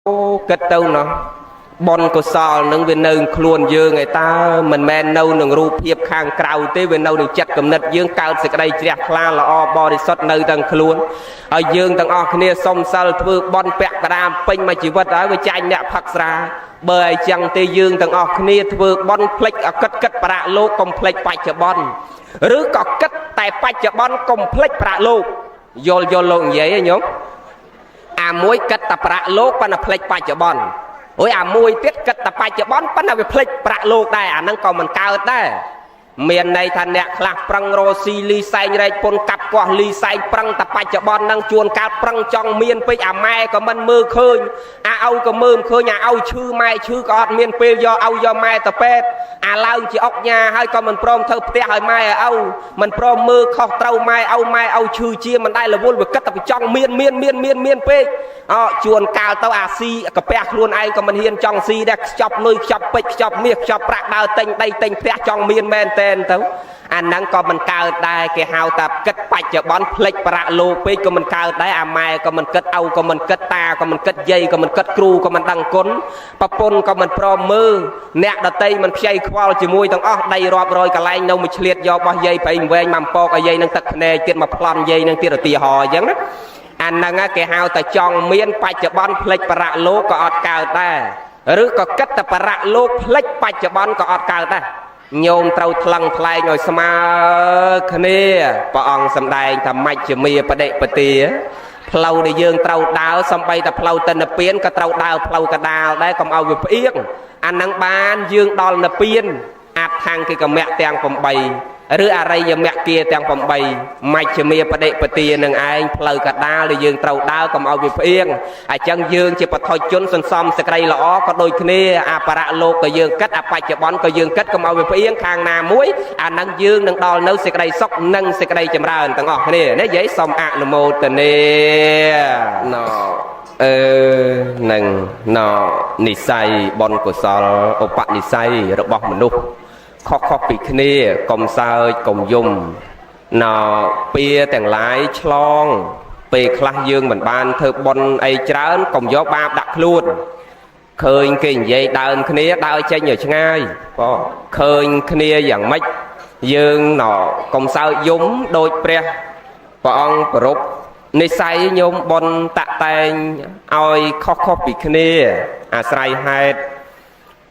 អូគិតទៅណោះ បុណ្យកុសលនឹងវានៅខ្លួនយើងឯតើ មិនមែននៅនឹងរូបភាពខាងក្រៅទេ វានៅនឹងចិត្តគំនិតយើង កើតសេចក្តីជ្រះថ្លាល្អបរិសុទ្ធនៅទាំងខ្លួនហើយ។ យើងទាំងអស់គ្នាសុំសិលធ្វើបុណ្យពាក់កណ្ដាលពេញមួយជីវិតហើយ វាចាញ់អ្នកផឹកស្រា។ បើអីចឹងទេ យើងទាំងអស់គ្នាធ្វើបុណ្យផ្លិចអកិត គិតប្រាក់លោក កុំផ្លិចបច្ចុប្បន្ន ឬក៏គិតតែបច្ចុប្បន្ន កុំផ្លិចប្រាក់លោក។ យល់យល់លោកនិយាយហ៎ញោម? អាមួយគិតតែប្រាក់លោក ប៉ុន្តែផ្លិចបច្ចុប្បន្ន អូយ អាមួយទៀតគិតតែបច្ចុប្បន្ន ប៉ុន្តែវាផ្លិចប្រាក់លោកដែរ អាហ្នឹងក៏មិនកើតដែរ។ មានន័យថា អ្នកខ្លះប្រឹងរស់ស៊ីលីសែងរែកពុនកាប់កោះលីសែង ប្រឹងតែបច្ចុប្បន្នហ្នឹង ជួនកាលប្រឹងចង់មានពេក អាម៉ែក៏មិនមើលឃើញ អាឪក៏មើលមិនឃើញ អាឪឈឺម៉ែឈឺក៏អត់មានពេលយកឪយកម៉ែទៅពេទ្យ អាឡើងជាអុកញ៉ាហើយក៏មិនព្រមធ្វើផ្ទះឲ្យម៉ែឲ្យឪ មិនព្រមមើលខុសត្រូវម៉ែឪ ម៉ែឪឈឺជាមិនដែលរវល់ វាគិតតែចង់មានមានមានមានមានពេក អជួនកាលទៅអាស៊ីកាពះខ្លួនឯងក៏មិនហ៊ានចង់ស៊ីដែរ ខ្ចប់លុយ ខ្ចប់ពេជ្រ ខ្ចប់មាស ខ្ចប់ប្រាក់ ដើរទិញដីទិញផ្ទះចង់មានមែនតែនទៅ អាហ្នឹងក៏មិនកើតដែរ។ គេហៅថាគិតបច្ចុប្បន្នផ្លិចប្រាក់លោកពេកក៏មិនកើតដែរ អាម៉ែក៏មិនគិត ឪក៏មិនគិត តាក៏មិនគិត យាយក៏មិនគិត គ្រូក៏មិនដឹងគុណ ប្រពន្ធក៏មិនព្រមមើល អ្នកដតីមិនខ្ចីខ្វល់ជាមួយទាំងអស់ ដីរាប់រយកន្លែងនៅមួយឆ្លៀតយករបស់យាយប្រៃវែងមកពកឲ្យយាយនឹងទឹកភ្នែកទៀត មកប្លន់យាយនឹងទៀត ឧទាហរណ៍អញ្ចឹងណា។ អាហ្នឹងគេហៅតែចង់មានបច្ចុប្បន្នផ្លិចប្រាក់លោកក៏អត់កើតដែរ ឬក៏គិតតែប្រាក់លោកផ្លិចបច្ចុប្បន្នក៏អត់កើតដែរ។ ញោមត្រូវថ្លឹងថ្លែងឲ្យស្មើគ្នា។ ព្រះអង្គសម្ដែងថា មជ្ឈមាបដិបទា ផ្លូវដែលយើងត្រូវដើរ សំបីតែផ្លូវទៅនិព្វានក៏ត្រូវដើរផ្លូវកដាលដែរ កុំឲ្យវាផ្អៀង អានឹងបានយើងដល់និព្វាន។ អដ្ឋង្គិកមៈទាំង8 ឬអរិយមគ្គាទាំង8 មជ្ឈមាបដិបទានឹងឯង ផ្លូវកដាលដែលយើងត្រូវដើរ កុំឲ្យវាផ្អៀង។ អញ្ចឹងយើងជាបឋិជនសន្សំសេចក្តីល្អក៏ដូចគ្នា អបរៈលោកក៏យើងគិត អបច្ចុប្បន្នក៏យើងគិត កុំឲ្យវាផ្អៀងខាងណាមួយ អានឹងយើងនឹងដល់នៅសេចក្តីសុខនិងសេចក្តីចម្រើនទាំងអស់គ្នាណា។ យាយសូមអនុមោទនាណអឺនឹងណនិស័យបុណ្យកុសលឧបនិស្ស័យរបស់មនុស្សខុសៗពីគ្នា កុំសើចកុំយំណពៀទាំងឡាយឆ្លង ពេលខ្លះយើងមិនបានធ្វើបុណ្យអីច្រើន កុំយកបាបដាក់ខ្លួន ឃើញគេនិយាយដើមគ្នាដើរចេញឲ្យឆ្ងាយ បងឃើញគ្នាយ៉ាងម៉េចយើងណកុំសើចយំ ដូចព្រះព្រះអង្គប្រពនិស័យញោម បុណ្យតាក់តែងឲ្យខុសៗពីគ្នាអាស្រ័យហេតុ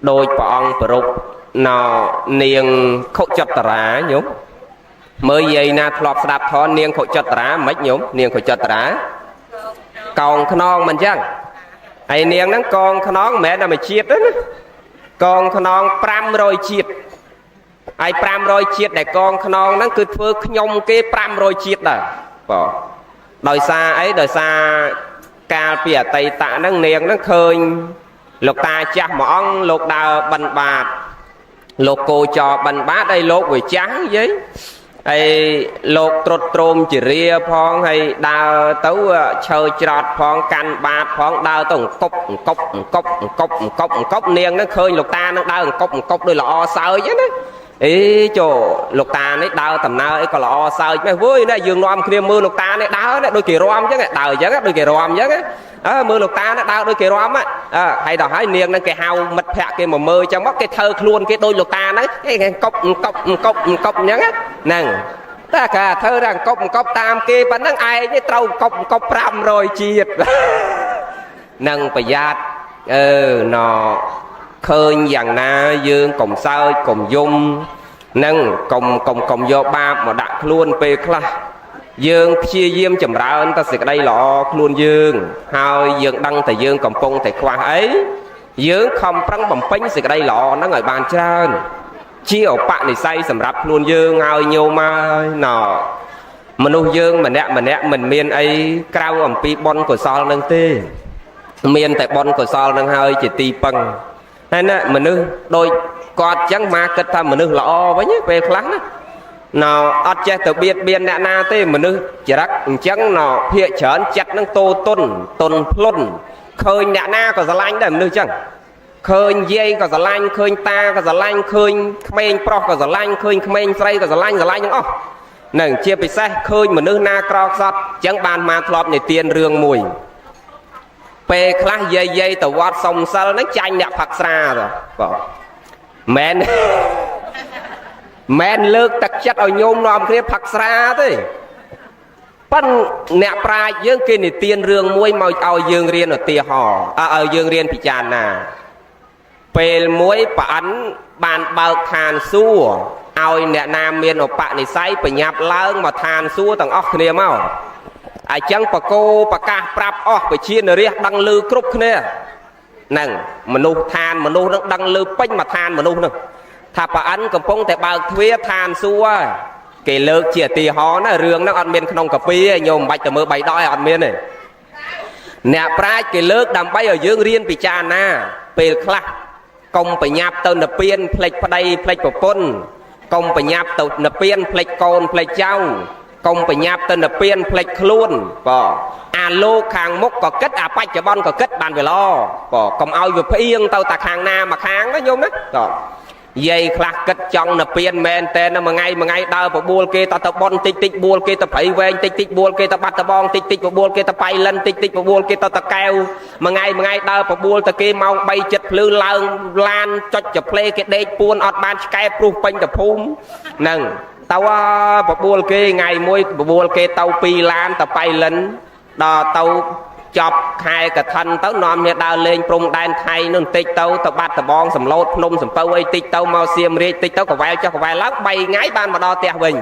ដោយព្រះអង្គប្រពណនាងខុចតរា។ ញោមមើលយាយណាធ្លាប់ស្ដាប់ធននាងខុចតរាមិនញោម? នាងខុចតរាកោងខ្នងមិនចឹងហើយ នាងហ្នឹងកងខ្នងមិនមែនតែមួយជាតិទេណា កងខ្នង500ជាតិហើយ 500ជាតិដែលកងខ្នងហ្នឹងគឺធ្វើខ្ញុំគេ500ជាតិដែរបង។ ដោយសារអី? ដោយសារកាលពីអតីតហ្នឹង នាងហ្នឹងឃើញលោកតាចាស់មួយអង្គ លោកដើរបិណ្ឌបាត លោកគោចរបិណ្ឌបាត ហើយលោកវាចាស់យាយ ហើយលោកត្រុតត្រោមជារាផង ហើយដើរទៅឈើច្រត់ផង កាន់បាតផង ដើរទៅអង្គប់អង្គប់អង្គប់អង្គប់អង្គប់អង្គប់។ នាងហ្នឹងឃើញលោកតានឹងដើរអង្គប់អង្គប់ដូចល្អសើចណា អេចូលលោកតានេះដើរដំណើរអីក៏ល្អសើចម៉េះវើយណា យើងនាំគ្នាមើលលោកតានេះដើរដូចគេរំអញ្ចឹង ដើរអញ្ចឹងដូចគេរំអញ្ចឹង អើមើលលោកតានេះដើរដូចគេរំ អើហើយដល់ហើយនាងហ្នឹងគេហៅមិត្តភក្តិគេមកមើល អញ្ចឹងមកគេធ្វើខ្លួនគេដូចលោកតាហ្នឹង គេកប់កប់កប់កប់អញ្ចឹងហ្នឹង តែគេធ្វើតែអង្គប់អង្គប់តាមគេប៉ុណ្ណឹងឯងនេះត្រូវអង្គប់អង្គប់500ជាតិនឹង។ ប្រយ័ត្នអឺណឃើញយ៉ាងណាយើងកុំសើចកុំយំ នឹងកុំកុំកុំយកបាបមកដាក់ខ្លួន។ ពេលខ្លះយើងព្យាយាមចម្រើនតែសេចក្តីល្អខ្លួនយើង ហើយយើងដឹងតែយើងកំពុងតែខ្វះអី យើងខំប្រឹងបំពេញសេចក្តីល្អហ្នឹងឲ្យបានច្រើន ជាឧបនិស្ស័យសម្រាប់ខ្លួនយើង ឲ្យញោមហើយណមនុស្សយើងម្នាក់ម្នាក់មិនមានអីក្រៅអំពីបុណ្យកុសលនឹងទេ មានតែបុណ្យកុសលនឹងហើយជាទីពឹងហើយណា។ មនុស្សដូចគាត់ចឹងមកគិតថាមនុស្សល្អវិញ ពេលខ្លះណាណអត់ចេះទៅបៀតបៀនអ្នកណាទេ មនុស្សចរិតអញ្ចឹងណភាកច្រើនចិត្តនឹងតោតុនតុនភ្លុន ឃើញអ្នកណាក៏ស្រឡាញ់ដែរ។ មនុស្សចឹងឃើញយាយក៏ស្រឡាញ់ ឃើញតាក៏ស្រឡាញ់ ឃើញក្មេងប្រុសក៏ស្រឡាញ់ ឃើញក្មេងស្រីក៏ស្រឡាញ់ ស្រឡាញ់ទាំងអស់នឹង ជាពិសេសឃើញមនុស្សណាក្រខ្សត់ចឹង។ បានមកធ្លាប់និទានរឿងមួយ ពេលខ្លះយាយយាយទៅវត្តសុំសិលហ្នឹងចាញ់អ្នកផឹកស្រាទៅបងមែនមែនលើកទឹកចិត្តឲ្យញោមនាំគ្នាផឹកស្រាទេប៉ិនអ្នកប្រាជ្ញយើងគេនិទានរឿងមួយមកឲ្យយើងរៀនឧទាហរណ៍ឲ្យយើងរៀនពិចារណាពេលមួយប្រអិនបានបើកឋានសួគ៌ឲ្យអ្នកណាមានឧបនិស្ស័យបញ្ញាប់ឡើងមកឋានសួគ៌ទាំងអស់គ្នាមកអញ្ចឹងបកោប្រកាសប្រាប់អស់ប្រជានរាជដឹងឮគ្រប់គ្នាហ្នឹងមនុស្សឋានមនុស្សនឹងដឹងឮពេញមួយឋានមនុស្សហ្នឹងថាប្រអិនកំពុងតែបើកទ្វារឋានសួគ៌គេលើកជាឧទាហរណ៍ណារឿងហ្នឹងអត់មានក្នុងកាពីទេញោមមិនបាច់ទៅមើលបៃដកអត់មានទេអ្នកប្រាជ្ញគេលើកដើម្បីឲ្យយើងរៀនពិចារណាពេលខ្លះកុំបញ្ញាប់ទៅនិព្វានផ្លេចប្តីផ្លេចប្រពន្ធកុំបញ្ញាប់ទៅនិព្វានផ្លេចកូនផ្លេចចៅកុំបញ្ញាប់ទៅនិព្វានផ្លេចខ្លួនបងអាលោកខាងមុខក៏គិតអាបច្ចុប្បន្នក៏គិតបានវាល្អបងកុំឲ្យវាផ្អៀងទៅតែខាងណាមកខាងណាញោមណាតយាយខ្លះគិតចង់និព្វានមែនតើមួយថ្ងៃមួយថ្ងៃដើរបបួលគេតទៅប៉ុនតិចតិចបួលគេទៅព្រៃវែងតិចតិចបួលគេទៅបាត់ដបងតិចតិចបបួលគេទៅបៃលិនតិចតិចបបួលគេទៅតកែវមួយថ្ងៃមួយថ្ងៃដើរបបួលទៅគេម៉ោង3ចិត្តភ្លឺឡើងឡានចុចចផ្លេគេដេកពួនអត់បានឆ្កែព្រុសពេញតភូមិហ្នឹងទៅបបួលគេថ្ងៃមួយបបួលគេទៅ2ឡានទៅបៃលិនដល់ទៅចប់ខែកឋិនទៅនាំគ្នាដើរលេងព្រំដែនថៃនោះបន្តិចទៅទៅបាត់ដបងសំឡូតភ្នំសំពៅអីតិចទៅមកសៀមរាជតិចទៅកវែលចុះកវែលឡើង3ថ្ងៃបានមកដល់ផ្ទះវិញ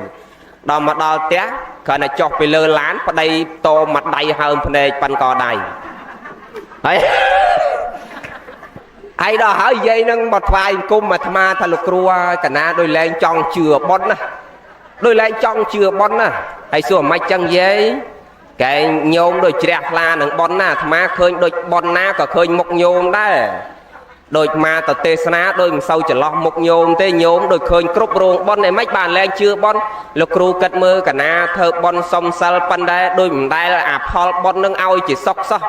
ដល់មកដល់ផ្ទះគ្រាន់តែចុះពីលើឡានប្តីតមកដៃហើមភ្នែកប៉ិនកដៃហើយហើយដល់ហើយយាយនឹងមកថ្វាយអង្គមអាត្មាថាលោកគ្រូកណាដោយលែងចង់ជឿប៉ុនណាដោយលែងចង់ជឿប៉ុនណាហើយសួរមិនចឹងយាយកែងញោមដូចជ្រះថ្លានឹងប៉ុនណាអាត្មាឃើញដូចប៉ុនណាក៏ឃើញមុខញោមដែរដូចមកទៅទេសនាដូចមិនសូវច្រឡោះមុខញោមទេញោមដូចឃើញគ្រប់រោងប៉ុនឯមិនបានលែងជឿប៉ុនលោកគ្រូគិតមើលកណាធ្វើប៉ុនសុំសិលប៉ុនដែរដូចមិនដែលអាផលប៉ុននឹងឲ្យជាសុខសោះ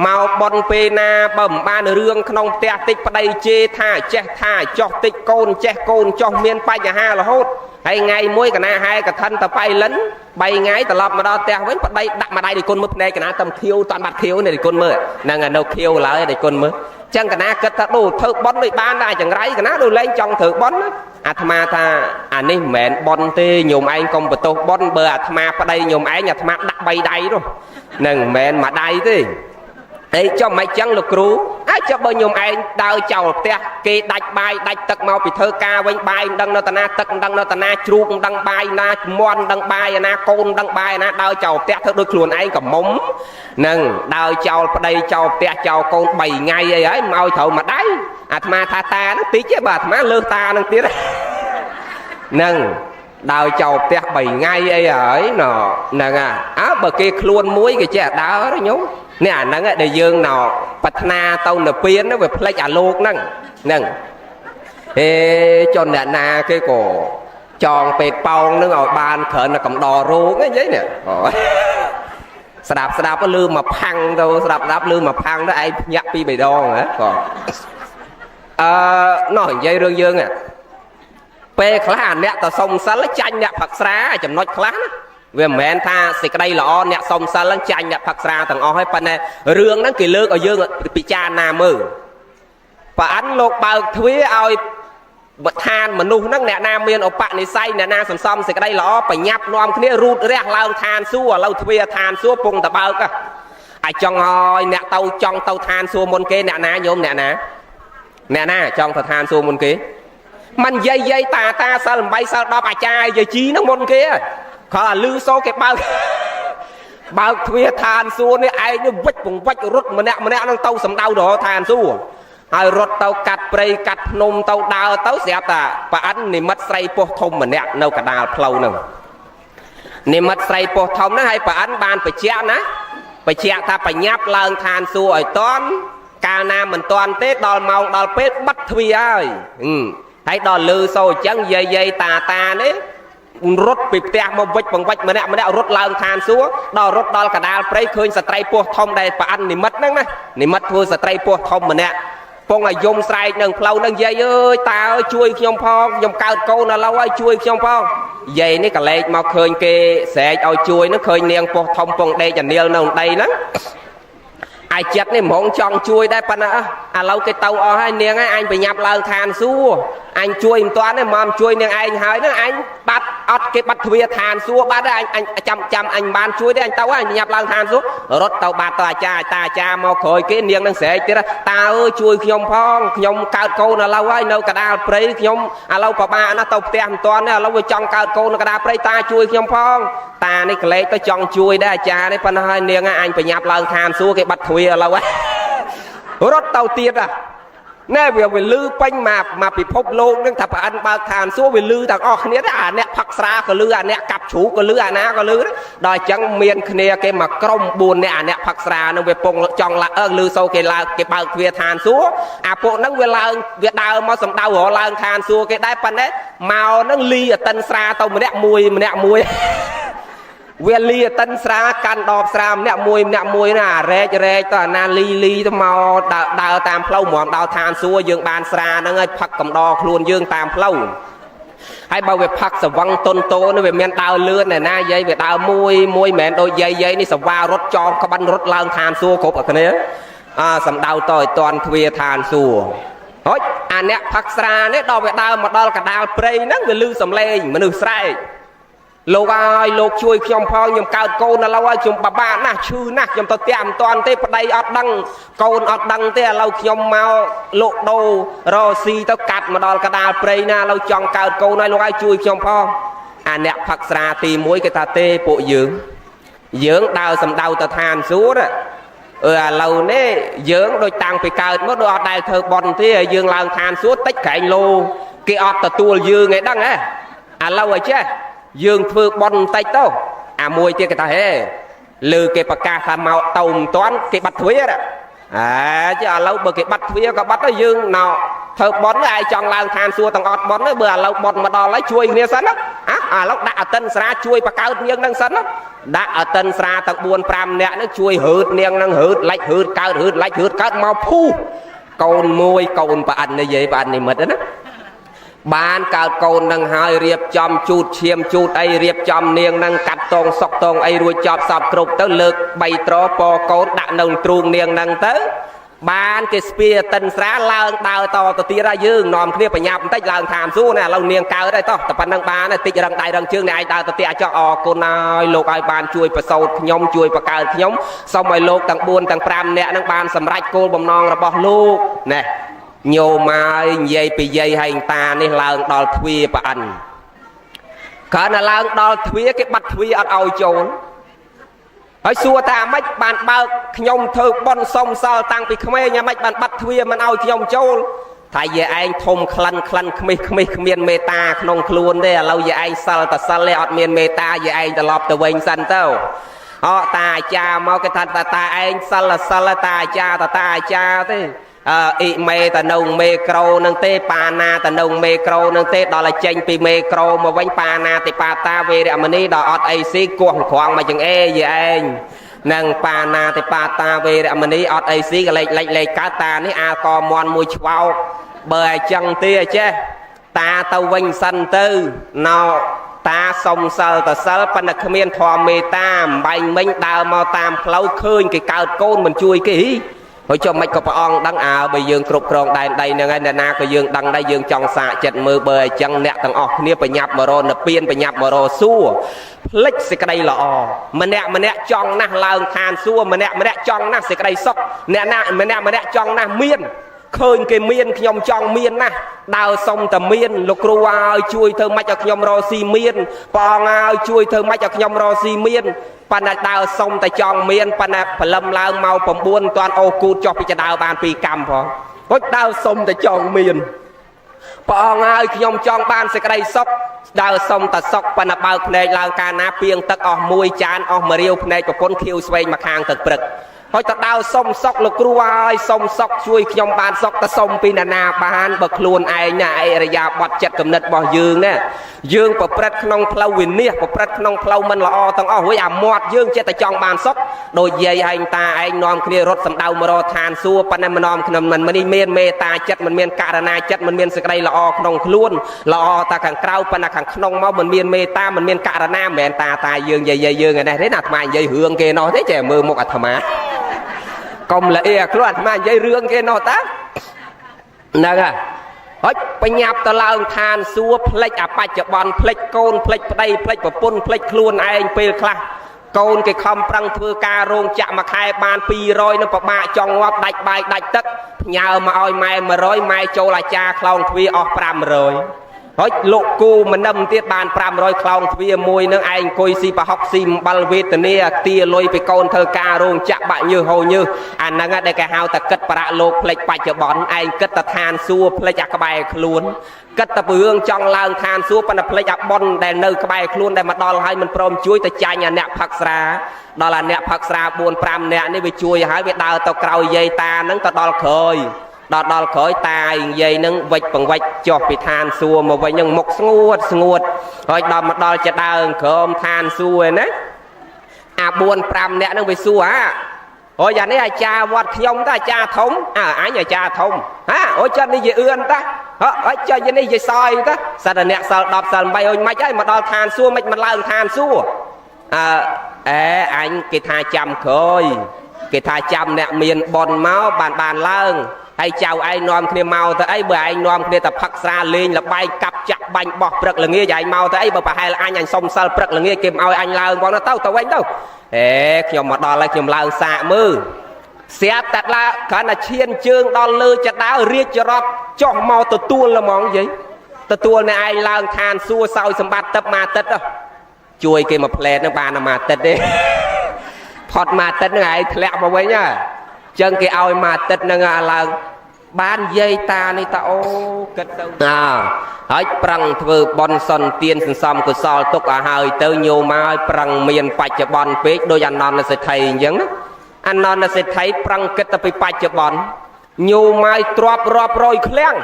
មកប៉ុនពេលណាបើមិនបានរឿងក្នុងផ្ទះតិចប្តីជេរថាចេះថាចោះតិចកូនចេះកូនចោះមានបញ្ហារហូតហើយថ្ងៃមួយកណាហែកឋិនទៅបៃលិន3ថ្ងៃត្រឡប់មកដល់ផ្ទះវិញប្តីដាក់ម្ដាយដូចគុណមើលភ្នែកកណាតំខៀវតាន់បាត់ខៀវនេះដូចគុណមើលហ្នឹងនៅខៀវឡើយដូចគុណមើលចឹងកណាគិតថាដូធ្វើប៉ុនដូចបានដែរចង្រៃកណាដូចលែងចង់ធ្វើប៉ុនណាអាត្មាថាអានេះមិនមែនប៉ុនទេញោមឯងកុំបន្ទោសប៉ុនបើអាត្មាប្តីញោមឯងអាត្មាដាក់3ដៃនោះហ្នឹងមិនមែនមួយដៃទេអីចុះមិនចឹងលោកគ្រូអាចចុះបើញោមឯងដើរចោលផ្ទះគេដាច់បាយដាច់ទឹកមកពីធ្វើការវិញបាយមិនដឹងនៅតាណាទឹកមិនដឹងនៅតាណាជ្រូកមិនដឹងបាយណាមន់មិនដឹងបាយណាកូនមិនដឹងបាយណាដើរចោលផ្ទះធ្វើដូចខ្លួនឯងកំមុំហ្នឹងដើរចោលប្តីចោលផ្ទះចោលកូន3ថ្ងៃអីហើយមកឲ្យត្រូវមួយដៃអាត្មាថាតាហ្នឹងតិចទេបើអាត្មាលើសតាហ្នឹងទៀតហ្នឹងដើរចោលផ្ទះ3ថ្ងៃអីហើយណហ្នឹងអើបើគេខ្លួនមួយគេចេះដើរញោមនេះអាហ្នឹងដែលយើងណោប្រាថ្នាទៅនិព្វានវាផ្លេចអាលោកហ្នឹងហ្នឹងហេជនអ្នកណាគេក៏ចងពេទ្យប៉ោងហ្នឹងឲ្យបានគ្រាន់តែកំដររោគហ្នឹងនិយាយនេះស្ដាប់ស្ដាប់លឺមកផាំងទៅស្ដាប់ស្ដាប់លឺមកផាំងទៅឯងភ្ញាក់ពីរបីដងហ៎ក៏អឺណោះនិយាយរឿងយើងពេលខ្លះអាអ្នកទៅសុំសិលចាញ់អ្នកផឹកស្រាចំណុចខ្លះណាវាមិនមែនថាសេចក្តីល្អអ្នកសុំសិលហ្នឹងចាញ់អ្នកផឹកស្រាទាំងអស់ហើយប៉ុន្តែរឿងហ្នឹងគេលើកឲ្យយើងពិចារណាមើលប្រអិនលោកបើកទ្វារឲ្យឋានមនុស្សហ្នឹងអ្នកណាមានឧបនិស្ស័យអ្នកណាសន្សំសេចក្តីល្អបញ្ញាប់នាំគ្នារូតរះឡើងឋានសួគ៌ឥឡូវទ្វារឋានសួគ៌ពងតបើកអាចង់ឲ្យអ្នកទៅចង់ទៅឋានសួគ៌មុនគេអ្នកណាញោមអ្នកណាអ្នកណាចង់ទៅឋានសួគ៌មុនគេមិនយាយយាយតាតាសិល8សិល10អាចារ្យយាយជីហ្នឹងមុនគេគ្រាន់តែលឺសូគេបើកបើកទ្វារឋានសួគ៌នេះឯងនេះវិចពងវិចរត់ម្នាក់ម្នាក់នឹងទៅសំដៅទៅឋានសួគ៌ហើយរត់ទៅកាត់ព្រៃកាត់ភ្នំទៅដើរទៅស្រាប់តែប្រអិននិមិត្តស្រីពោះធំម្នាក់នៅកដាលផ្លូវហ្នឹងនិមិត្តស្រីពោះធំហ្នឹងហើយប្រអិនបានបញ្ជាក់ណាបញ្ជាក់ថាបញ្ញាប់ឡើងឋានសួគ៌ឲ្យតន់កាលណាមិនតន់ទេដល់ម៉ោងដល់ពេលបិទទ្វារហើយហើយដល់លឺសូអញ្ចឹងយាយយាយតាតានេះរត់ពីផ្ទះមកវិចបង្វិចម្នាក់ម្នាក់រត់ឡើងឋានសួគ៌ដល់រត់ដល់កដាលព្រៃឃើញស្ត្រីពោះធំដែលប្រអិននិមិត្តហ្នឹងណានិមិត្តធ្វើស្ត្រីពោះធំម្នាក់ពងឲ្យយំស្រែកនឹងផ្លូវនឹងយាយអើយតាអើយជួយខ្ញុំផងខ្ញុំកើតកូនឥឡូវហើយជួយខ្ញុំផងយាយនេះក៏លែកមកឃើញគេស្រែកឲ្យជួយហ្នឹងឃើញនាងពោះធំពងដេកអានាលនៅដីហ្នឹង អាចិត្តនេះហ្មងចង់ជួយដែរប៉ុន្តែឥឡូវគេទៅអស់ហើយនាងឯងអញប្រញាប់ឡើងឋានសួគ៌អញជួយមិនតាន់ទេមកជួយនាងឯងហើយហ្នឹងអញបាត់អត់គេបាត់ទ្វារឋានសួគ៌បាត់ហើយអញចាំចាំអញបានជួយទេអញទៅអញប្រញាប់ឡើងឋានសួគ៌រត់ទៅបាត់ទៅអាចារ្យតាអាចារ្យមកក្រោយគេនាងនឹងស្រែកទៀតតាអើយជួយខ្ញុំផងខ្ញុំកើតកូនឥឡូវហើយនៅកដាលព្រៃខ្ញុំឥឡូវពិបាកណាស់ទៅផ្ទះមិនតាន់ទេឥឡូវវាចង់កើតកូននៅកដាលព្រៃតាជួយខ្ញុំផងតានេះក្លែកទៅចង់ជួយដែរអាចារ្យនេះប៉ុន្តែហើយនាងអញប្រញាប់ឡើងឋានសួគ៌គេបាត់ទ្វារឥឡូវរត់ទៅទៀតណែវាវាលឺពេញមកមកពិភពលោកនឹងថាប្រអិនបើកឋានសួគ៌វាលឺទាំងអស់គ្នាអាអ្នកផឹកស្រាក៏លឺអាអ្នកកាប់ជ្រូកក៏លឺអាណាក៏លឺដល់អញ្ចឹងមានគ្នាគេមកក្រុម4នាក់អាអ្នកផឹកស្រានឹងវាពងចង់ឡើងលឺសូគេឡើងគេបើកទ្វារឋានសួគ៌អាពួកហ្នឹងវាឡើងវាដើរមកសំដៅរឡើងឋានសួគ៌គេដែរប៉ុន្តែមកហ្នឹងលីអតិនស្រាទៅម្នាក់មួយម្នាក់មួយវាលីអតិនស្រាកាន់ដបស្រាម្នាក់មួយម្នាក់មួយណារែករែកទៅអាណាលីលីទៅមកដើរតាមផ្លូវហ្មងដល់ឋានសួគ៌យើងបានស្រាហ្នឹងហើយផឹកកំដរខ្លួនយើងតាមផ្លូវហើយបើវាផឹកសវឹងតុនតូនេះវាមានដើរលឿនណាយាយវាដើរមួយមួយមិនមែនដូចយាយយាយនេះសវ៉ារត់ចងក្បិនរត់ឡើងឋានសួគ៌គ្រប់អាគ្នាអាសំដៅតឲ្យតន់ទ្វារឋានសួគ៌ហុចអាអ្នកផឹកស្រានេះដល់វាដើរមកដល់កដាលព្រៃហ្នឹងវាលឺសំឡេងមនុស្សស្រែកលោកអើយលោកជួយខ្ញុំផងខ្ញុំកើតកូនឥឡូវហើយខ្ញុំបបាក់ណាស់ឈឺណាស់ខ្ញុំទៅផ្ទះមិនតាន់ទេប្តីអត់ដឹងកូនអត់ដឹងទេឥឡូវខ្ញុំមកលោកដូររស៊ីទៅកាត់មកដល់កដាលព្រៃណាឥឡូវចង់កើតកូនហើយលោកអើយជួយខ្ញុំផងអាអ្នកផឹកស្រាទី1គេថាទេពួកយើងយើងដើរសំដៅទៅឋានសួគ៌អឺឥឡូវនេះយើងដូចតាំងពីកើតមកដូចអត់ដែលធ្វើបន់ទេហើយយើងឡើងឋានសួគ៌តិចក្រែងលោគេអត់ទទួលយើងឯងដឹងហ៎ឥឡូវឲ្យចេះយើងធ្វើបន់បន្តិចទៅអាមួយទៀតគេថាហេលើគេប្រកាសថាមកទៅមិនតាន់គេបាត់ទ្វារអាចឥឡូវបើគេបាត់ទ្វារក៏បាត់ទៅយើងណោធ្វើបន់ឯងចង់ឡើងឋានសួគ៌ទាំងអត់បន់ទេបើឥឡូវបន់មកដល់ហើយជួយគ្នាសិនណាអាឥឡូវដាក់អតិនស្រាជួយបកើតនាងនឹងសិនណាដាក់អតិនស្រាទាំង4 5នាក់នឹងជួយហឺតនាងនឹងហឺតឡាច់ហឺតកើតហឺតឡាច់ហឺតកើតមកភូកូនមួយកូនប្រអិននិយាយប្រអិននិមិត្តណាបានកើតកូននឹងហើយរៀបចំជូតឈាមជូតអីរៀបចំនាងនឹងកាត់តងសុកតងអីរួចចប់សពគ្រប់ទៅលើក3ត្រពកូនដាក់នៅទ្រូងនាងនឹងទៅបានគេស្ពាតិនស្រាឡើងដើរតទៅទៀតហើយយើងនាំគ្នាបញ្ញាប់បន្តិចឡើងឋានសួគ៌ណាឥឡូវនាងកើតហើយតោះតែប៉ុណ្្នឹងបានហើយតិចរឹងដៃរឹងជើងអ្នកឯងដើរទៅទៀតអាចអរគុណហើយលោកឲ្យបានជួយប្រសូតខ្ញុំជួយបង្កើតខ្ញុំសូមឲ្យលោកទាំង4ទាំង5នាក់នឹងបានសម្រេចគោលបំណងរបស់លោកណែញោមហើយនិយាយពីយាយហើយតានេះឡើងដល់ទ្វារប្រអិនកាលណាឡើងដល់ទ្វារគេបាត់ទ្វារអត់ឲ្យចូលហើយសួរថាអាម៉េចបានបើកខ្ញុំធ្វើបន់សុំសល់តាំងពីក្មេងអាម៉េចបានបាត់ទ្វារមិនឲ្យខ្ញុំចូលថាយាយឯងធំក្លិនក្លិនក្មិះក្មិះគ្មានមេត្តាក្នុងខ្លួនទេឥឡូវយាយឯងសិលតសិលទេអត់មានមេត្តាយាយឯងត្រឡប់ទៅវិញសិនទៅអតាអាចារ្យមកគេថាតាឯងសិលសិលតាអាចារ្យតាអាចារ្យទេអ៊ីមេតនៅមេក្រូនឹងទេបាណាតនៅមេក្រូនឹងទេដល់ឲ្យចេញពីមេក្រូមកវិញបាណាតិបាតាវេរមណីដល់អត់អីស៊ីគោះក្រងមកចង្អេយឯងនឹងបាណាតិបាតាវេរមណីអត់អីស៊ីក៏លេខលេខលេខកើតតានេះអាកមន់មួយឆ្វោកបើឲ្យចឹងទេឲ្យចេះតាទៅវិញសិនទៅណោតាសុំសិលតសិលប៉ុន្តែគ្មានធម៌មេត្តាអំបែងមិញដើរមកតាមផ្លូវឃើញគេកើតកូនមិនជួយគេហើយចុះមិនក៏ព្រះអង្គដឹងអើបើយើងគ្រប់គ្រងដែនដីហ្នឹងហើយអ្នកណាក៏យើងដឹងដែរយើងចង់សាកចិត្តមើលបើអញ្ចឹងអ្នកទាំងអស់គ្នាបញ្ញាប់មករនិព្វានបញ្ញាប់មករសួគ៌ផ្លិចសេចក្តីល្អម្នាក់ម្នាក់ចង់ណាស់ឡើងឋានសួគ៌ម្នាក់ម្នាក់ចង់ណាស់សេចក្តីសុខអ្នកណាម្នាក់ម្នាក់ចង់ណាស់មានឃើញគេមានខ្ញុំចង់មានណាស់ដើរសុំតែមានលោកគ្រូឲ្យជួយធ្វើម៉េចឲ្យខ្ញុំរកស៊ីមានព្រះអង្គឲ្យជួយធ្វើម៉េចឲ្យខ្ញុំរកស៊ីមានប៉ុន្តែដើរសុំតែចង់មានប៉ុន្តែព្រលឹមឡើងមក9មិនតាន់អូគូតចុះពីចដើបាន2កម្មផងហុចដើរសុំតែចង់មានព្រះអង្គឲ្យខ្ញុំចង់បានសេចក្តីសុខដើរសុំតែសុខប៉ុន្តែបើកភ្នែកឡើងកាលណាពីងទឹកអស់មួយចានអស់មួយរាវភ្នែកប្រពន្ធខៀវស្វែងមកខាងទឹកព្រឹកហើយតដើសុំសុកលោកគ្រូឲ្យសុំសុកជួយខ្ញុំបានសុកតសុំពីណានាបានបើខ្លួនឯងណាអរិយាបថចិត្តគំនិតរបស់យើងណាយើងប្រព្រឹត្តក្នុងផ្លូវវិនិច្ឆ័យប្រព្រឹត្តក្នុងផ្លូវមិនល្អទាំងអស់ហើយអាមាត់យើងចេះតែចង់បានសុកដូចយាយឯងតាឯងនាំគ្នារត់សំដៅមករកឋានសួគ៌ប៉ុន្តែមិននាំខ្ញុំមិនមានមេត្តាចិត្តមិនមានករណាចិត្តមិនមានសេចក្តីល្អក្នុងខ្លួនល្អតែខាងក្រៅប៉ុន្តែខាងក្នុងមកមិនមានមេត្តាមិនមានករណាមិនមែនតាតាយើងយាយយើងឯនេះទេណាអាត្មានិយាយរឿងគេនោះទេចេះមើលមុខអាត្មា កុំល្អៀខ្លួនអាត្មានិយាយរឿងគេនោះតាហ្នឹងហើយហើយបញ្ញាប់ទៅឡើងឋានសួគ៌ផ្លិចអបច្ចុប្បន្នផ្លិចកូនផ្លិចប្តីផ្លិចប្រពន្ធផ្លិចខ្លួនឯងពេលខ្លះកូនគេខំប្រឹងធ្វើការរោងចក្រមួយខែបាន200នឹងពិបាកចង់ងាប់ដាច់បាយដាច់ទឹកផ្ញើមកឲ្យម៉ែ100ម៉ែចូលអាចារ្យខ្លោងទ្វារអស់500ហើយលោកគូមនឹមទៀតបាន500ខ្លោងទ្វារមួយនឹងឯងអង្គុយស៊ីប្រហុកស៊ីអំបិលវេទនាទាលុយពីកូនធ្វើការរោងចក្របាក់ញើសហូរញើសអាហ្នឹងដែលគេហៅថាគិតប្រាក់លោកផ្លិចបច្ចុប្បន្នឯងគិតតែឋានសួគ៌ផ្លិចអាក្បែរខ្លួនគិតតែពីរឿងចង់ឡើងឋានសួគ៌ប៉ុន្តែផ្លិចអាប៉ុនដែលនៅក្បែរខ្លួនដែលមកដល់ហើយមិនព្រមជួយទៅចាញ់អាអ្នកផឹកស្រាដល់អាអ្នកផឹកស្រា4 5នាក់នេះវាជួយហើយវាដើរទៅក្រោយយាយតាហ្នឹងទៅដល់ក្រោយដល់ក្រោយតានិយាយនឹងវិចបង្វិចចុះពីឋានសួគ៌មកវិញនឹងមុខស្ងួតស្ងួតហើយដល់មកដល់ចដើងក្រោមឋានសួគ៌ឯណាអា4 5នាក់នឹងវាសួរហាអូយ៉ាងនេះអាចារ្យវត្តខ្ញុំតាអាចារ្យធំអើអញអាចារ្យធំហាអូចិត្តនេះយាអឿនតាហ៎ចុះយ៉ាងនេះយាសយតាសត្វតែអ្នកសិល10សិល8អូយមិនហើយមកដល់ឋានសួគ៌មិនឡើងឋានសួគ៌អើអែអញគេថាចាំក្រោយគេថាចាំអ្នកមានប៉ុនមកបានឡើងហើយចៅឯងនាំគ្នាមកទៅអីបើឯងនាំគ្នាទៅផឹកស្រាលេងលបែងកាប់ចាក់បាញ់បោះព្រឹកល្ងាចឯងមកទៅអីបើប្រហែលអញសុំសិលព្រឹកល្ងាចគេមិនឲ្យអញឡើងផងទៅទៅវិញទៅអេខ្ញុំមកដល់ហើយខ្ញុំឡើងសាកមើលស្រាប់តែឡើងគ្រាន់តែឈានជើងដល់លើចដើរាជរត់ចុះមកទទួលហ្មងយាយទទួលអ្នកឯងឡើងឋានសួគ៌សោយសម្បត្តិទឹកមួយអាទិត្យជួយគេមួយផ្លែតនឹងបានមួយអាទិត្យទេផុតមួយអាទិត្យនឹងឯងធ្លាក់មកវិញហ៎ចឹងគេឲ្យមួយអាទិត្យនឹងឡើងបានយាយតានេះតាអូគិតទៅអើហើយប្រឹងធ្វើបន់សុនទានសន្សំកុសលទុកឲ្យហើយទៅញោមឲ្យប្រឹងមានបច្ចុប្បន្នពេកដោយអនន្តសេដ្ឋីអញ្ចឹងណាអនន្តសេដ្ឋីប្រឹងគិតទៅពីបច្ចុប្បន្នញោមឲ្យទ្របរាប់រយឃ្លាំង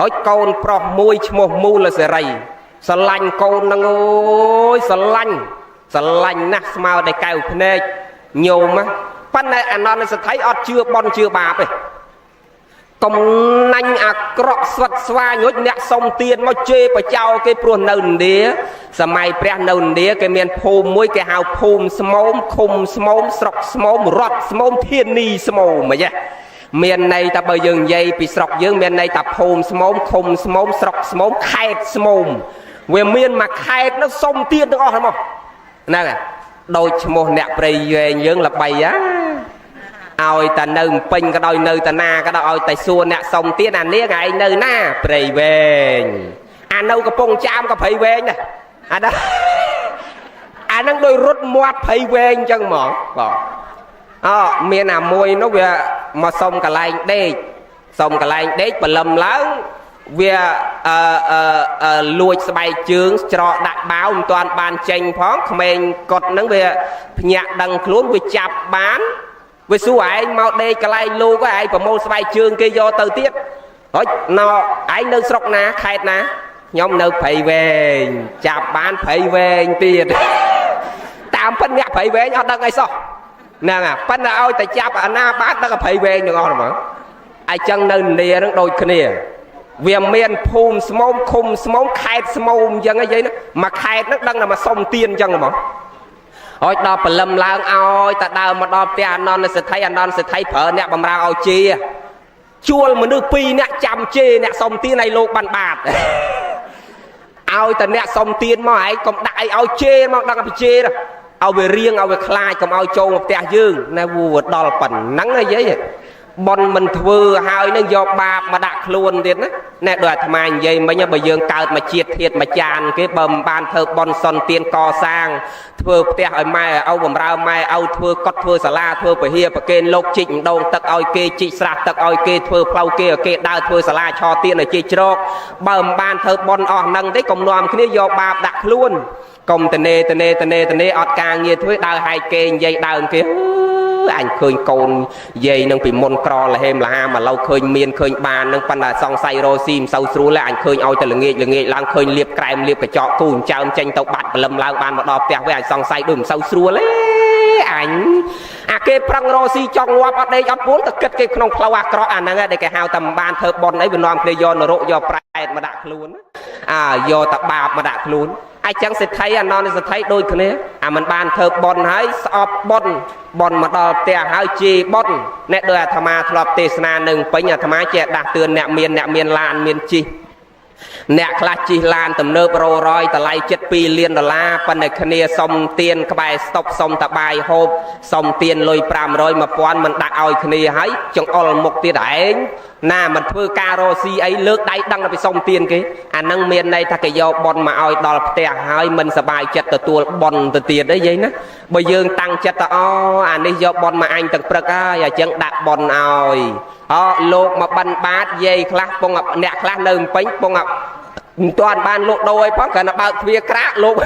ហើយកូនប្រុសមួយឈ្មោះមូលសេរីស្រឡាញ់កូនហ្នឹងអូយស្រឡាញ់ណាស់ស្មើតែកែវភ្នែកញោមប៉ុន្តែអនន្តសេដ្ឋីអត់ជឿបន់ជឿបាបទេកំណាញ់អាក្រក់ស្វិតស្វាញរួចអ្នកសុំទានមកជេរបចោគេព្រោះនៅឥណ្ឌាសម័យព្រះនៅឥណ្ឌាគេមានភូមិមួយគេហៅភូមិស្មោមឃុំស្មោមស្រុកស្មោមរដ្ឋស្មោមធានីស្មោមអីមានន័យថាបើយើងនិយាយពីស្រុកយើងមានន័យថាភូមិស្មោមឃុំស្មោមស្រុកស្មោមខេត្តស្មោមវាមានមួយខេត្តនោះសុំទានទាំងអស់ហ្មងហ្នឹងដូចឈ្មោះអ្នកព្រៃវែងយើងល្បីហ៎ឲ្យតែនៅពេញក៏ដោយនៅតាណាក៏ដោយឲ្យតែសួរអ្នកសុំទៀតអានាងឯងនៅណាព្រៃវែងអានៅកំពង់ចាមក៏ព្រៃវែងដែរអាហ្នឹងអាហ្នឹងដូចរត់មាត់ព្រៃវែងអញ្ចឹងហ្មងបងអមានអាមួយនោះវាមកសុំកន្លែងដេកសុំកន្លែងដេកព្រលឹមឡើងវាអឺលួចស្បែកជើងច្រកដាក់បាវមិនទាន់បានចេញផងក្មេងកុដហ្នឹងវាភ្ញាក់ដឹងខ្លួនវាចាប់បានវាសួរឯងមកដេកកន្លែងលោកឯងប្រមូលស្បែកជើងគេយកទៅទៀតហុចណឯងនៅស្រុកណាខេត្តណាខ្ញុំនៅព្រៃវែងចាប់បានព្រៃវែងទៀតតាមពិតអ្នកព្រៃវែងអត់ដឹងអីសោះហ្នឹងហ่ะប៉ុន្តែឲ្យតែចាប់អាណាបានដឹងព្រៃវែងទាំងអស់ហ្មងអញ្ចឹងនៅនាហ្នឹងដូចគ្នាវាមានភូមិស្មោមឃុំស្មោមខេត្តស្មោមអញ្ចឹងនិយាយណាមួយខេត្តហ្នឹងដឹងតែមកសុំទៀនអញ្ចឹងហ្មងហើយដល់ព្រលឹមឡើងឲ្យតែដើមមកដល់ផ្ទះអនន្តសេដ្ឋីអនន្តសេដ្ឋីប្រើអ្នកបំរើឲ្យជេជួលមនុស្ស2នាក់ចាំជេអ្នកសុំទៀនឲ្យលោកបានបាតឲ្យតែអ្នកសុំទៀនមកឯងកុំដាក់អីឲ្យជេមកដឹងពីជេឲ្យវារៀងឲ្យវាខ្លាចកុំឲ្យចូលមកផ្ទះយើងណែវដល់ប៉ុណ្ណឹងនិយាយប៉ុនមិនធ្វើហើយនឹងយកបាបមកដាក់ខ្លួនទៀតណាណែដូចអាត្មានិយាយមិញបើយើងកើតមកជាតិធាតមកចានគេបើមិនបានធ្វើប៉ុនសុនទានកសាងធ្វើផ្ទះឲ្យម៉ែឲ្យបំរើម៉ែឲ្យធ្វើកត់ធ្វើសាលាធ្វើពហិប្រគេនលោកជីកម្ដងទឹកឲ្យគេជីកស្រះទឹកឲ្យគេធ្វើផ្លូវគេឲ្យគេដើរធ្វើសាលាឆទានឲ្យគេជ្រកបើមិនបានធ្វើប៉ុនអស់នឹងទេកុំនាំគ្នាយកបាបដាក់ខ្លួនកុំតនេតនេតនេតនេអត់ការងារធ្វើដើរហែកគេនិយាយដើមគេអញឃើញកូនយាយនឹងពីមុនក្រលហេមលហាមឥឡូវឃើញមានឃើញបាននឹងប៉ុន្តែសង្ស័យរស់ស៊ីមិនសូវស្រួលទេអញឃើញឲ្យតែល្ងាចល្ងាចឡើងឃើញលៀបក្រែមលៀបកញ្ចក់គូចើមចេញទៅបាត់ព្រលឹមឡើងបានមកដល់ផ្ទះវិញអញសង្ស័យដូចមិនសូវស្រួលទេអញអាគេប្រឹងរស់ស៊ីចង់ងាប់អត់ដេកអត់ពួនទៅគិតគេក្នុងផ្លូវអាក្រក់អាហ្នឹងដែលគេហៅតែមិនបានធ្វើបុណ្យអីវានាំគ្នាយកនរកយកប្រែតមកដាក់ខ្លួនអាយកតែបាបមកដាក់ខ្លួន អញ្ចឹងសេដ្ឋីអនន្តសេដ្ឋីដូចគ្នាអាមិនបានធ្វើបុណ្យហើយស្អប់បុណ្យបុណ្យមកដល់ផ្ទះហើយជេរបុណ្យអ្នកដោយអាត្មាធ្លាប់ទេសនានឹងពេញអាត្មាចេះដាស់តឿនអ្នកមានអ្នកមានឡានមានជិះអ្នកខ្លះជិះឡានទំនើបរោរយតម្លៃជិត2លានដុល្លារប៉ុន្តែគ្នាសុំទៀនក្បែរស្តុបសុំតបាយហូបសុំទៀនលុយ500 1000មិនដាក់ឲ្យគ្នាហើយចង្អុលមុខទៀតឯងណាមិនធ្វើការរកស៊ីអីលើកដៃដឹងតែពីសុំទៀនគេអានឹងមានន័យថាគេយកប៉ុនមកឲ្យដល់ផ្ទះហើយមិនសบายចិត្តទទួលប៉ុនទៅទៀតអីយាយណាបើយើងតាំងចិត្តទៅអូអានេះយកប៉ុនមកអញទាំងព្រឹកហើយអញ្ចឹងដាក់ប៉ុនឲ្យអលោកមកបិណ្ឌបាតយាយខ្លះពងអ្នកខ្លះនៅពេញពងមិនទាន់បានលក់ដូរអីផងគ្រាន់តែបើកទ្វារក្រាកលោក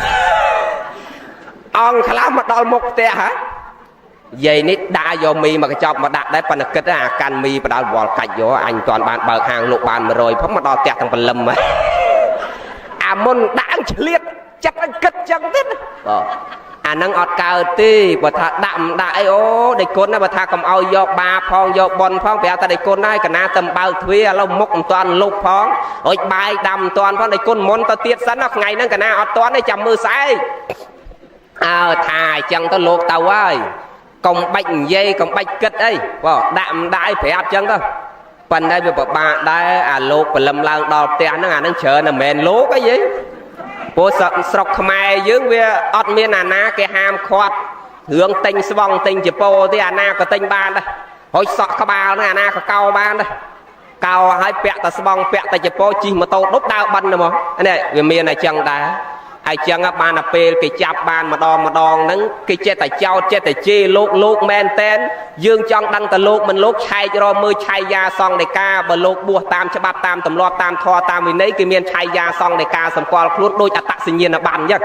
អង្គខ្លះមកដល់មុខផ្ទះហ៎យាយនេះដាក់យកមីមកកញ្ចប់មកដាក់ដែរប៉ុន្តែគិតអាកាន់មីបដាល់វល់កាច់យកអញមិនទាន់បានបើកហាងលក់បាន100ផងមកដល់ផ្ទះទាំងព្រលឹមអាមុនដាក់ឆ្លៀតចិត្តឲ្យគិតចឹងទៀតបាទអានឹងអត់កើតទេបើថាដាក់មិនដាក់អីអូដេចគុណណាបើថាកុំឲ្យយកបាផងយកប៉ុនផងប្រាប់តែដេចគុណហើយកណាទៅបើកទ្វារឥឡូវមុខមិនទាន់លុបផងអុចបាយដាំមិនទាន់ផងដេចគុណមុនទៅទៀតសិនណាថ្ងៃហ្នឹងកណាអត់ទាន់ទេចាំមើលស្អែកអើថាអញ្ចឹងទៅលោកទៅហើយកុំបាច់និយាយកុំបាច់គិតអីបាទដាក់មិនដាក់អីប្រាប់អញ្ចឹងទៅប៉ុន្តែវាពិបាកដែរអាលោកព្រលឹមឡើងដល់ផ្ទះហ្នឹងអាហ្នឹងច្រើនតែមិនមែនលោកអីទេព្រោះស្រុកខ្មែរយើងវាអត់មានអាណាគេហាមឃាត់រឿងទិញស្វង់ទិញចពោទេអាណាក៏ទិញបានដែរហើយសក់ក្បាលហ្នឹងអាណាក៏កោបានដែរកោឲ្យពាក់តែស្បង់ពាក់តែចពោជិះម៉ូតូដប់ដើរបិណ្ឌហ្មងនេះវាមានតែចឹងដែរហើយចឹងបានតែពេលគេចាប់បានម្ដងម្ដងហ្នឹងគេចេះតែចោតចេះតែជេរលោកលោកមែនតែនយើងចង់ដឹងតែលោកមិនលោកឆែករមើលឆៃយាសង្ឃដីកាបើលោកបួសតាមច្បាប់តាមទម្លាប់តាមធម៌តាមវិន័យគេមានឆៃយាសង្ឃដីកាសម្គាល់ខ្លួនដូចអត្តសញ្ញាណប័ណ្ណអញ្ចឹង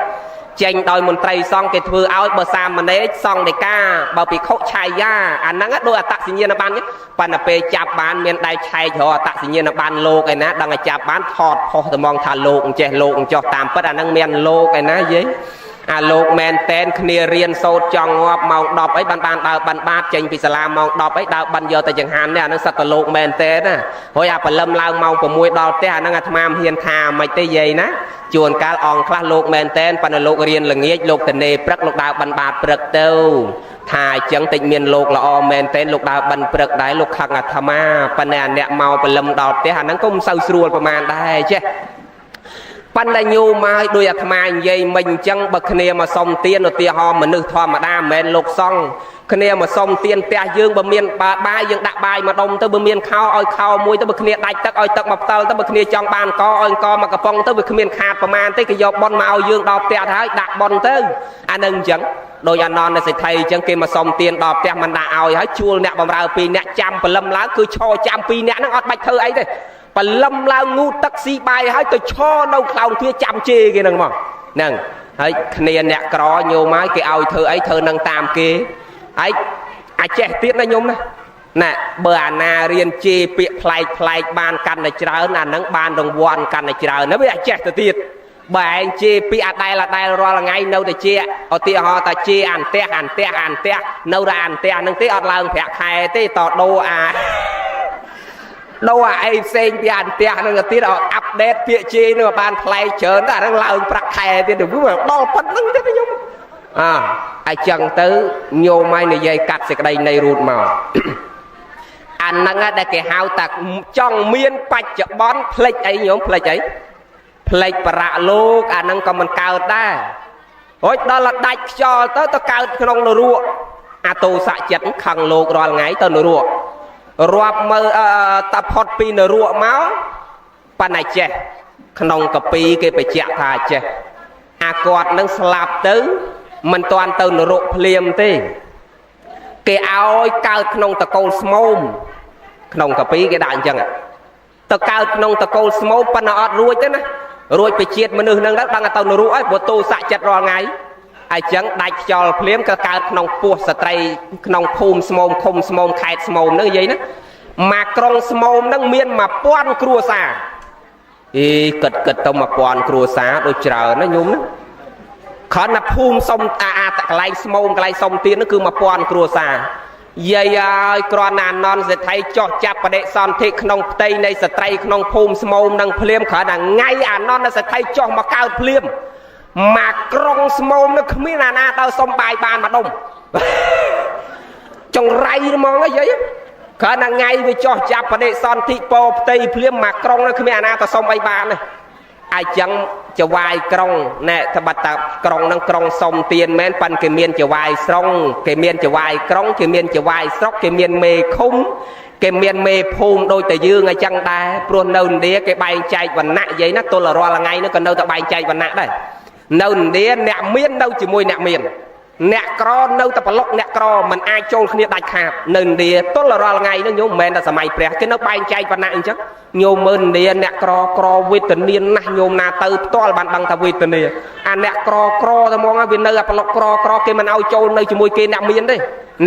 ចេញដោយមន្ត្រីសង្ឃគេធ្វើឲ្យបើសាមណេរសង្ឃដីកាបើភិក្ខុឆៃយាអាហ្នឹងដូចអត្តសញ្ញាណប័ណ្ណប៉ុន្តែពេលចាប់បានមានដៃឆែករកអត្តសញ្ញាណប័ណ្ណលោកឯណាដឹងឲ្យចាប់បានថតផុសត្មងថាលោកអញ្ចេះលោកអញ្ចោះតាមពិតអាហ្នឹងមានលោកឯណាយាយអាលោកមែនតែនគ្នារៀនសូត្រចង់ងាប់ម៉ោង10អីបានបានដើរបានបាតចេញពីសាលាម៉ោង10អីដើរបិណ្ឌយកទៅចង្ហាន់នេះអាហ្នឹងសិតតលោកមែនតែនណាហើយអាព្រលឹមឡើងម៉ោង6ដល់ផ្ទះអាហ្នឹងអាត្មាមិនហ៊ានថាមិនទេយាយណាជួនកាលអង្គខ្លះលោកមែនតែនប៉ុន្តែលោករៀនល្ងាចលោកតនេព្រឹកលោកដើរបិណ្ឌបាតព្រឹកទៅថាអញ្ចឹងតិចមានលោកល្អមែនតែនលោកដើរបិណ្ឌព្រឹកដែរលោកខឹងអាត្មាប៉ុន្តែអាអ្នកមកព្រលឹមដល់ផ្ទះអាហ្នឹងក៏មិនសូវស្រួលប្រហែលដែរចេះប៉ុន្តែញោមមកដោយអាត្មានិយាយមិញអញ្ចឹងបើគ្នាមកសុំទានឧទាហរណ៍មនុស្សធម្មតាមិនមែនលោកសង្ឃគ្នាមកសុំទានផ្ទះយើងបើមានបាយយើងដាក់បាយមកដុំទៅបើមានខោឲ្យខោមួយទៅបើគ្នាដាច់ទឹកឲ្យទឹកមកផ្តិលទៅបើគ្នាចង់បានកឲ្យកមកកំប៉ុងទៅវាគ្មានខាតប្រមាណទេគេយកប៉ុនមកឲ្យយើងដល់ផ្ទះទៅហើយដាក់ប៉ុនទៅអានឹងអញ្ចឹងដោយអានន្តសេដ្ឋីអញ្ចឹងគេមកសុំទានដល់ផ្ទះមិនដាក់ឲ្យហើយជួលអ្នកបំរើ2អ្នកចាំព្រលឹមឡើងគឺឈរចាំ2អ្នកហ្នឹងអត់បាច់ធ្វើអីទេព្រលឹមឡើងងូទឹកស៊ីបាយហើយទៅឈរនៅខ្លោងទ្វារចាំជេរគេហ្នឹងមកហ្នឹងហើយគ្នាអ្នកក្រញោមហើយគេឲ្យធ្វើអីធ្វើនឹងតាមគេហើយអាចចេះទៀតណាញោមណាណែបើអាណារៀនជេរពាក្យប្លែកប្លែកបានកាន់តែច្រើនអាហ្នឹងបានរង្វាន់កាន់តែច្រើនណាវាអាចចេះទៅទៀតបើឯងជេរពាក្យអាដែលអាដែលរាល់ថ្ងៃនៅតែជាឧទាហរណ៍ថាជេរអានផ្ទះអានផ្ទះអានផ្ទះនៅតែអានផ្ទះហ្នឹងទេអត់ឡើងប្រាក់ខែទេតដូរអាដូរអាអីផ្សេងពីអានផ្ទះហ្នឹងទៅទៀតអាប់ដេតពាក្យជេរហ្នឹងបានថ្លៃច្រើនតែអាហ្នឹងឡើងប្រាក់ខែទៀតវាដល់ប៉ុណ្្នឹងទេខ្ញុំអើអញ្ចឹងទៅញោមឲ្យនិយាយកាត់សេចក្តីនៃរូតមកអាហ្នឹងដែលគេហៅថាចង់មានបច្ចុប្បន្នផ្លិចអីញោមផ្លិចអីផ្លេចបរៈលោកអាហ្នឹងក៏មិនកើតដែររួចដល់ដាច់ខ្យល់ទៅទៅកើតក្នុងនរកអាទោសៈចិត្តខឹងលោករាល់ថ្ងៃទៅនរករាប់មើលតាផុតពីនរកមកប៉ុន្តែចេះក្នុងកពីគេបញ្ជាក់ថាចេះអាគាត់នឹងស្លាប់ទៅមិនទាន់ទៅនរកភ្លាមទេគេឲ្យកើតក្នុងតកូលស្មោមក្នុងកពីគេដាក់អញ្ចឹងទៅកើតក្នុងតកូលស្មោមប៉ុន្តែអត់រួចទេណារួចពីជាតិមនុស្សនឹងដឹងតែទៅនរកហើយព្រោះទោសៈចិត្តរាល់ថ្ងៃអញ្ចឹងដាច់ខ្យល់ភ្លាមក៏កើតក្នុងពោះស្ត្រីក្នុងភូមិស្មោមឃុំស្មោមខេត្តស្មោមហ្នឹងនិយាយណាមកក្រុងស្មោមហ្នឹងមាន1000គ្រួសារអីគិតគិតទៅ1000គ្រួសារដូចច្រើនណាញោមណាគ្រាន់តែភូមិសុំអាអាកន្លែងស្មោមកន្លែងសុំទានហ្នឹងគឺ1000គ្រួសារយាយហើយគ្រាន់តែអានន្តសេដ្ឋីចោះចាប់បដិសន្ធិក្នុងផ្ទៃនៃស្ត្រីក្នុងភូមិស្មោមនឹងភ្លាមគ្រាន់តែថ្ងៃអានន្តសេដ្ឋីចោះមកកើតភ្លាម មកក្រុងស្មោមនៅគ្មានអាណាដើរសុំបាយបានមួយដុំចង្រៃហ្មងយាយគ្រាន់តែថ្ងៃវាចោះចាប់បដិសន្ធិពោផ្ទៃភ្លាមមកក្រុងនៅគ្មានអាណាទៅសុំអីបានទេអាចឹងចវាយក្រុងណែត្បិតតាក្រុងហ្នឹងក្រុងសុំទៀនមែនប៉ិនគេមានចវាយស្រុងគេមានចវាយក្រុងគេមានចវាយស្រុកគេមានមេឃុំគេមានមេភូមិដូចតែយើងអញ្ចឹងដែរព្រោះនៅឥណ្ឌាគេបែងចែកវណ្ណៈយាយណាទល់រាល់ថ្ងៃនោះក៏នៅតែបែងចែកវណ្ណៈដែរនៅឥណ្ឌាអ្នកមាននៅជាមួយអ្នកមានអ្នកក្រនៅតែប្លុកអ្នកក្រមិនអាចចូលគ្នាដាច់ខាតនៅឥណ្ឌាទល់រាល់ថ្ងៃនោះញោមមិនមែនតែសម័យព្រះគេនៅបែងចែកវណ្ណៈអញ្ចឹងញោមមើលឥណ្ឌាអ្នកក្រក្រវេទនាណាស់ញោមណាទៅផ្ទាល់បានដឹងថាវេទនាអាអ្នកក្រក្រតែហ្មងវានៅអាប្លុកក្រក្រគេមិនឲ្យចូលនៅជាមួយគេអ្នកមានទេ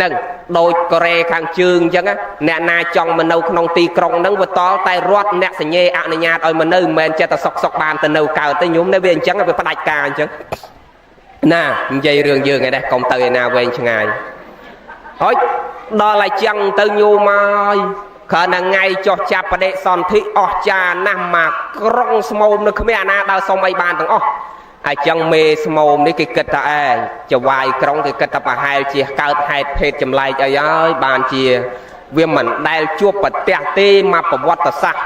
នឹងដូចកូរ៉េខាងជើងអញ្ចឹងអ្នកណាចង់មកនៅក្នុងទីក្រុងហ្នឹងវាតល់តែរដ្ឋអ្នកសញ្ញេអនុញ្ញាតឲ្យមកនៅមិនមែនចិត្តតែសុកសុកបានទៅនៅកើតទេញោមនៅវាអញ្ចឹងវាផ្ដាច់ការអញ្ចឹងណានិយាយរឿងយើងឯនេះកុំទៅឯណាវែងឆ្ងាយហើយដល់ឲ្យចឹងទៅញោមហើយគ្រាន់តែថ្ងៃចុះចាប់បដិសន្ធិអស់ចាណាស់មកក្រុងស្មោមនៅគ្មានអាណាដើរសុំអីបានទាំងអស់អញ្ចឹងមេស្មោមនេះគេគិតថាអេចវាយក្រុងគេគិតថាប្រហែលជាកើតហេតុភេទចម្លែកអីហើយបានជាវាមិនដែលជួបប្រទះទេមកប្រវត្តិសាស្ត្រ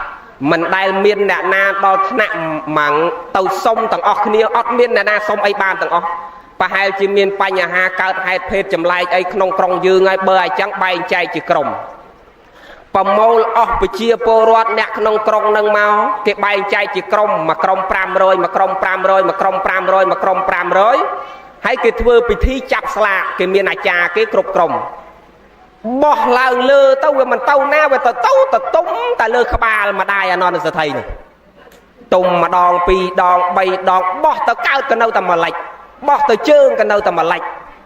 មិនដែលមានអ្នកណាដល់ថ្នាក់ម៉ងទៅសុំទាំងអស់គ្នាអត់មានអ្នកណាសុំអីបានទាំងអស់ប្រហែលជាមានបញ្ហាកើតហេតុភេទចម្លែកអីក្នុងក្រុងយើងហើយបើអញ្ចឹងបែងចែកជាក្រុមប្រមូលអស់ប្រជាពលរដ្ឋអ្នកក្នុងក្រុងនឹងមកគេបែងចែកជាក្រុមមួយក្រុម500មួយក្រុម500មួយក្រុម500មួយក្រុម500ហើយគេធ្វើពិធីចាប់ស្លាកគេមានអាចារ្យគេគ្រប់ក្រុមបោះឡើងលើទៅវាមិនទៅណាវាទៅទៅទៅទុំតែលើក្បាលម្ដាយអនន្តសថីនេះទុំម្ដងពីរដងបីដងបោះទៅកើតក៏នៅតែមួយលិចបោះទៅជើងក៏នៅតែមួយលិច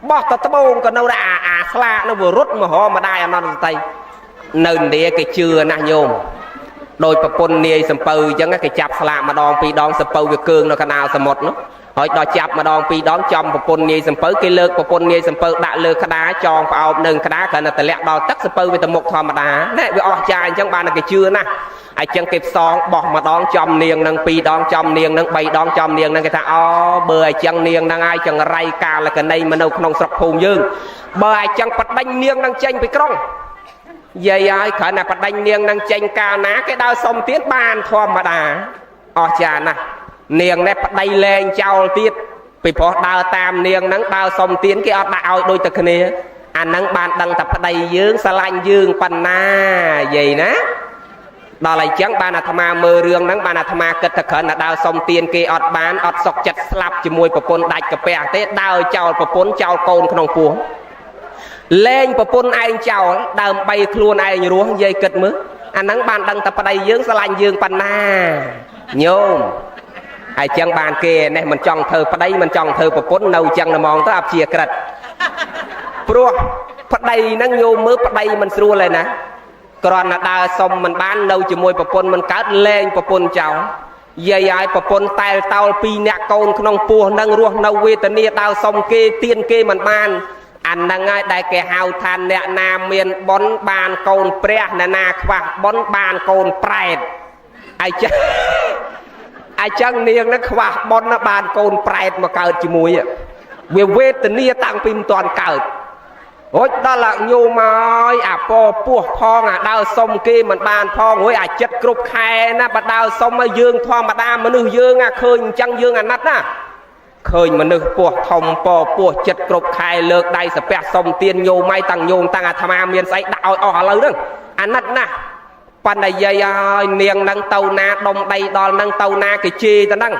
បោះទៅត្បូងក៏នៅតែអាស្លាកនៅវារត់មករកម្ដាយអនន្តសថីនៅឥណ្ឌាគេជឿណាស់ញោមដោយប្រពន្ធនាយសំពៅអញ្ចឹងគេចាប់ស្លាកម្ដងពីរដងសំពៅវាកើងនៅកណ្ដាលសមុទ្រនោះហើយដល់ចាប់ម្ដងពីរដងចំប្រពន្ធនាយសំពៅគេលើកប្រពន្ធនាយសំពៅដាក់លើក្តារចងផ្អោបនឹងក្តារគ្រាន់តែតម្លាក់ដល់ទឹកសំពៅវាទៅមុខធម្មតាណែវាអស់ចាអញ្ចឹងបានតែគេជឿណាស់អញ្ចឹងគេផ្សងបោះម្ដងចំនាងនឹងពីរដងចំនាងនឹងបីដងចំនាងនឹងគេថាអូបើអញ្ចឹងនាងនឹងហើយចង្រៃកាលកណីមកនៅក្នុងស្រុកភូមិយើងបើអញ្ចឹងបដិញនាងនឹងចេញពីក្រុងយាយហើយគ្រាន់តែបដិញនាងនឹងចេញកាលណាគេដើរសុំទៀតបានធម្មតាអស់ចាណាស់នាងនេះប្តីលែងចោលទៀតពីព្រោះដើរតាមនាងហ្នឹងដើរសុំទៀនគេអត់ដាក់ឲ្យដូចតែគ្នាអាហ្នឹងបានដឹងតែប្តីយើងស្រឡាញ់យើងប៉ុណ្ណាយាយណាដល់អញ្ចឹងបានអាត្មាមើលរឿងហ្នឹងបានអាត្មាគិតថាគ្រាន់តែដើរសុំទៀនគេអត់បានអត់សុខចិត្តស្លាប់ជាមួយប្រពន្ធដាច់កាពះទេដើរចោលប្រពន្ធចោលកូនក្នុងពោះលែងប្រពន្ធឯងចោលដើម្បីខ្លួនឯងរស់យាយគិតមើលអាហ្នឹងបានដឹងតែប្តីយើងស្រឡាញ់យើងប៉ុណ្ណាញោមហើយចឹងបានគេនេះមិនចង់ធ្វើប្តីមិនចង់ធ្វើប្រពន្ធនៅចឹងតែហ្មងទៅអព្យាក្រឹតព្រោះប្តីហ្នឹងញោមមើលប្តីមិនស្រួលឯណាគ្រាន់តែដើរសុំមិនបាននៅជាមួយប្រពន្ធមិនកើតលែងប្រពន្ធចោលយាយឲ្យប្រពន្ធតែលតោលពីរអ្នកកូនក្នុងពោះនឹងរស់នៅវេទនាដើរសុំគេទៀនគេមិនបានអាហ្នឹងហើយដែលគេហៅថាអ្នកណាមានបុណ្យបានកូនព្រះអ្នកណាខ្វះបុណ្យបានកូនប្រែតអញ្ចឹងអញ្ចឹងនាងហ្នឹងខ្វះបុណ្យបានកូនប្រែតមកកើតជាមួយវាវេទនាតាំងពីមិនទាន់កើតរួចដល់អាញោមហើយអាពពោះផងអាដើរសុំគេមិនបានផងរួចអាចិត្តគ្រប់ខែណាបើដើរសុំឲ្យយើងធម្មតាមនុស្សយើងអាឃើញអញ្ចឹងយើងអាណិតណាឃើញមនុស្សពោះធំពពោះចិត្តគ្រប់ខែលើកដៃសាពះសុំទៀនញោមឲ្យតាំងញោមតាំងអាត្មាមានស្អីដាក់ឲ្យអស់ឥឡូវហ្នឹងអាណិតណាស់ប៉ុន្តែយាយហើយនាងនឹងទៅណាដុំដីដល់នឹងទៅណាគេជេរទៅហ្នឹង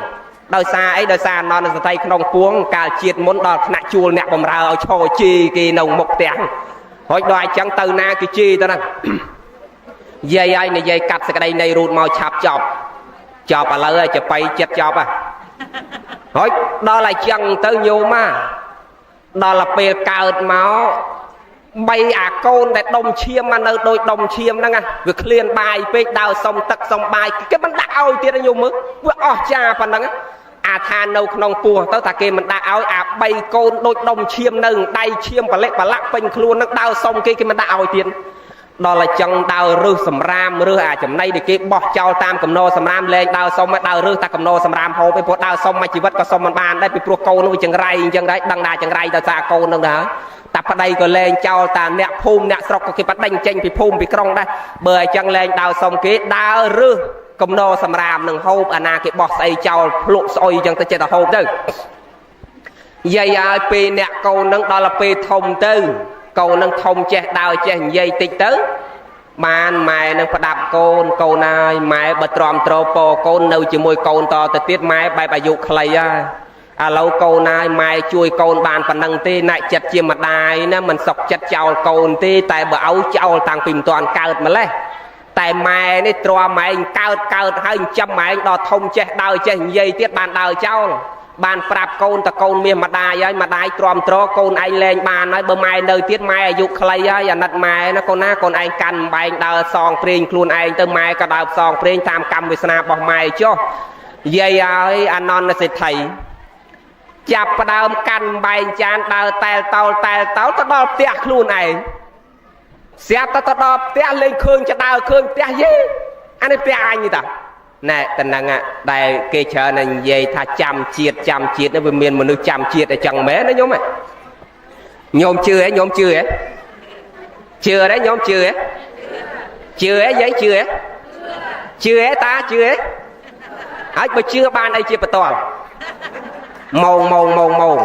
ដោយសារអីដោយសារអនន្តសថីក្នុងពួងកាលជាតិមុនដល់ថ្នាក់ជួលអ្នកបំរើឲ្យឈរជេរគេនៅមុខផ្ទះហើយដល់អញ្ចឹងទៅណាគេជេរទៅហ្នឹងយាយហើយនិយាយកាត់សក្តីនៃរូតមកឆាប់ចប់ចប់ឥឡូវហើយចបៃចិត្តចប់ហ่ะហើយដល់អញ្ចឹងទៅញោមដល់ពេលកើតមកបីអាកូនដែលដុំឈាមមកនៅដូចដុំឈាមហ្នឹងវាឃ្លានបាយពេកដើរសុំទឹកសុំបាយគេមិនដាក់ឲ្យទៀតញោមមើលវាអស់ចាប៉ុណ្ណឹងអាថានៅក្នុងពោះទៅថាគេមិនដាក់ឲ្យអាបីកូនដូចដុំឈាមនៅដៃឈាមបលិបលាក់ពេញខ្លួនហ្នឹងដើរសុំគេគេមិនដាក់ឲ្យទៀត ដល់តែចឹងដើររើសសម្រាមរើសអាចំណៃដែលគេបោះចោលតាមកំណោសម្រាមលែងដើរសុំដើររើសតែកំណោសម្រាមហូបឯងព្រោះដើរសុំមួយជីវិតក៏សុំមិនបានដែរពីព្រោះកូននោះវាចង្រៃអញ្ចឹងដែរដឹងថាចង្រៃដោយសារកូននឹងដែរតាប្តីក៏លែងចោលតាអ្នកភូមិអ្នកស្រុកក៏គេបដិញចេញពីភូមិពីក្រុងដែរបើអញ្ចឹងលែងដើរសុំគេដើររើសកំណោសម្រាមនឹងហូបអាណាគេបោះស្អីចោលភ្លក់ស្អុយអញ្ចឹងទៅចិត្តតែហូបទៅយាយឲ្យពេលអ្នកកូននឹងដល់ពេលធំទៅកូននឹងធំចេះដើរចេះនិយាយតិចទៅបានម៉ែនឹងផ្ដាប់កូនកូនហើយម៉ែបើទ្រាំទ្រពកូននៅជាមួយកូនតទៅទៀតម៉ែបែបអាយុខ្លីហើយឥឡូវកូនហើយម៉ែជួយកូនបានប៉ុណ្ណឹងទេណែចិត្តជាម្ដាយណាមិនសុកចិត្តចោលកូនទេតែបើឲ្យចោលតាំងពីមិនទាន់កើតម្លេះតែម៉ែនេះទ្រាំម៉ែកើតកើតហើយចិញ្ចឹមម៉ែដល់ធំចេះដើរចេះនិយាយទៀតបានដើរចោលបានប្រាប់កូនតកូនមាសម្ដាយហើយម្ដាយទ្រាំទ្រកូនឯងលែងបានហើយបើម៉ែនៅទៀតម៉ែអាយុខ្លីហើយអាណិតម៉ែណាកូនណាកូនឯងកាន់បែងដើរសងព្រេងខ្លួនឯងទៅម៉ែក៏ដើរផ្សងព្រេងតាមកម្មវាសនារបស់ម៉ែចុះយាយហើយអានន្ទសេដ្ឋីចាប់ផ្ដើមកាន់បែងចានដើរតែលតោលតែលតោលទៅដល់ផ្ទះខ្លួនឯងស្រាប់តែទៅដល់ផ្ទះលែងឃើញចដើឃើញផ្ទះយេអានេះផ្ទះអញនេះតាណែតំណឹងដែលគេច្រើនតែនិយាយថាចាំជាតិចាំជាតិនេះវាមានមនុស្សចាំជាតិអញ្ចឹងមែនណាញោមញោមជឿហ៎ញោមជឿហ៎ជឿទេញោមជឿហ៎ជឿហ៎យាយជឿហ៎ជឿហ៎តាជឿហ៎ហើយបើជឿបានអីជាបន្ទាល់ម៉ងម៉ងម៉ងម៉ង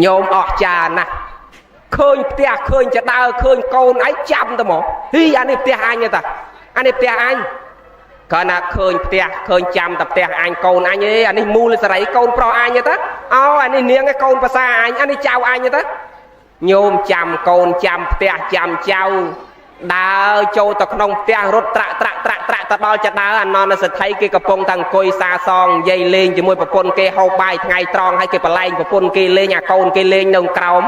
ញោមអស់ចាណាស់ឃើញផ្ទះឃើញចដើឃើញកូនឯងចាំទៅមកហ៊ីអានេះផ្ទះអញទេតាអានេះផ្ទះអញគាត់ណាឃើញផ្ទះឃើញចាំតែផ្ទះអញកូនអញឯងអានេះមូលសរីកូនប្រុសអញទេអូអានេះនាងឯងកូនប្រសាអញអានេះចៅអញទេញោមចាំកូនចាំផ្ទះចាំចៅដើរចូលទៅក្នុងផ្ទះរត់ត្រាក់ត្រាក់ត្រាក់ត្រាក់ទៅដល់ចដើអានន្ទសេដ្ឋីគេកំពុងតែអង្គុយសាសងនិយាយលេងជាមួយប្រពន្ធគេហូបបាយថ្ងៃត្រង់ហើយគេបលែងប្រពន្ធគេលេងអាកូនគេលេងនៅក្រោម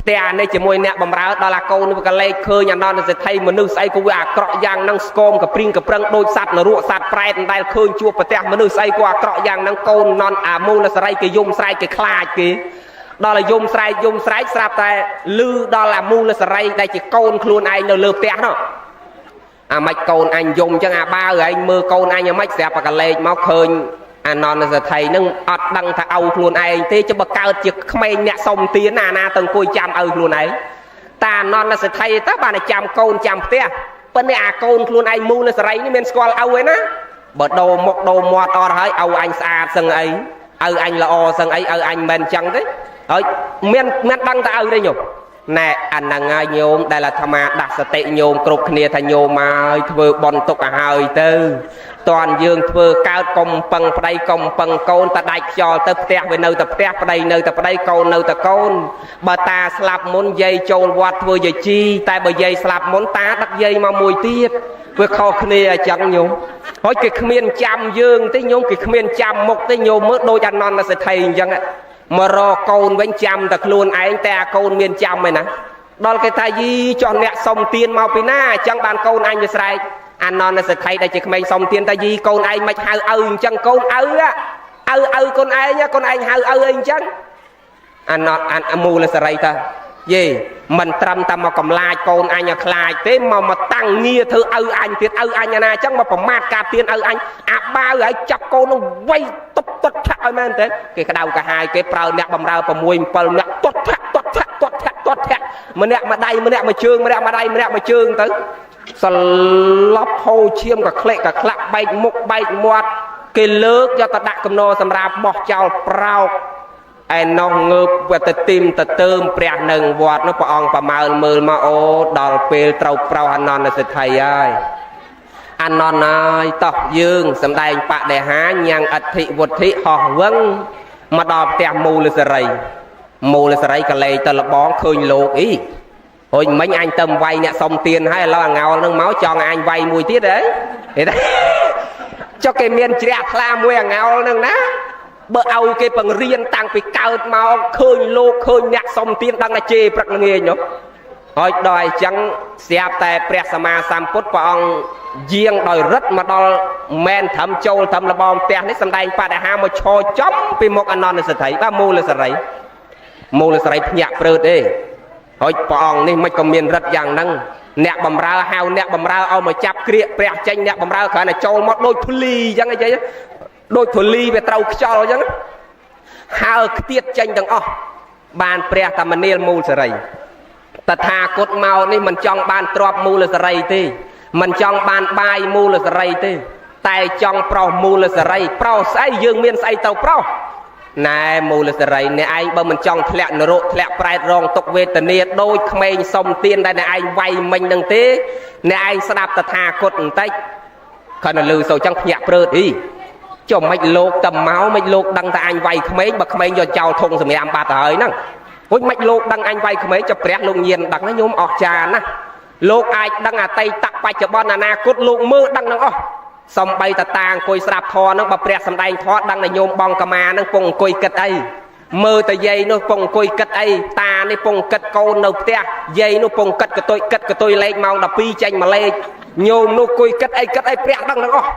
ផ្ទះនេះជាមួយអ្នកបំរើដល់អាកូនវាក៏លេខឃើញអានន្ទសេដ្ឋីមនុស្សស្អីក៏វាអាក្រក់យ៉ាងហ្នឹងស្គមកព្រីងកប្រឹងដូចសត្វនរកសត្វប្រែតមិនដែលឃើញជួបប្រទះមនុស្សស្អីក៏អាក្រក់យ៉ាងហ្នឹងកូននន់អាមូលសរីគេយំស្រែកគេខ្លាចគេដល់ឲ្យយំស្រែកយំស្រែកស្រាប់តែលឺដល់អាមូលសរីដែលជាកូនខ្លួនឯងនៅលើផ្ទះនោះអាម៉េចកូនអញយំអញ្ចឹងអាបាវឯងមើលកូនអញអាម៉េចស្រាប់តែកលេចមកឃើញអានន្ទសេដ្ឋីនឹងអត់ដឹងថាឪខ្លួនឯងទេចុះបើកើតជាក្មេងអ្នកសុំទានណាណាទៅអង្គុយចាំឪខ្លួនឯងតាអានន្ទសេដ្ឋីតើបានតែចាំកូនចាំផ្ទះប៉ុន្តែអាកូនខ្លួនឯងមូលសរីនេះមានស្គាល់ឪឯណាបើដូរមុខដូរមាត់អត់ហើយឪអញស្អាតសឹងអីឪអញល្អសឹងអីឪអញមិនអញ្ចឹងទេហើយមានមានដឹងតែឪទេញោមណែអាហ្នឹងហើយញោមដែលអាត្មាដាស់សតិញោមគ្រប់គ្នាថាញោមហើយធ្វើបន់ទុកឲ្យហើយទៅតន់យើងធ្វើកើតកុំពឹងប្តីកុំពឹងកូនតែដាច់ខ្យល់ទៅផ្ទះវានៅតែផ្ទះប្តីនៅតែប្តីកូននៅតែកូនបើតាស្លាប់មុនយាយចូលវត្តធ្វើយាយជីតែបើយាយស្លាប់មុនតាដឹកយាយមកមួយទៀតវាខុសគ្នាអញ្ចឹងញោមហើយគេគ្មានចាំយើងទេញោមគេគ្មានចាំមុខទេញោមមើលដូចអានន្ទសេដ្ឋីអញ្ចឹងមករកកូនវិញចាំតែខ្លួនឯងតែអាកូនមានចាំឯណាដល់គេថាយីចោះអ្នកសុំទានមកពីណាអញ្ចឹងបានកូនអញវាស្រែកអានន្ទសេដ្ឋីដែលជាក្មេងសុំទានថាយីកូនឯងមិនហៅឪអញ្ចឹងកូនឪឪឪកូនឯងកូនឯងហៅឪអីអញ្ចឹងអានអាមូលសរីតាយេមិនត្រឹមតែមកកំឡាចកូនអញឲ្យខ្លាចទេមកមកតាំងងារធ្វើឪអញទៀតឪអញណាអញ្ចឹងមកប្រមាថការទៀនឪអញអាបាវឲ្យចាប់កូននោះវៃទប់ទាត់ឆាក់ឲ្យមែនទេគេក្តៅកាហាយគេប្រើអ្នកបំរើ6 7អ្នកទាត់ឆាក់ទាត់ឆាក់ទាត់ឆាក់ទាត់ឆាក់ម្នាក់មួយដៃម្នាក់មួយជើងម្នាក់មួយដៃម្នាក់មួយជើងទៅសន្លប់ហូរឈាមក៏ក្លែកក៏ក្លាក់បែកមុខបែកមាត់គេលើកយកទៅដាក់កំណោសម្រាប់បោះចោលប្រោកឯណោះងើបវត្តទីមទៅទើមព្រះនឹងវត្តនោះព្រះអង្គប្រមើលមើលមកអូដល់ពេលត្រូវប្រោសអានន្ទសេដ្ឋីហើយអានន្ទហើយតោះយើងសំដែងបដិហាញ៉ាំងអធិវុទ្ធិហោះវឹងមកដល់ផ្ទះមូលសរីមូលសរីក៏លេទៅលបងឃើញលោកអីហុយមិញអញទៅវាយអ្នកសុំទានហើយឥឡូវអាងោលនឹងមកចង់អញវាយមួយទៀតហីចុះគេមានជ្រះថ្លាមួយអាងោលនឹងណាបើឲ្យគេបង្រៀនតាំងពីកើតមកឃើញលោកឃើញអ្នកសុំទានដឹងតែជេរព្រឹកល្ងាចនោះហើយដល់អញ្ចឹងស្រាប់តែព្រះសម្មាសម្ពុទ្ធព្រះអង្គយាងដោយរិទ្ធមកដល់មែនត្រឹមចូលត្រឹមលបងផ្ទះនេះសំដែងបដិហាមកឈរចំពីមុខអនន្តសេដ្ឋីបាទមូលសរីមូលសរីភ្ញាក់ព្រឺតទេ ហើយព្រះអង្គនេះមិនក៏មានរិទ្ធយ៉ាងហ្នឹងអ្នកបំរើហៅអ្នកបំរើឲ្យមកចាប់ក្រៀកព្រះចេញអ្នកបំរើគ្រាន់តែចូលមកដូចធូលីអញ្ចឹងអីដូចធូលីវាត្រូវខ្យល់អញ្ចឹងហើខ្ទៀតចេញទាំងអស់បានព្រះតាមនាលមូលសរីតថាគតមកនេះមិនចង់បានទ្រព្យមូលសរីទេមិនចង់បានបាយមូលសរីទេតែចង់ប្រោសមូលសរីប្រោសស្អីយើងមានស្អីទៅប្រោសណែមូលសរីអ្នកឯងបើមិនចង់ធ្លាក់នរកធ្លាក់ប្រែតរងទុក្ខវេទនាដូចក្មេងសុំទានដែលអ្នកឯងវាយមិញនឹងទេអ្នកឯងស្ដាប់តថាគតបន្តិចគ្រាន់តែលឺសូវចឹងភ្ញាក់ព្រឺតអីចុះមិនលោកតែមកមិនលោកដឹងថាអញវាយក្មេងបើក្មេងយកចោលធុងសម្រាមបាត់ទៅហើយហ្នឹងហួចមិនលោកដឹងអញវាយក្មេងចុះព្រះលោកញៀនដឹងណាញោមអស្ចារ្យណាស់លោកអាចដឹងអតីតបច្ចុប្បន្នអនាគតលោកមើលដឹងទាំងអស់សំបីតតាអង្គុយស្ដាប់ធម៌ហ្នឹងបើព្រះសំដែងធម៌ដឹងតែញោមបងកម្មាហ្នឹងពងអង្គុយគិតអីមើលតែយាយនោះពងអង្គុយគិតអីតានេះពងគិតកូននៅផ្ទះយាយនោះពងគិតកតុយគិតកតុយលេខម៉ោង12ចេញមកលេខញោមនោះអង្គុយគិតអីគិតអីព្រះដឹងទាំងអស់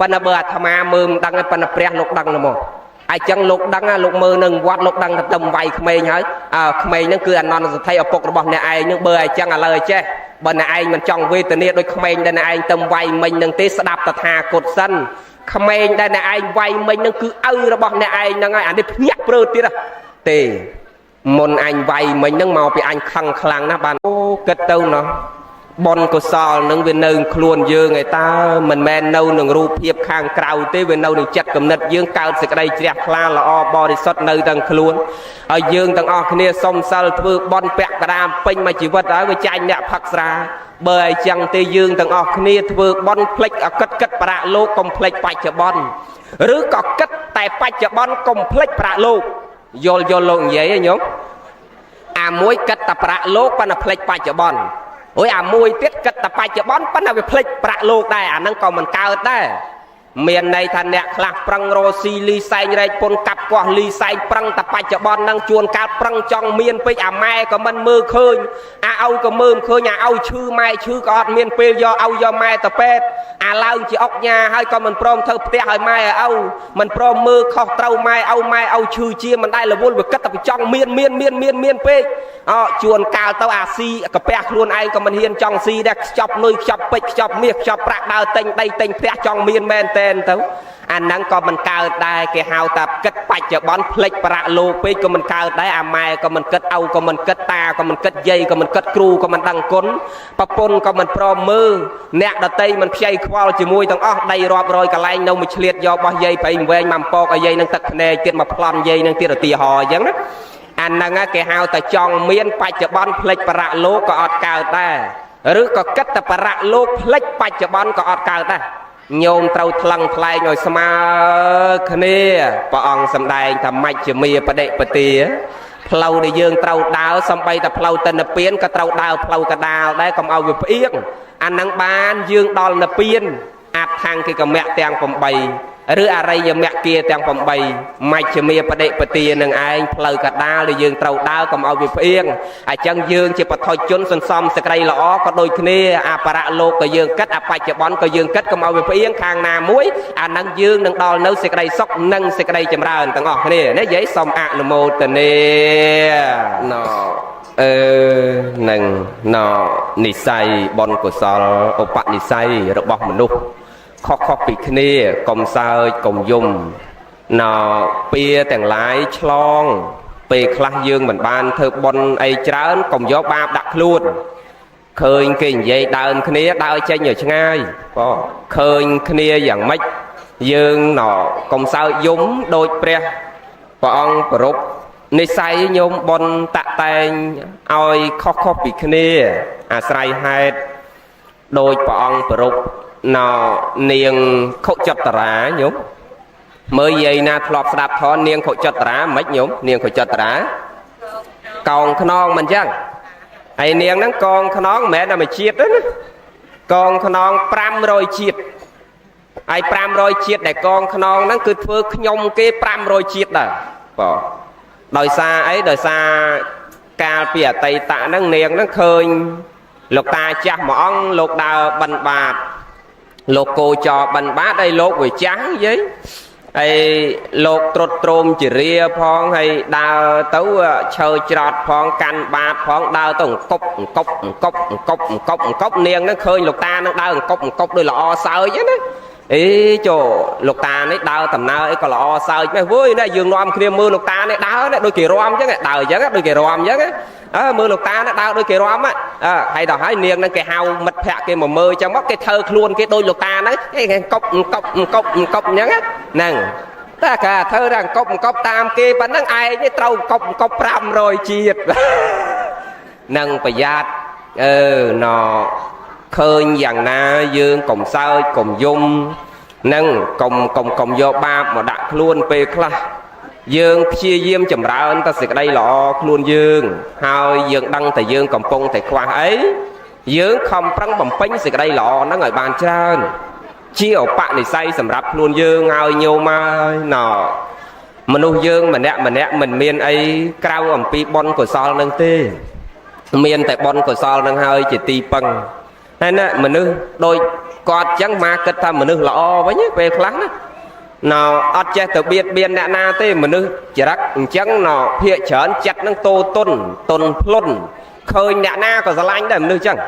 ប៉ុន្តែបើអាត្មាមើលមិនដឹងទេប៉ុន្តែព្រះលោកដឹងហ្មងអញ្ចឹងលោកដឹងលោកមើលនឹងវត្តលោកដឹងថាទៅវាយក្មេងហើយអើក្មេងហ្នឹងគឺអនន្តសទ្ធិឪពុករបស់អ្នកឯងហ្នឹងបើអញ្ចឹងឥឡូវអញ្ចេះបើអ្នកឯងមិនចង់វេទនាដូចក្មេងដែលអ្នកឯងទៅវាយមិញហ្នឹងទេស្ដាប់តថាគតសិនក្មេងដែលអ្នកឯងវាយមិញហ្នឹងគឺឪរបស់អ្នកឯងហ្នឹងហើយអានេះភ្ញាក់ព្រឺទៀតទេមុនអញវាយមិញហ្នឹងមកពីអញខឹងខ្លាំងណាស់បានអូគិតទៅណោះបុណ្យកុសលនឹងវានៅខ្លួនយើងឯតើមិនមែននៅនឹងរូបភាពខាងក្រៅទេវានៅនឹងចិត្តគំនិតយើងកើតសេចក្តីជ្រះថ្លាល្អបរិសុទ្ធនៅទាំងខ្លួនហើយយើងទាំងអស់គ្នាសុំសិលធ្វើបុណ្យពាក់កណ្ដាលពេញមួយជីវិតហើយវាចាញ់អ្នកផឹកស្រាបើអញ្ចឹងទេយើងទាំងអស់គ្នាធ្វើបុណ្យភ្លេចអកិតគិតប្រាក់លោកកុំភ្លេចបច្ចុប្បន្នឬក៏គិតតែបច្ចុប្បន្នកុំភ្លេចប្រាក់លោកយល់យល់លោកនិយាយហ៎ញោមអាមួយគិតតែប្រាក់លោកប៉ុន្តែភ្លេចបច្ចុប្បន្នអូយអាមួយទៀតគិតតែបច្ចុប្បន្នប៉ុន្តែវាភ្លេចប្រាក់លោកដែរអាហ្នឹងក៏មិនកើតដែរមានន័យថាអ្នកខ្លះប្រឹងរកស៊ីលីសែងរែកពុនកាប់កោះលីសែងប្រឹងតែបច្ចុប្បន្នហ្នឹងជួនកាលប្រឹងចង់មានពេកអាម៉ែក៏មិនមើលឃើញអាឪក៏មើលមិនឃើញអាឪឈឺម៉ែឈឺក៏អត់មានពេលយកឪយកម៉ែទៅពេទ្យអាឡើងជាអុកញ៉ាហើយក៏មិនព្រមធ្វើផ្ទះឲ្យម៉ែឲ្យឪមិនព្រមមើលខុសត្រូវម៉ែឪម៉ែឪឈឺជាមិនដែលរវល់វាគិតតែចង់មានមានមានមានមានពេកអជួនកាលទៅអាស៊ីកាពះខ្លួនឯងក៏មិនហ៊ានចង់ស៊ីដែរខ្ចប់លុយខ្ចប់ពេជ្រខ្ចប់មាសខ្ចប់ប្រាក់ដើរទិញដីទិញផ្ទះចង់មានមែនតែនទៅអាហ្នឹងក៏មិនកើតដែរគេហៅថាគិតបច្ចុប្បន្នភ្លេចប្រាក់លោកពេកក៏មិនកើតដែរអាម៉ែក៏មិនគិតឪក៏មិនគិតតាក៏មិនគិតយាយក៏មិនគិតគ្រូក៏មិនដឹងគុណប្រពន្ធក៏មិនព្រមមើលអ្នកដតីមិនខ្ចីខ្វល់ជាមួយទាំងអស់ដីរាប់រយកន្លែងនៅមួយឆ្លៀតយករបស់យាយប្រៃវែងមកពកឲ្យយាយនឹងទឹកភ្នែកទៀតមកប្លន់យាយនឹងទៀតឧទាហរណ៍អញ្ចឹងណាអាហ្នឹងគេហៅថាចង់មានបច្ចុប្បន្នភ្លេចប្រាក់លោកក៏អត់កើតដែរឬក៏គិតតែប្រាក់លោកភ្លេចបច្ចុប្បន្នក៏អត់កើតដែរញោមត្រូវថ្លឹងថ្លែងឲ្យស្មើគ្នាព្រះអង្គសម្ដែងថាមជ្ឈមាបដិបទាផ្លូវដែលយើងត្រូវដើរសំបីតែផ្លូវទៅនិព្វានក៏ត្រូវដើរផ្លូវកដាលដែរកុំឲ្យវាផ្អៀងអាហ្នឹងបានយើងដល់និព្វានអដ្ឋង្គិកមៈទាំង8ឬអរិយមគ្គាទាំង8មជ្ឈមាបដិបទានឹងឯងផ្លូវកដាលដែលយើងត្រូវដើរកុំឲ្យវាផ្អៀងអញ្ចឹងយើងជាបឋមជនសន្សំសេចក្តីល្អក៏ដូចគ្នាអបរៈលោកក៏យើងគិតអបច្ចុប្បន្នក៏យើងគិតកុំឲ្យវាផ្អៀងខាងណាមួយអានឹងយើងនឹងដល់នៅសេចក្តីសុខនិងសេចក្តីចម្រើនទាំងអស់គ្នាណាយាយសូមអនុមោទនាណនឹងណនិស័យបុណ្យកុសលឧបនិស្ស័យរបស់មនុស្សខុសៗពីគ្នាកុំសើចកុំយំណពៀទាំងឡាយឆ្លងពេលខ្លះយើងមិនបានធ្វើបុណ្យអីច្រើនកុំយកបាបដាក់ខ្លួនឃើញគេនិយាយដើមគ្នាដើរចេញឲ្យឆ្ងាយបងឃើញគ្នាយ៉ាងម៉េចយើងណកុំសើចយំដូចព្រះអង្គប្រពនិស័យញោមបុណ្យតាក់តែងឲ្យខុសៗពីគ្នាអាស្រ័យហេតុដោយព្រះអង្គប្រពណនាងខុចតរាញោមមើលយាយណាធ្លាប់ស្ដាប់ធម៌នាងខុចតរាមិនញោមនាងខុចតរាកោងខ្នងមិនចឹងហើយនាងហ្នឹងកងខ្នងមិនមែនតែមួយជាតិទេណាកងខ្នង500ជាតិហើយ500ជាតិដែលកងខ្នងហ្នឹងគឺធ្វើខ្ញុំគេ500ជាតិដែរបងដោយសារអីដោយសារកាលពីអតីតហ្នឹងនាងហ្នឹងឃើញលោកតាចាស់មួយអង្គលោកដើរបិណ្ឌបាតលោកគោចរបិណ្ឌបាតហើយលោកវាចាស់យាយ ហើយលោកត្រុតត្រោមជារាផងហើយដើរទៅឈើច្រត់ផងកាន់បាតផងដើរទៅអង្គប់អង្គប់អង្គប់អង្គប់អង្គប់អង្គប់នាងហ្នឹងឃើញលោកតាហ្នឹងដើរអង្គប់អង្គប់ដូចល្អសើចណាអេចូលលោកតានេះដើរដំណើរអីក៏ល្អសើចម៉េះវើយណាយើងនាំគ្នាមើលលោកតានេះដើរដូចគេរំអញ្ចឹងដើរអញ្ចឹងដូចគេរំអញ្ចឹងអើមើលលោកតានេះដើរដូចគេរំអើហើយដល់ហើយនាងហ្នឹងគេហៅមិត្តភក្តិគេមកមើលអញ្ចឹងមកគេធ្វើខ្លួនគេដូចលោកតាហ្នឹងគេអង្គប់អង្គប់អង្គប់អង្គប់អញ្ចឹងហ្នឹងតែគេធ្វើតែអង្គប់អង្គប់តាមគេប៉ុណ្ណឹងឯងនេះត្រូវអង្គប់អង្គប់500ជាតិនឹងប្រយ័ត្នអឺណឃើញយ៉ាងណាយើងកុំសើចកុំយំនឹងកុំកុំកុំយកបាបមកដាក់ខ្លួនពេលខ្លះយើងព្យាយាមចម្រើនតែសេចក្តីល្អខ្លួនយើងហើយយើងដឹងតែយើងកំពុងតែខ្វះអីយើងខំប្រឹងបំពេញសេចក្តីល្អហ្នឹងឲ្យបានច្រើនជាឧបនិស្ស័យសម្រាប់ខ្លួនយើងឲ្យញោមហើយណមនុស្សយើងម្នាក់ម្នាក់មិនមានអីក្រៅអំពីបុណ្យកុសលនឹងទេមានតែបុណ្យកុសលនឹងហើយជាទីពឹងហើយណាមនុស្សដូចគាត់ចឹងមកគិតថាមនុស្សល្អវិញពេលខ្លះណាណអត់ចេះទៅបៀតបៀនអ្នកណាទេមនុស្សចរិតអញ្ចឹងណភាកច្រើនចិត្តនឹងតោតុនតុនភ្លុនឃើញអ្នកណាក៏ស្រឡាញ់ដែរមនុស្សចឹង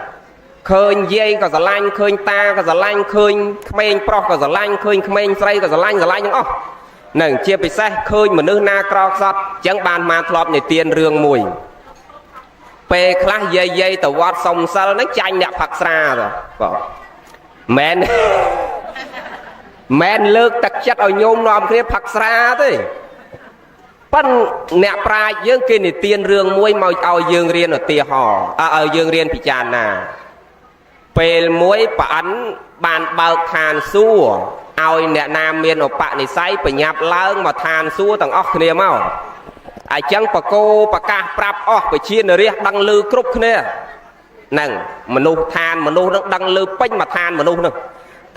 ឃើញយាយក៏ស្រឡាញ់ឃើញតាក៏ស្រឡាញ់ឃើញក្មេងប្រុសក៏ស្រឡាញ់ឃើញក្មេងស្រីក៏ស្រឡាញ់ស្រឡាញ់ទាំងអស់នឹងជាពិសេសឃើញមនុស្សណាក្រខ្សត់អញ្ចឹងបានមកធ្លាប់និទានរឿងមួយពេលខ្លះយាយយាយទៅវត្តសុំសិលហ្នឹងចាញ់អ្នកផឹកស្រាទៅបងមែនលើកទឹកចិត្តឲ្យញោមនាំគ្នាផឹកស្រាទេប៉ិនអ្នកប្រាជ្ញយើងគេនិទានរឿងមួយមកឲ្យយើងរៀនឧទាហរណ៍ឲ្យយើងរៀនពិចារណាពេលមួយប្រអិនបានបើកឋានសួគ៌ឲ្យអ្នកណាមានឧបនិស្ស័យបញ្ញាប់ឡើងមកឋានសួគ៌ទាំងអស់គ្នាមកអញ្ចឹងបកោប្រកាសប្រាប់អស់ប្រជានរាជដឹងឮគ្រប់គ្នាហ្នឹងមនុស្សឋានមនុស្សនឹងដឹងឮពេញមួយឋានមនុស្សហ្នឹង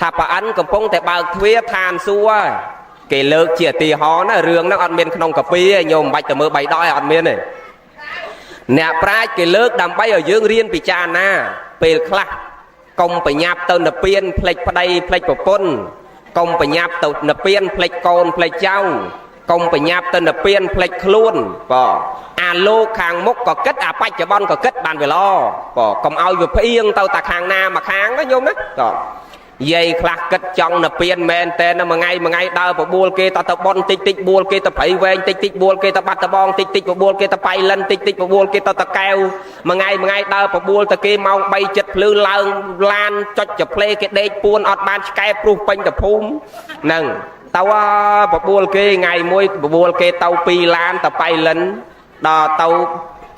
ថាប្រអិនកំពុងតែបើកទ្វារឋានសួគ៌គេលើកជាឧទាហរណ៍ណារឿងហ្នឹងអត់មានក្នុងកាពីទេញោមមិនបាច់ទៅមើលបៃដកឯងអត់មានទេអ្នកប្រាជ្ញគេលើកដើម្បីឲ្យយើងរៀនពិចារណាពេលខ្លះកុំបញ្ញាប់ទៅនិព្វានផ្លេចប្តីផ្លេចប្រពន្ធកុំបញ្ញាប់ទៅនិព្វានផ្លេចកូនផ្លេចចៅកុំបញ្ញាប់ទៅនិព្វានផ្លេចខ្លួនបងអាលោកខាងមុខក៏គិតអាបច្ចុប្បន្នក៏គិតបានវាល្អបងកុំឲ្យវាផ្អៀងទៅតាខាងណាមកខាងណាញោមណាតយាយខ្លះគិតចង់និព្វានមែនតើមួយថ្ងៃមួយថ្ងៃដើរបបួលគេតទៅប៉ុនតិចតិចបួលគេទៅព្រៃវែងតិចតិចបួលគេទៅបាត់ដបងតិចតិចបបួលគេទៅបៃលិនតិចតិចបបួលគេទៅតកែវមួយថ្ងៃមួយថ្ងៃដើរបបួលទៅគេម៉ោង3ចិត្តភ្លឺឡើងឡានចុចចផ្លេគេដេកពួនអត់បានឆ្កែព្រុសពេញតភូមិហ្នឹងទៅបបួលគេថ្ងៃមួយបបួលគេទៅ2ឡានទៅបៃលិនដល់ទៅ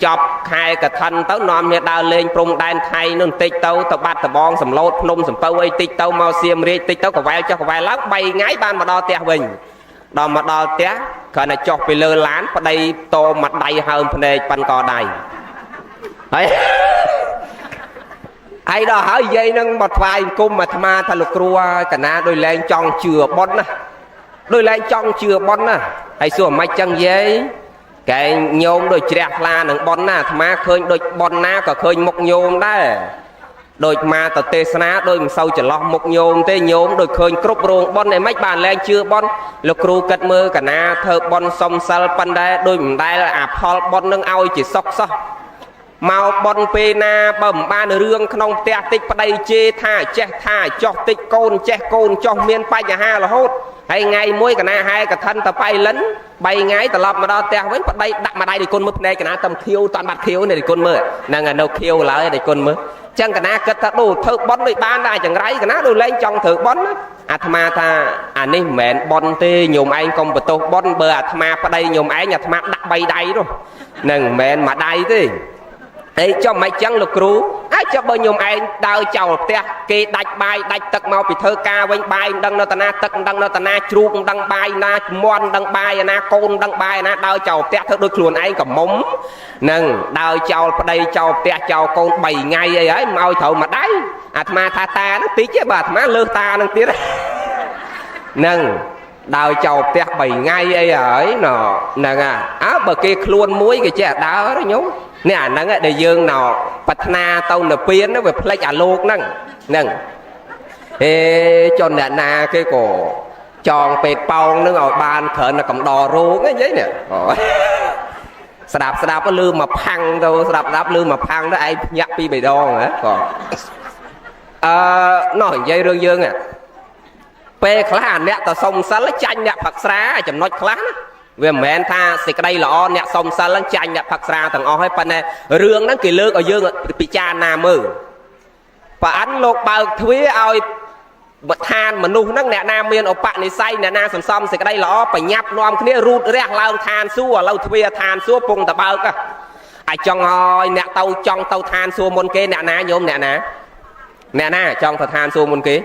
ចប់ខែកឋិនទៅនាំគ្នាដើរលេងព្រំដែនថៃនោះបន្តិចទៅទៅបាត់ដបងសំឡូតភ្នំសំពៅអីតិចទៅមកសៀមរាជតិចទៅកវែលចុះកវែលឡើង3ថ្ងៃបានមកដល់ផ្ទះវិញដល់មកដល់ផ្ទះគ្រាន់តែចុះពីលើឡានប្តីតមកដៃហើមភ្នែកប៉ិនកដៃហើយហើយដល់ហើយយាយនឹងមកថ្វាយអង្គមអាត្មាថាលោកគ្រូកណាដូចលែងចង់ជឿប៉ុនណាដូចលែងចង់ជឿប៉ុនណាហើយសួរមិនចឹងយាយកែងញោមដូចជ្រះថ្លានឹងប៉ុនណាអាត្មាឃើញដូចប៉ុនណាក៏ឃើញមុខញោមដែរដូចមកទៅទេសនាដូចមិនសូវច្រឡោះមុខញោមទេញោមដូចឃើញគ្រប់រោងប៉ុនឯមិនបានលែងជឿប៉ុនលោកគ្រូគិតមើលកណាធ្វើប៉ុនសុំសិលប៉ុនដែរដូចមិនដែលអាផលប៉ុននឹងឲ្យជាសុខសោះមកប៉ុនពេលណាបើមិនបានរឿងក្នុងផ្ទះតិចប្តីជេរថាចេះថាចោះតិចកូនចេះកូនចោះមានបញ្ហារហូតហើយថ្ងៃមួយកណាហែកឋិនទៅបៃលិន3ថ្ងៃត្រឡប់មកដល់ផ្ទះវិញប្តីដាក់ម្ដាយដៃគុណមើលភ្នែកកណាតំខៀវតាន់បាត់ខៀវនេះដៃគុណមើលហ្នឹងនៅខៀវឡើយដៃគុណមើលចឹងកណាគិតថាដូធ្វើប៉ុនដូចបានដែរចង្រៃកណាដូចលែងចង់ធ្វើប៉ុនណាអាត្មាថាអានេះមិនមែនប៉ុនទេញោមឯងកុំបន្ទោសប៉ុនបើអាត្មាប្តីញោមឯងអាត្មាដាក់3ដៃនោះហ្នឹងមិនមែនមួយដៃទេអីចុះមិនចឹងលោកគ្រូអាចចុះបើញោមឯងដើរចោលផ្ទះគេដាច់បាយដាច់ទឹកមកពីធ្វើការវិញបាយមិនដឹងនៅតាណាទឹកមិនដឹងនៅតាណាជ្រូកមិនដឹងបាយណាមន់មិនដឹងបាយណាកូនមិនដឹងបាយណាដើរចោលផ្ទះធ្វើដូចខ្លួនឯងកំមុំនឹងដើរចោលប្តីចោលផ្ទះចោលកូន3ថ្ងៃអីហើយមកឲ្យត្រូវមួយដៃអាត្មាថាតាហ្នឹងតិចទេបើអាត្មាលើសតាហ្នឹងទៀតហ្នឹងដើរចោលផ្ទះ3ថ្ងៃអីហើយណហ្នឹងអើបើគេខ្លួនមួយគេចេះដើរញោមនេះអាហ្នឹងដែលយើងណប្រាថ្នាទៅនិព្វានវាផ្លេចអាលោកហ្នឹងហ្នឹងហេជនអ្នកណាគេក៏ ចងពេទ្យប៉ោងនឹងឲ្យបានគ្រាន់តែកំដររោគហ្នឹងនិយាយនេះស្ដាប់ស្ដាប់លឺមកផាំងទៅស្ដាប់ស្ដាប់លឺមកផាំងទៅឯងភ្ញាក់ពីរបីដងហ៎ក៏អឺណោះនិយាយរឿងយើងពេលខ្លះអាអ្នកទៅសុំសិលចាញ់អ្នកផឹកស្រាចំណុចខ្លះណាវាមិនមែនថាសេចក្តីល្អអ្នកសុំសិលហ្នឹងចាញ់អ្នកផឹកស្រាទាំងអស់ហើយប៉ុន្តែរឿងហ្នឹងគេលើកឲ្យយើងពិចារណាមើលប៉ាអិនលោកបើកទ្វារឲ្យឋានមនុស្សហ្នឹងអ្នកណាមានឧបនិស្ស័យអ្នកណាសន្សំសេចក្តីល្អបញ្ញាប់នាំគ្នារូតរះឡើងឋានសួគ៌ឥឡូវទ្វារឋានសួគ៌ពងតបើកអាចង់ឲ្យអ្នកទៅចង់ទៅឋានសួគ៌មុនគេអ្នកណាញោមអ្នកណាអ្នកណាចង់ទៅឋានសួគ៌មុនគេ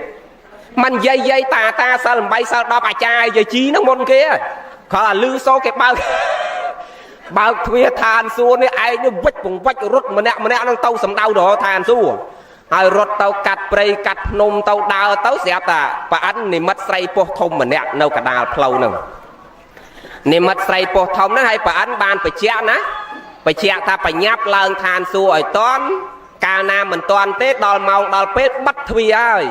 មិនយាយយាយតាតាសិល8សិល10អាចារ្យយាយជីហ្នឹងមុនគេគ្រាន់តែលឺសូគេបើកបើកទ្វារឋានសួគ៌នេះឯងនេះវិចពងវិចរត់ម្នាក់ម្នាក់នឹងទៅសំដៅរហឋានសួគ៌ហើយរត់ទៅកាត់ព្រៃកាត់ភ្នំទៅដើរទៅស្រាប់តែប៉អិននិមិត្តស្រីពោះធំម្នាក់នៅកដាលផ្លូវហ្នឹងនិមិត្តស្រីពោះធំហ្នឹងហើយប៉អិនបានបញ្ជាក់ណាបញ្ជាក់ថាបញ្ញាប់ឡើងឋានសួគ៌ឲ្យតន់កាលណាមិនតន់ទេដល់ម៉ោងដល់ពេលបិទទ្វារហើយ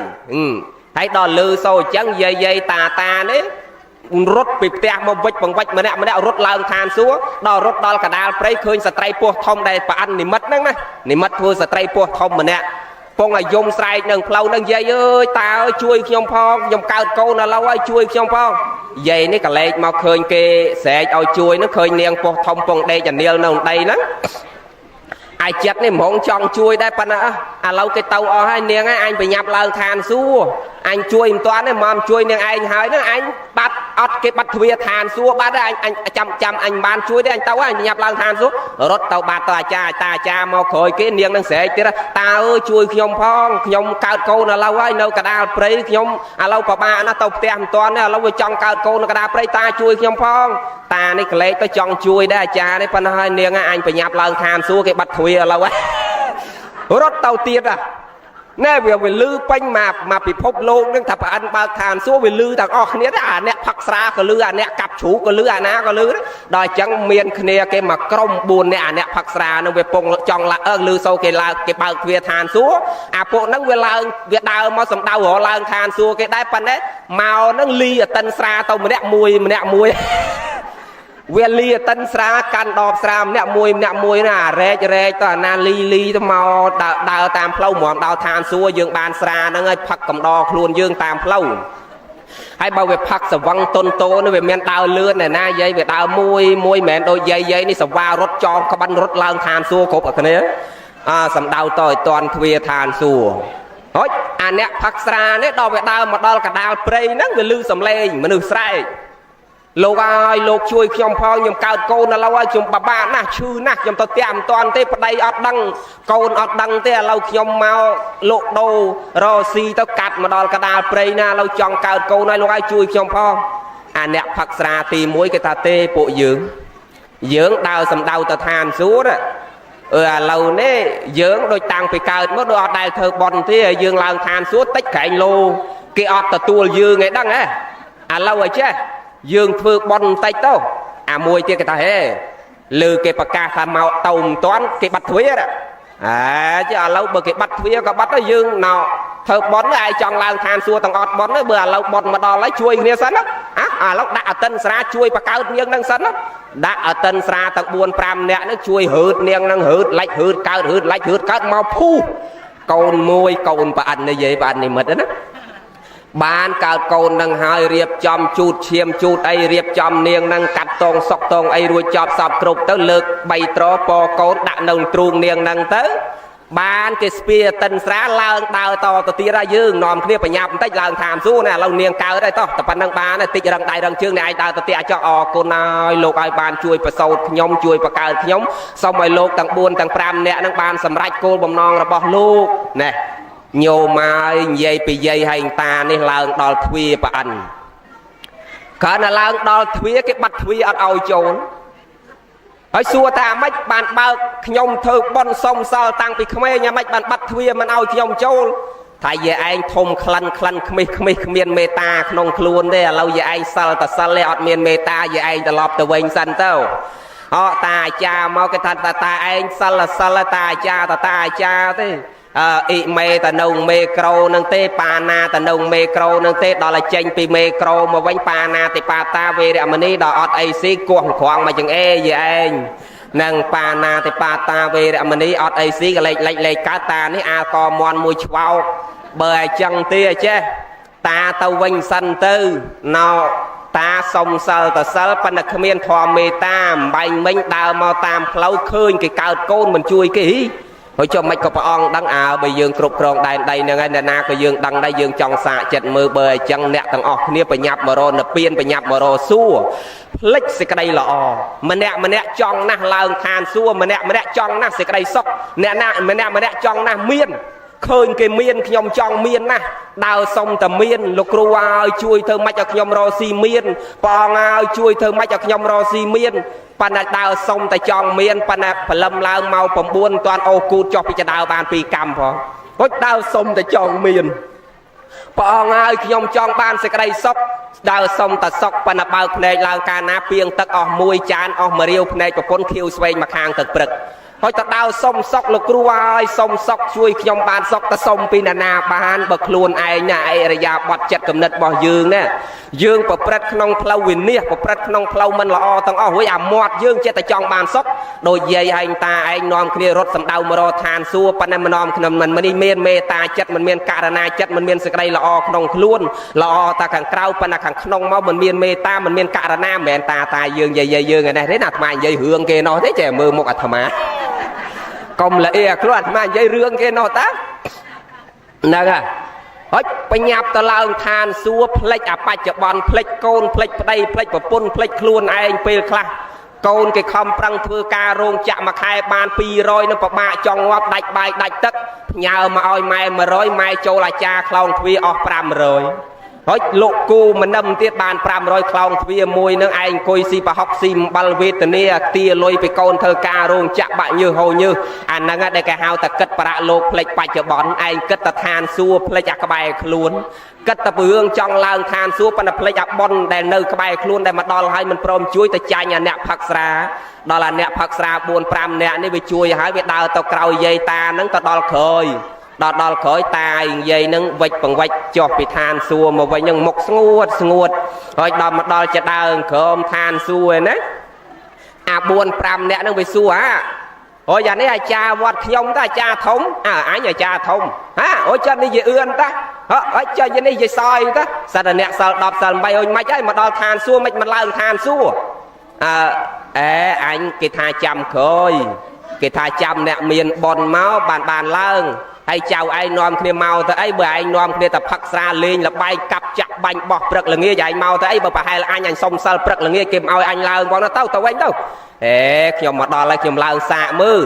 ហើយដល់លឺសូអញ្ចឹងយាយយាយតាតានេះរត់ពីផ្ទះមកវិចបង្វិចម្នាក់ម្នាក់រត់ឡើងឋានសួគ៌ដល់រត់ដល់កដាលព្រៃឃើញស្ត្រីពោះធំដែលប៉អិននិមិត្តហ្នឹងណានិមិត្តធ្វើស្ត្រីពោះធំម្នាក់ពងឲ្យយំស្រែកនឹងផ្លូវនឹងយាយអើយតាអើយជួយខ្ញុំផងខ្ញុំកើតកូនឥឡូវហើយជួយខ្ញុំផងយាយនេះក៏លេចមកឃើញគេស្រែកឲ្យជួយនឹងឃើញនាងពោះធំពងដេកចនាលនៅដីហ្នឹងអាចិត្តនេះហ្មងចង់ជួយដែរប៉ុន្តែឥឡូវគេទៅអស់ហើយនាងឯងអញប្រញាប់ឡើងឋានសួគ៌អញជួយមិនទាន់ទេមកជួយនាងឯងហើយហ្នឹងអញបាត់អត់គេបាត់ទ្វារឋានសួគ៌បាត់ហើយអញចាំចាំអញបានជួយទេអញទៅអញប្រញាប់ឡើងឋានសួគ៌រត់ទៅបាត់ទៅអាចារ្យតាអាចារ្យមកក្រោយគេនាងនឹងស្រែកទៀតតាអើយជួយខ្ញុំផងខ្ញុំកើតកូនឥឡូវហើយនៅកដាលព្រៃខ្ញុំឥឡូវពិបាកណាស់ទៅផ្ទះមិនទាន់ទេឥឡូវវាចង់កើតកូននៅកដាលព្រៃតាជួយខ្ញុំផងតានេះក្លែកទៅចង់ជួយដែរអាចារ្យនេះប៉ុន្តែហើយនាងអញប្រញាប់ឡើងឋានសួគ៌គេបាត់ទ្វារឥឡូវរត់ទៅទៀតណែវាវាលឺពេញមកមកពិភពលោកនឹងថាប្រអិនបើកឋានសួគ៌វាលឺទាំងអស់គ្នាអាអ្នកផឹកស្រាក៏លឺអាអ្នកកាប់ជ្រូកក៏លឺអាណាក៏លឺដល់អញ្ចឹងមានគ្នាគេមកក្រុម4នាក់អាអ្នកផឹកស្រានឹងវាពងចង់ឡើងលឺសូគេឡើងគេបើកទ្វារឋានសួគ៌អាពួកហ្នឹងវាឡើងវាដើរមកសំដៅរឡើងឋានសួគ៌គេដែរប៉ុន្តែមកហ្នឹងលីអតិនស្រាទៅម្នាក់មួយម្នាក់មួយវាលីអតិនស្រាកាន់ដបស្រាម្នាក់មួយម្នាក់មួយណារែករែកទៅអាណាលីលីទៅមកដើរតាមផ្លូវហ្មងដល់ឋានសួគ៌យើងបានស្រាហ្នឹងហើយផឹកកំដរខ្លួនយើងតាមផ្លូវហើយបើវាផឹកសវឹងតុនតូនេះវាមានដើរលឿនណែណាយាយវាដើរមួយមួយមិនមែនដូចយាយយាយនេះសវ៉ារត់ចងក្បិនរត់ឡើងឋានសួគ៌គ្រប់អគ្នាអាសំដៅតឲ្យតន់ទ្វារឋានសួគ៌ហុចអាអ្នកផឹកស្រានេះដល់វាដើរមកដល់កដាលព្រៃហ្នឹងវាលឺសំឡេងមនុស្សស្រែកលោកអើយលោកជួយខ្ញុំផងខ្ញុំកើតកូនឥឡូវហើយខ្ញុំបបាក់ណាស់ឈឺណាស់ខ្ញុំទៅផ្ទះមិនតាន់ទេប្តីអត់ដឹងកូនអត់ដឹងទេឥឡូវខ្ញុំមកលោកដូររស៊ីទៅកាត់មកដល់កដាលព្រៃណាឥឡូវចង់កើតកូនហើយលោកអើយជួយខ្ញុំផងអាអ្នកផឹកស្រាទី1គេថាទេពួកយើងយើងដើរសំដៅទៅឋានសួគ៌អឺឥឡូវនេះយើងដូចតាំងពីកើតមកដូចអត់ដែលធ្វើបុណ្យទេយើងឡើងឋានសួគ៌តិចក្រែងលោគេអត់ទទួលយើងឯងដឹងហ៎ឥឡូវឲ្យចេះយើងធ្វើបុណ្យបន្តិចទៅអាមួយទៀតគេថាហេលើគេប្រកាសថាមកទៅមិនតាន់គេបាត់ទ្វារអាចេះឥឡូវបើគេបាត់ទ្វារក៏បាត់ទៅយើងណោធ្វើបុណ្យឯងចង់ឡើងឋានសួគ៌ទាំងអត់បុណ្យបើឥឡូវបុណ្យមកដល់ហើយជួយគ្នាសិនណាអាឥឡូវដាក់អតិនស្រាជួយបកើតនាងនឹងសិនណាដាក់អតិនស្រាទាំង4 5នាក់នឹងជួយហឺតនាងនឹងហឺតឡាច់ហឺតកើតហឺតឡាច់ហឺតកើតមកភូកូនមួយកូនប្រអិននិយាយប្រអិននិមិត្តណាបានកើតកូននឹងហើយរៀបចំជូតឈាមជូតអីរៀបចំនាងនឹងកាត់តងសុកតងអីរួចចប់សពគ្រប់ទៅលើក3ត្រពកូនដាក់នៅទ្រូងនាងនឹងទៅបានគេស្ពាតិនស្រាឡើងដើរតទៅទៀតហើយយើងនាំគ្នាបញ្ញាប់បន្តិចឡើងឋានសួគ៌ណាឥឡូវនាងកើតហើយតោះតែប៉ុណ្្នឹងបានតិចរឹងដៃរឹងជើងអ្នកឯងដើរទៅទៀតចោះអរគុណហើយលោកឲ្យបានជួយប្រសូតខ្ញុំជួយបង្កើតខ្ញុំសូមឲ្យលោកទាំង4ទាំង5នាក់នឹងបានសម្រេចគោលបំណងរបស់លោកណែញោមហើយនិយាយពីយាយហើយតានេះឡើងដល់ទ្វារប្រអិនកាលណាឡើងដល់ទ្វារគេបាត់ទ្វារអត់ឲ្យចូលហើយសួរថាអាម៉េចបានបើកខ្ញុំធ្វើបុណ្យសុំសល់តាំងពីក្មេងអាម៉េចបានបាត់ទ្វារមិនឲ្យខ្ញុំចូលថាយាយឯងធំក្លិនក្លិនក្មិះក្មិះគ្មានមេត្តាក្នុងខ្លួនទេឥឡូវយាយឯងសិលតសិលទេអត់មានមេត្តាយាយឯងត្រឡប់ទៅវិញសិនទៅអតាអាចារ្យមកគេថាតាឯងសិលសិលតាអាចារ្យតាអាចារ្យទេឥ អ៊ីមេតនៅមេក្រូនឹងទេ បាណាតនៅមេក្រូនឹងទេ ដល់ឲ្យចេញពីមេក្រូមកវិញ បាណាតិបាតាវេរមណី ដល់អត់អីស៊ីគោះក្រងមកចង្អេយឯងនឹង បាណាតិបាតាវេរមណី អត់អីស៊ីក៏លេខលេខលេខកើតតានេះអាកមន់មួយឆ្វោក។ បើអញ្ចឹងទេ អចេះតាទៅវិញសិនទៅណោ តាសុំសិលតសិល ប៉ុន្តែគ្មានធម៌មេត្តា។ អំបែងមិញដើរមកតាមផ្លូវឃើញគេកើតកូនមិនជួយគេ ហើយចុះមិនក៏ព្រះអង្គដឹង? អើបើយើងគ្រប់គ្រងដែនដីហ្នឹងហើយ អ្នកណាក៏យើងដឹងដែរ យើងចង់សាកចិត្តមើល។ បើអញ្ចឹងអ្នកទាំងអស់គ្នាប្រញាប់មករនិព្វាន ប្រញាប់មករសួគ៌ ផ្លិចសេចក្តីល្អ ម្នាក់ម្នាក់ចង់ណាស់ឡើងឋានសួគ៌ ម្នាក់ម្នាក់ចង់ណាស់សេចក្តីសុខ អ្នកណាម្នាក់ម្នាក់ចង់ណាស់មាន ឃើញគេមានខ្ញុំចង់មានណាស់ ដើរសុំតែមាន។ លោកគ្រូឲ្យជួយធ្វើម៉េចឲ្យខ្ញុំរកស៊ីមាន ព្រះអង្គឲ្យជួយធ្វើម៉េចឲ្យខ្ញុំរកស៊ីមាន ប៉ុន្តែដើរសុំតែចង់មាន ប៉ុន្តែព្រលឹមឡើងម៉ោង9មិនទាន់អូគូតចុះពីចដើបាន2កម្មផង ហុចដើរសុំតែចង់មាន។ ព្រះអង្គឲ្យខ្ញុំចង់បានសេចក្តីសុខ ដើរសុំតែសុខ ប៉ុន្តែបើកភ្នែកឡើងកាលណាពីងទឹកអស់មួយចានអស់មួយរាវ ភ្នែកប្រពន្ធខៀវស្វែងមកខាងទឹកព្រឹក ហើយតដើសុំសុក។ លោកគ្រូឲ្យសុំសុកជួយខ្ញុំបានសុក តសុំពីណានាបាន បើខ្លួនឯងណា អិរិយាបថចិត្តគំនិតរបស់យើងណា យើងប្រព្រឹត្តក្នុងផ្លូវវិនិច្ឆ័យ ប្រព្រឹត្តក្នុងផ្លូវមិនល្អទាំងអស់ រួចអាមាត់យើងចិត្តតែចង់បានសុខ ដូចយាយឯងតាឯងនាំគ្នារត់សំដៅមករកឋានសួគ៌ ប៉ុន្តែមិននាំខ្ញុំមិនមានមេត្តាចិត្ត មិនមានករណាចិត្ត មិនមានសេចក្តីល្អក្នុងខ្លួន ល្អតែខាងក្រៅ ប៉ុន្តែខាងក្នុងមកមិនមានមេត្តា មិនមានករណា។ មិនមែនតាតាយើងយាយយាយយើងឯនេះទេណា អាត្មានិយាយរឿងគេនោះទេ ចេះមើលមុខអាត្មាកុំល្អខ្លួន អាត្មានិយាយរឿងគេនោះតាហ្នឹងហើយ។ ហុចបញ្ញាប់ទៅឡើងឋានសួគ៌ ផ្លិចអបច្ចុប្បន្ន ផ្លិចកូន ផ្លិចប្តី ផ្លិចប្រពន្ធ ផ្លិចខ្លួនឯង។ ពេលខ្លះកូនគេខំប្រឹងធ្វើការរោងចក្រមួយខែបាន200នឹងពិបាកចង់ងាប់ ដាច់បាយដាច់ទឹក ផ្ញើមកឲ្យម៉ែ100 ម៉ែចូលអាចារ្យខ្លោងទ្វាអស់500 ហើយលោកគូមនឹមទៀតបាន500 ខ្លោងទ្វាមួយនឹងឯងអង្គុយស៊ីប្រហុកស៊ីអំបិល វេទនាទាលុយពីកូនធ្វើការរោងចក្របាក់ញើសហូរញើស អាហ្នឹងដែលគេហៅតែគិតប្រាក់លោកផ្លិចបច្ចុប្បន្ន ឯងគិតតែឋានសួគ៌ ផ្លិចអាក្បែរខ្លួន គិតតែពីរឿងចង់ឡើងឋានសួគ៌ ប៉ុន្តែផ្លិចអាប៉ុនដែលនៅក្បែរខ្លួនដែលមកដល់ហើយមិនព្រមជួយ ទៅចាញ់អាអ្នកផឹកស្រា ដល់អាអ្នកផឹកស្រា4 5នាក់នេះវាជួយ ហើយវាដើរទៅក្រោយយាយតាហ្នឹងទៅដល់ក្រោយ ដល់ក្រោយតានិយាយនឹងវិចបង្វិចចុះពីឋានសួគ៌មកវិញនឹងមុខស្ងួតស្ងួត ហើយដល់មកដល់ចដើងក្រោមឋានសួគ៌ឯណា អា4 5នាក់នឹងវាសួរ ហាអូយ៉ាងនេះអាចារ្យវត្តខ្ញុំតាអាចារ្យធំ អើអញអាចារ្យធំ ហាអូចិត្តនេះយាយអឿនតា ហ៎ចុះនេះយាយសយតា សិតតែអ្នកសិល10សិល8 អូយមិនហើយមកដល់ឋានសួគ៌មិនមិនឡើងឋានសួគ៌ អើអែអញគេថាចាំក្រោយ គេថាចាំអ្នកមានប៉ុនមកបានបានឡើង ហើយចៅឯងនាំគ្នាមកទៅអី? បើឯងនាំគ្នាទៅផឹកស្រាលេងលបែងកាប់ចាក់បាញ់បោះព្រឹកល្ងាច ឯងមកទៅអី? បើប្រហែលអញអញសុំសិលព្រឹកល្ងាចគេមិនឲ្យអញឡើងផង ទៅទៅវិញទៅ។ អេខ្ញុំមកដល់ហើយ ខ្ញុំឡើងសាកមើល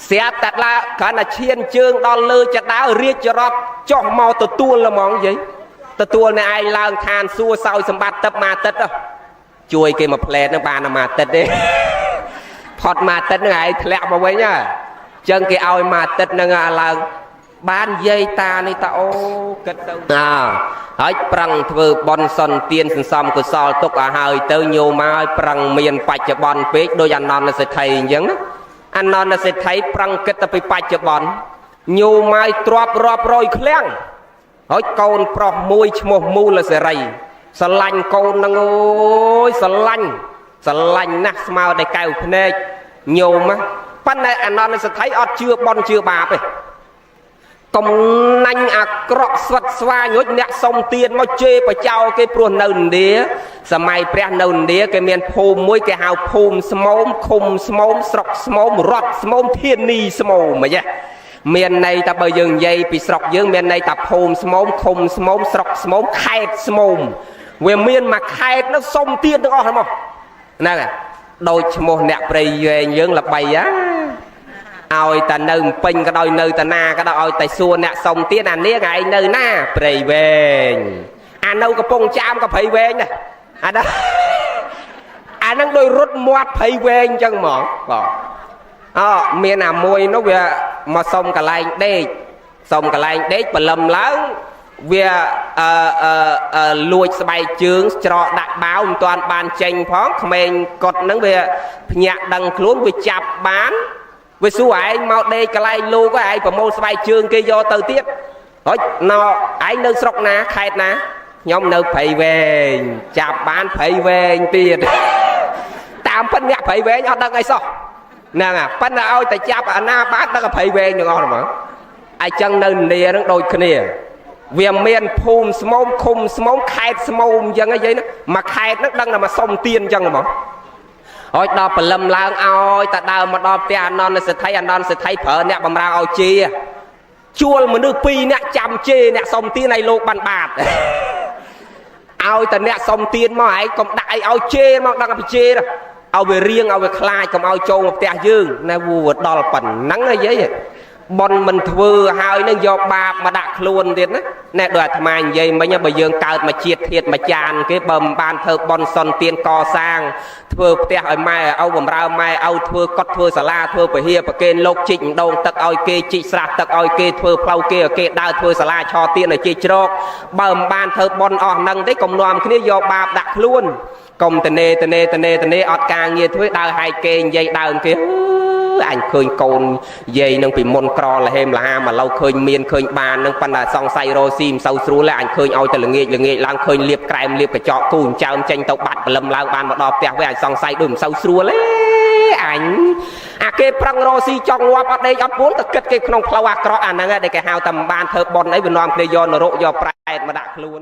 ស្រាប់តែឡើងគ្រាន់តែឈានជើងដល់លើចដើរាជរត់ចុះមកទទួលហ្មង យាយទទួលអ្នកឯងឡើងឋានសួគ៌សោយសម្បត្តិទឹកមួយអាទិត្យ ជួយគេមួយផ្លែតនឹងបានមួយអាទិត្យទេ ផុតមួយអាទិត្យនឹងឯងធ្លាក់មកវិញហ៎ ចឹងគេឲ្យមួយអាទិត្យនឹងឡើងបាន។ យាយតានេះតាអូគិតទៅអើហើយប្រឹងធ្វើបន់សុនទានសន្សំកុសលទុកឲ្យហើយទៅញោម ឲ្យប្រឹងមានបច្ចុប្បន្នពេក ដូចអនន្តសេដ្ឋីអញ្ចឹងណា អនន្តសេដ្ឋីប្រឹងគិតតែពីបច្ចុប្បន្ន ញោមឲ្យទ្របរាប់រយឃ្លាំង ហើយកូនប្រុសមួយឈ្មោះមូលសេរី ស្រឡាញ់កូននឹង អូយស្រឡាញ់ស្រឡាញ់ណាស់ស្មើតែកែវភ្នែកញោម ប៉ុន្តែអនន្តសេដ្ឋីអត់ជឿបន់ជឿបាបទេ កំណាញ់អាក្រក់ស្វិតស្វាញ រួចអ្នកសុំទៀនមកជេរបចោគេ ព្រោះនៅឥណ្ឌាសម័យព្រះ នៅឥណ្ឌាគេមានភូមិមួយគេហៅភូមិស្មោម ឃុំស្មោម ស្រុកស្មោម រដ្ឋស្មោម ធានីស្មោម អញ្ចឹងមានន័យថាបើយើងនិយាយពីស្រុកយើង មានន័យថាភូមិស្មោម ឃុំស្មោម ស្រុកស្មោម ខេត្តស្មោម វាមានមួយខេត្តនោះសុំទៀនទាំងអស់ហ្មងហ្នឹង ដូចឈ្មោះអ្នកព្រៃវែងយើងល្បីហ៎ ឲ្យតែនៅពេញក៏ដោយ នៅតាណាក៏ដោយ ឲ្យតែសួរអ្នកសុំទៀត អានាងឯងនៅណា? ព្រៃវែង។ អានៅកំពង់ចាមក៏ព្រៃវែងដែរ អាហ្នឹងអាហ្នឹងដូចរត់មាត់ព្រៃវែងអញ្ចឹងហ្មង បាទ។ អមានអាមួយនោះវាមកសុំកន្លែងដេក សុំកន្លែងដេក ព្រលឹមឡើងវាអឺអឺលួចស្បែកជើងច្រកដាក់បាវមិនទាន់បានចេញផង ក្មេងកុដហ្នឹងវាភ្ញាក់ដឹងខ្លួន វាចាប់បាន វាសួរឯងមកដេកកន្លែងលោកឯងប្រមូលស្បែកជើងគេយកទៅទៀតហើយណឯងនៅស្រុកណាខេត្តណាខ្ញុំនៅព្រៃវែងចាប់បានព្រៃវែងទៀតតាមពិតអ្នកព្រៃវែងអត់ដឹងអីសោះហ្នឹងអាប៉ុន្តែឲ្យតែចាប់អាណាបានដឹងព្រៃវែងទាំងអស់ហ្មងអញ្ចឹងនៅនានឹងដូចគ្នាវាមានភូមិស្មោមឃុំស្មោមខេត្តស្មោមអញ្ចឹងឯងណាមួយខេត្តហ្នឹងដឹងតែមកសុំទៀនអញ្ចឹងហ្មងហើយដល់ព្រលឹមឡើងឲ្យតែដើមមកដល់ផ្ទះអានន្ទសេដ្ឋីអានន្ទសេដ្ឋីប្រើអ្នកបំរើឲ្យជេជួលមនុស្ស2នាក់ចាំជេអ្នកសុំទៀនឲ្យលោកបានបាតឲ្យតែអ្នកសុំទៀនមកឯងកុំដាក់អីឲ្យជេមកដឹងពីជេឲ្យវារៀងឲ្យវាខ្លាចកុំឲ្យចូលមកផ្ទះយើងណែវដល់ប៉ុណ្ណឹងអីយីប៉ុនមិនធ្វើហើយនឹងយកបាបមកដាក់ខ្លួនទៀតណាណែដូចអាត្មានិយាយមិញបើយើងកើតមកជាតិធាតមកចានគេបើមិនបានធ្វើប៉ុនសុនទានកសាងធ្វើផ្ទះឲ្យម៉ែឪបំរើម៉ែឪធ្វើកត់ធ្វើសាលាធ្វើពហិប្រគេនលោកជីកម្ដងទឹកឲ្យគេជីកស្រះទឹកឲ្យគេធ្វើផ្លូវគេឲ្យគេដើរធ្វើសាលាឆទានឲ្យគេជ្រកបើមិនបានធ្វើប៉ុនអស់ហ្នឹងទេកុំនាំគ្នាយកបាបដាក់ខ្លួនកុំតនេតនេតនេតនេអត់ការងារធ្វើដើរហែកគេនិយាយដើមគេអញឃើញកូនយាយនឹងពីមុនក្រលហេមលហាមកឡូវឃើញមានឃើញបាននឹងប៉ុន្តែសង្ស័យរស់ស៊ីមិនសូវស្រួលទេអញឃើញឲ្យតែល្ងាចល្ងាចឡើងឃើញលៀបក្រែមលៀបកញ្ចក់គូចើមចេញទៅបាត់ព្រលឹមឡើងបានមកដល់ផ្ទះវិញអញសង្ស័យដូចមិនសូវស្រួលទេអញអាគេប្រឹងរស់ស៊ីចង់ងាប់អត់ដេកអត់ពួនទៅគិតគេក្នុងផ្លូវអាក្រក់អាហ្នឹងដែលគេហៅតែមិនបានធ្វើបុណ្យអីវានាំគ្នាយកនរកយកប្រែតមកដាក់ខ្លួន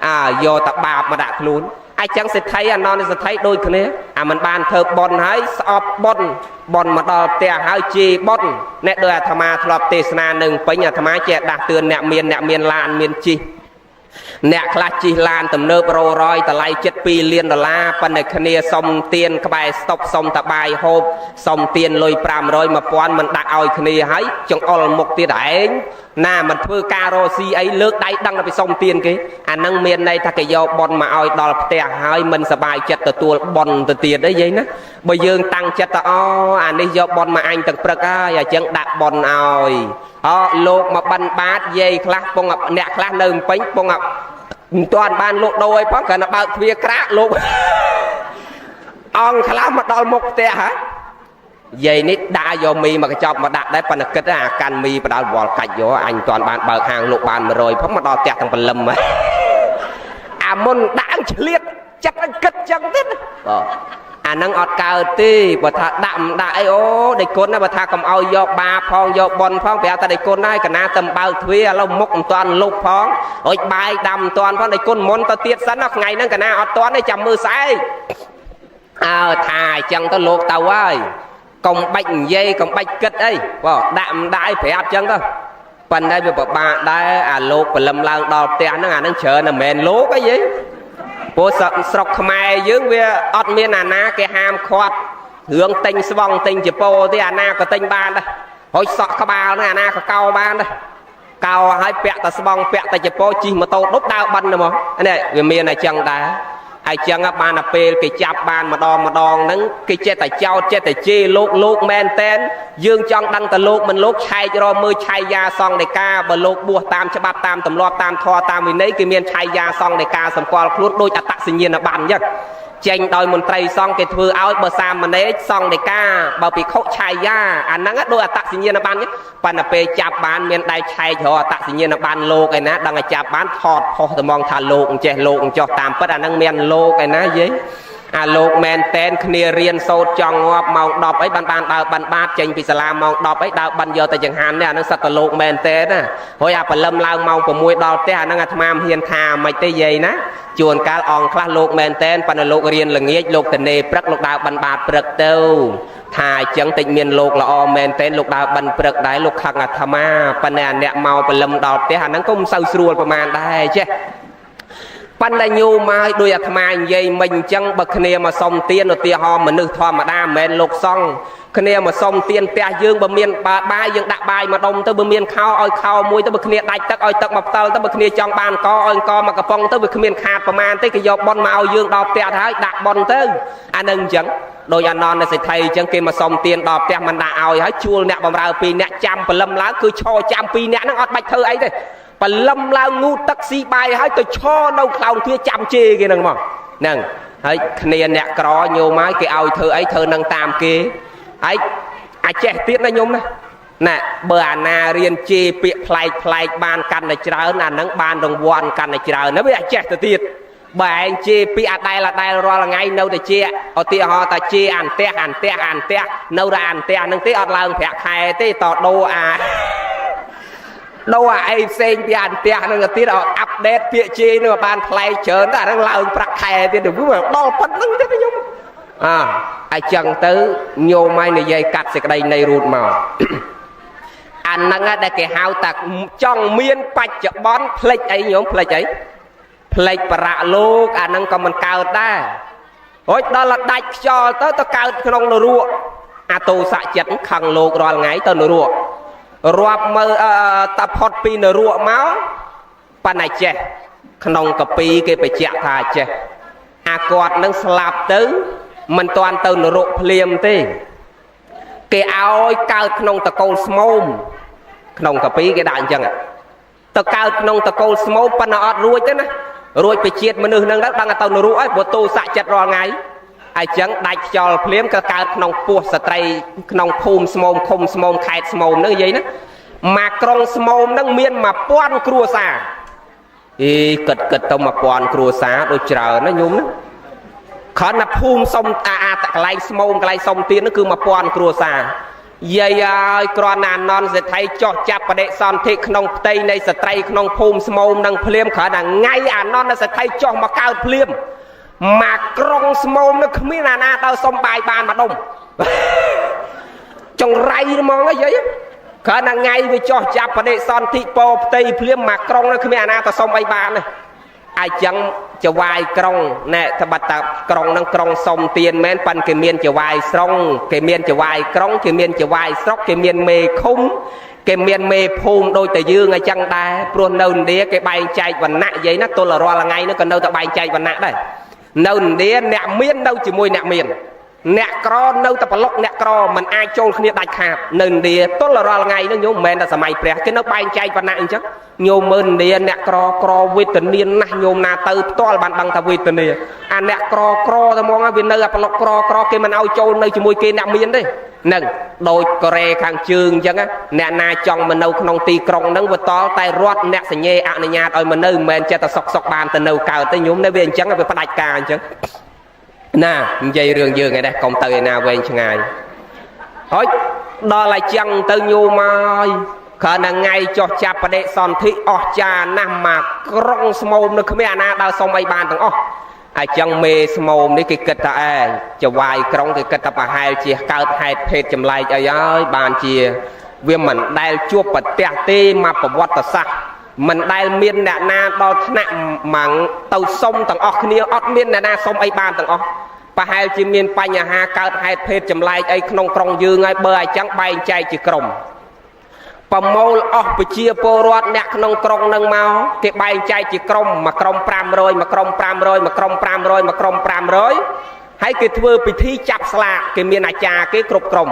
អាយកតែបាបមកដាក់ខ្លួនអញ្ចឹងសេដ្ឋីអានន្ទសេដ្ឋីដូចគ្នាអាមិនបានធ្វើបុណ្យហើយស្អប់បុណ្យបុណ្យមកដល់ផ្ទះហើយជេរបុណ្យអ្នកដោយអាត្មាធ្លាប់ទេសនានឹងពេញអាត្មាចេះដាស់តឿនអ្នកមានអ្នកមានឡានមានជិះអ្នកខ្លះជិះឡានទំនើបរោរយតម្លៃជិត2លានដុល្លារប៉ុន្តែគ្នាសុំទៀនក្បែរស្តុបសុំតបាយហូបសុំទៀនលុយ500 1000មិនដាក់ឲ្យគ្នាហើយចង្អុលមុខទៀតឯងណាមិនធ្វើការរស់ស៊ីអីលើកដៃដឹងតែពីសុំទៀនគេអានឹងមានន័យថាគេយកបុណ្យមកឲ្យដល់ផ្ទះហើយមិនសប្បាយចិត្តទទួលបុណ្យទៅទៀតអីយាយណាបើយើងតាំងចិត្តទៅអូអានេះយកបុណ្យមកអញទាំងព្រឹកហើយអញ្ចឹងដាក់បុណ្យឲ្យអលោកមកបិណ្ឌបាតយាយខ្លះពងអ្នកខ្លះនៅពេញពងមិនទាន់បានលោកដូរអីផងគ្រាន់តែបើកទ្វារក្រាកលោកអង្គខ្លះមកដល់មុខផ្ទះហ៎យាយនេះដាក់យកមីមកកញ្ចប់មកដាក់ដែរប៉ុន្តែគិតអាកាន់មីបដាល់វល់កាច់យកអញមិនទាន់បានបើកហាងលោកបាន100ផងមកដល់ផ្ទះទាំងព្រលឹមអាមុនដាក់ឆ្លៀតចិត្តឲ្យគិតចឹងទៀតបាទអាហ្នឹងអត់កើតទេបើថាដាក់មិនដាក់អីអូដេចគុណណាបើថាកុំឲ្យយកបាផងយកប៉ុនផងប្រាប់តែដេចគុណហើយកណាទៅបើកទ្វារឥឡូវមុខមិនទាន់លុបផងអុចបាយដាំមិនទាន់ផងដេចគុណមុនទៅទៀតសិនណាថ្ងៃហ្នឹងកណាអត់ទាន់ទេចាំមើលស្អែកអើថាអញ្ចឹងទៅលោកទៅហើយកុំបាច់និយាយកុំបាច់គិតអីបាទដាក់មិនដាក់អីប្រាប់អញ្ចឹងទៅប៉ុន្តែវាពិបាកដែរអាលោកព្រលឹមឡើងដល់ផ្ទះហ្នឹងអាហ្នឹងច្រើនតែមិនមែនលោកអីទេព្រោះស្រុកខ្មែរយើងវាអត់មានអាណាគេហាមឃាត់រឿងទិញស្បង់ទិញចពោទេអាណាក៏ទិញបានដែរហើយសក់ក្បាលហ្នឹងអាណាក៏កោបានដែរកោហើយពាក់តែស្បង់ពាក់តែចពោជិះម៉ូតូដប់ដើរបិណ្ឌហ្មងនេះវាមានអញ្ចឹងដែរអញ្ចឹងបានតែពេលគេចាប់បានម្ដងម្ដងហ្នឹងគេចេះតែចោតចេះតែជេរលោកលោកមែនតែនយើងចង់ដឹងតែលោកមិនលោកឆែករមើលឆៃយាសង្ឃដីកាបើលោកបួសតាមច្បាប់តាមទម្លាប់តាមធម៌តាមវិន័យគេមានឆៃយាសង្ឃដីកាសម្គាល់ខ្លួនដូចអត្តសញ្ញាណប័ណ្ណអញ្ចឹងចេញដោយមន្ត្រីសង្ឃគេធ្វើឲ្យបើសាមណេរសង្ឃដីកាបើភិក្ខុឆៃយាអាហ្នឹងដូចអត្តសញ្ញាណប័ណ្ណប៉ុន្តែពេលចាប់បានមានដៃឆែករកអត្តសញ្ញាណប័ណ្ណលោកឯណាដឹងឲ្យចាប់បានថតផុសត្មងថាលោកអញ្ចេះលោកអញ្ចោះតាមពិតអាហ្នឹងមានលោកឯណាយាយអាលោកមែនតែនគ្នារៀនសូត្រចង់ងាប់ម៉ោង10អីបានដើរបិណ្ឌបាតចេញពីសាលាម៉ោង10អីដើរបិណ្ឌយកទៅចង្ហាន់នេះអាហ្នឹងសត្វតលោកមែនតែនណាហើយអាព្រលឹមឡើងម៉ោង6ដល់ផ្ទះអាហ្នឹងអាត្មាមិនហ៊ានថាមិនទេយាយណាជួនកាលអង្គខ្លះលោកមែនតែនប៉ុន្តែលោករៀនល្ងាចលោកតនេព្រឹកលោកដើរបិណ្ឌបាតព្រឹកទៅថាអញ្ចឹងតិចមានលោកល្អមែនតែនលោកដើរបិណ្ឌព្រឹកដែរលោកខឹងអាត្មាប៉ុន្តែអាអ្នកមកព្រលឹមដល់ផ្ទះអាហ្នឹងក៏មិនសូវស្រួលប្រហែលដែរចេះប៉ុន្តែញោមហើយដោយអាត្មានិយាយមិញអញ្ចឹងបើគ្នាមកសុំទានឧទាហរណ៍មនុស្សធម្មតាមិនមែនលោកសង្ឃគ្នាមកសុំទានផ្ទះយើងបើមានបាយយើងដាក់បាយមួយដុំទៅបើមានខោឲ្យខោមួយទៅបើគ្នាដាច់ទឹកឲ្យទឹកមកផ្តិលទៅបើគ្នាចង់បានកឲ្យកមកកំប៉ុងទៅវាគ្មានខាតប្រមាណទេគេយកប៉ុនមកឲ្យយើងដល់ផ្ទះទៅហើយដាក់ប៉ុនទៅអានឹងអញ្ចឹងដោយអានន្ទសេដ្ឋីអញ្ចឹងគេមកសុំទានដល់ផ្ទះមិនដាក់ឲ្យហើយជួលអ្នកបំរើ2អ្នកចាំព្រលឹមឡើងគឺឈរចាំ2អ្នកហ្នឹងអត់បាច់ធ្វើអីទេព្រលឹមឡើងងូទឹកស៊ីបាយហើយទៅឈរនៅខ្លោងទ្វារចាំជេរគេហ្នឹងមកហ្នឹងហើយគ្នាអ្នកក្រញោមហើយគេឲ្យធ្វើអីធ្វើនឹងតាមគេហើយ អាចចេះទៀតណាញោមណាណែបើអាណារៀនជេរពាក្យប្លែកប្លែកបានកាន់តែច្រើនអាហ្នឹងបានរង្វាន់កាន់តែច្រើនណាវាអាចចេះទៅទៀតបើឯងជេរពាក្យអាដែលអាដែលរាល់ថ្ងៃនៅតែជាឧទាហរណ៍ថាជេរអានផ្ទះអានផ្ទះអានផ្ទះនៅតែអានផ្ទះហ្នឹងទេអត់ឡើងប្រាក់ខែទេតដូរអាដូរអាអីផ្សេងពីអានផ្ទះហ្នឹងទៅទៀតឲ្យអាប់ដេតពាក្យជេរហ្នឹងបានថ្លៃច្រើនតែអាហ្នឹងឡើងប្រាក់ខែទៀតវាដល់ប៉ុណ្្នឹងទេខ្ញុំអើអញ្ចឹងទៅញោមឲ្យនិយាយកាត់សេចក្តីនៃរូតមកអាហ្នឹងដែលគេហៅថាចង់មានបច្ចុប្បន្នផ្លិចអីញោមផ្លិចអីផ្លិចបរៈលោកអាហ្នឹងក៏មិនកើតដែររួចដល់ដាច់ខ្យល់ទៅទៅកើតក្នុងនរកអាទោសៈចិត្តខឹងលោករាល់ថ្ងៃទៅនរករាប់មើលតាផុតពីនរកមកប៉ុន្តែចេះក្នុងកពីគេបញ្ជាក់ថាចេះអាគាត់នឹងស្លាប់ទៅមិនតាន់ទៅនរកភ្លាមទេគេឲ្យកើតក្នុងតកូលស្មោមក្នុងកពីគេដាក់អញ្ចឹងទៅកើតក្នុងតកូលស្មោមប៉ុន្តែអត់រួចទេណារួចពីជាតិមនុស្សនឹងដឹងទៅនរកហើយព្រោះទោសៈចិត្តរាល់ថ្ងៃអញ្ចឹងដាច់ខ្យល់ភ្លាមក៏កើតក្នុងពោះស្ត្រីក្នុងភូមិស្មោមឃុំស្មោមខេត្តស្មោមហ្នឹងនិយាយណាមកក្រុងស្មោមហ្នឹងមាន1000គ្រួសារអីគិតគិតទៅ1000គ្រួសារដូចច្រើនណាញោមណាគ្រាន់តែភូមិសុំអាអាតកន្លែងស្មោមកន្លែងសុំទៀនហ្នឹងគឺ1000គ្រួសារយាយហើយគ្រាន់តែអានន្ទសេដ្ឋីចោះចាប់បដិសន្ធិក្នុងផ្ទៃនៃស្ត្រីក្នុងភូមិស្មោមនឹងភ្លាមគ្រាន់តែថ្ងៃអានន្ទសេដ្ឋីចោះមកកើតភ្លាមមកក្រុងស្មោមនឹងគ្មានអាណាដើរសុំបាយបានមួយដុំចង្រៃហ្មងយាយគ្រាន់តែថ្ងៃវាចោះចាប់បដិសន្ធិពោផ្ទៃភ្លាមមកក្រុងនឹងគ្មានអាណាទៅសុំអីបានទេអញ្ចឹងចវាយក្រុងណែត្បិតតាក្រុងនឹងក្រុងសុំទៀនមែនប៉ិនគេមានចវាយស្រុងគេមានចវាយក្រុងគេមានចវាយស្រុកគេមានមេឃុំគេមានមេភូមិដូចតែយើងអញ្ចឹងដែរព្រោះនៅឥណ្ឌាគេបែងចែកវណ្ណៈនិយាយណាទល់រាល់ថ្ងៃនោះក៏នៅតែបែងចែកវណ្ណៈដែរនៅឥណ្ឌាអ្នកមាននៅជាមួយអ្នកមានអ្នកក្រនៅតែប្លុកអ្នកក្រមិនអាចចូលគ្នាដាច់ខាតនៅឥណ្ឌាទល់រាល់ថ្ងៃនោះញោមមិនមែនតែសម័យព្រះគេនៅបែងចែកវណ្ណៈអញ្ចឹងញោមមើលឥណ្ឌាអ្នកក្រក្រវេទនាណាស់ញោមណាទៅផ្ទាល់បានដឹងថាវេទនាអាអ្នកក្រក្រតែហ្មងវានៅអាប្លុកក្រក្រគេមិនឲ្យចូលនៅជាមួយគេអ្នកមានទេនឹងដូចកូរ៉េខាងជើងអញ្ចឹងអ្នកណាចង់មកនៅក្នុងទីក្រុងហ្នឹងវាតល់តែរត់អ្នកសញ្ញេអនុញ្ញាតឲ្យមកនៅមិនមែនចិត្តតែសុកសុកបានទៅនៅកើតទេញោមនៅវាអញ្ចឹងវាផ្ដាច់ការអញ្ចឹងណានិយាយរឿងយើងឯនេះកុំទៅឯណាវែងឆ្ងាយហើយដល់តែចឹងទៅញោមហើយគ្រាន់តែថ្ងៃចុះចាប់បដិសន្ធិអស់ចាណាស់មកក្រុងស្មោមនៅគ្មានអាណាដើរសុំអីបានទាំងអស់អញ្ចឹងមេស្មោមនេះគេគិតថាអេចវាយក្រុងគេគិតថាប្រហែលជាកើតហេតុភេទចម្លែកអីហើយបានជាវាមិនដែលជួបប្រទះទេមកប្រវត្តិសាស្ត្រមិនដែលមានអ្នកណាដល់ថ្នាក់មកទៅសុំទាំងអស់គ្នាអត់មានអ្នកណាសុំអីបានទាំងអស់ប្រហែលជាមានបញ្ហាកើតហេតុភេទចម្លែកអីក្នុងក្រុងយើងហើយបើអញ្ចឹងបែងចែកជាក្រុមប្រមូលអស់ប្រជាពលរដ្ឋអ្នកក្នុងក្រុងនឹងមកគេបែងចែកជាក្រុមមួយក្រុម500មួយក្រុម500មួយក្រុម500មួយក្រុម500ហើយគេធ្វើពិធីចាប់ស្លាកគេមានអាចារ្យគេគ្រប់ក្រុម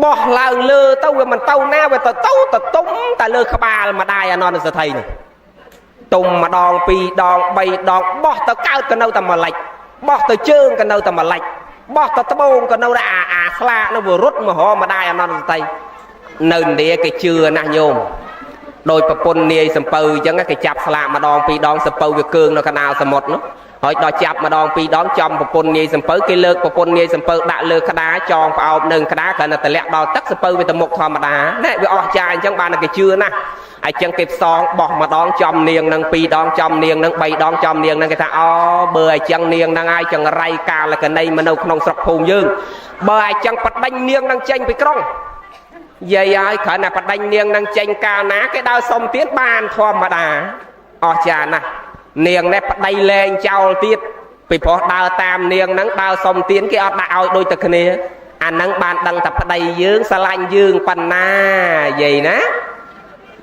បោះឡើងលើទៅវាមិនទៅណាវាទៅទៅទៅទុំតែលើក្បាលម្ដាយអានន្ទសេដ្ឋីនេះទុំម្ដងពីរដងបីដងបោះទៅកើតក៏នៅតែមួយលិចបោះទៅជើងក៏នៅតែមួយលិចបោះទៅត្បូងក៏នៅតែអាស្លាកនៅវារត់មករកម្ដាយអានន្ទសេដ្ឋីនៅឥណ្ឌាគេជឿណាស់ញោមដោយប្រពន្ធនាយសំពៅអញ្ចឹងគេចាប់ស្លាកម្ដងពីរដងសំពៅវាកើងនៅកណ្ដាលសមុទ្រនោះហើយដល់ចាប់ម្ដងពីរដងចំប្រពន្ធនាយសំពៅគេលើកប្រពន្ធនាយសំពៅដាក់លើក្តារចងផ្អោបនឹងក្តារគ្រាន់តែតម្លាក់ដល់ទឹកសំពៅវាទៅមុខធម្មតាណែវាអស់ចាអញ្ចឹងបានតែគេជឿណាស់អញ្ចឹងគេផ្សងបោះម្ដងចំនាងនឹងពីរដងចំនាងនឹងបីដងចំនាងនឹងគេថាអូបើអញ្ចឹងនាងនឹងហើយចង្រៃកាលកណីមកនៅក្នុងស្រុកភូមិយើងបើអញ្ចឹងបដិញនាងនឹងចេញពីក្រុងយាយហើយគ្រាន់តែបដិញនាងនឹងចេញកាលណាគេដើរសុំទៀតបានធម្មតាអស់ចាណាស់នាងនេះប្តីលែងចោលទៀតពីព្រោះដើរតាមនាងនឹងដើរសុំទៀនគេអត់ដាក់ឲ្យដូចតែគ្នាអានឹងបានដឹងតែប្តីយើងស្រឡាញ់យើងប៉ុណ្ណាយាយណា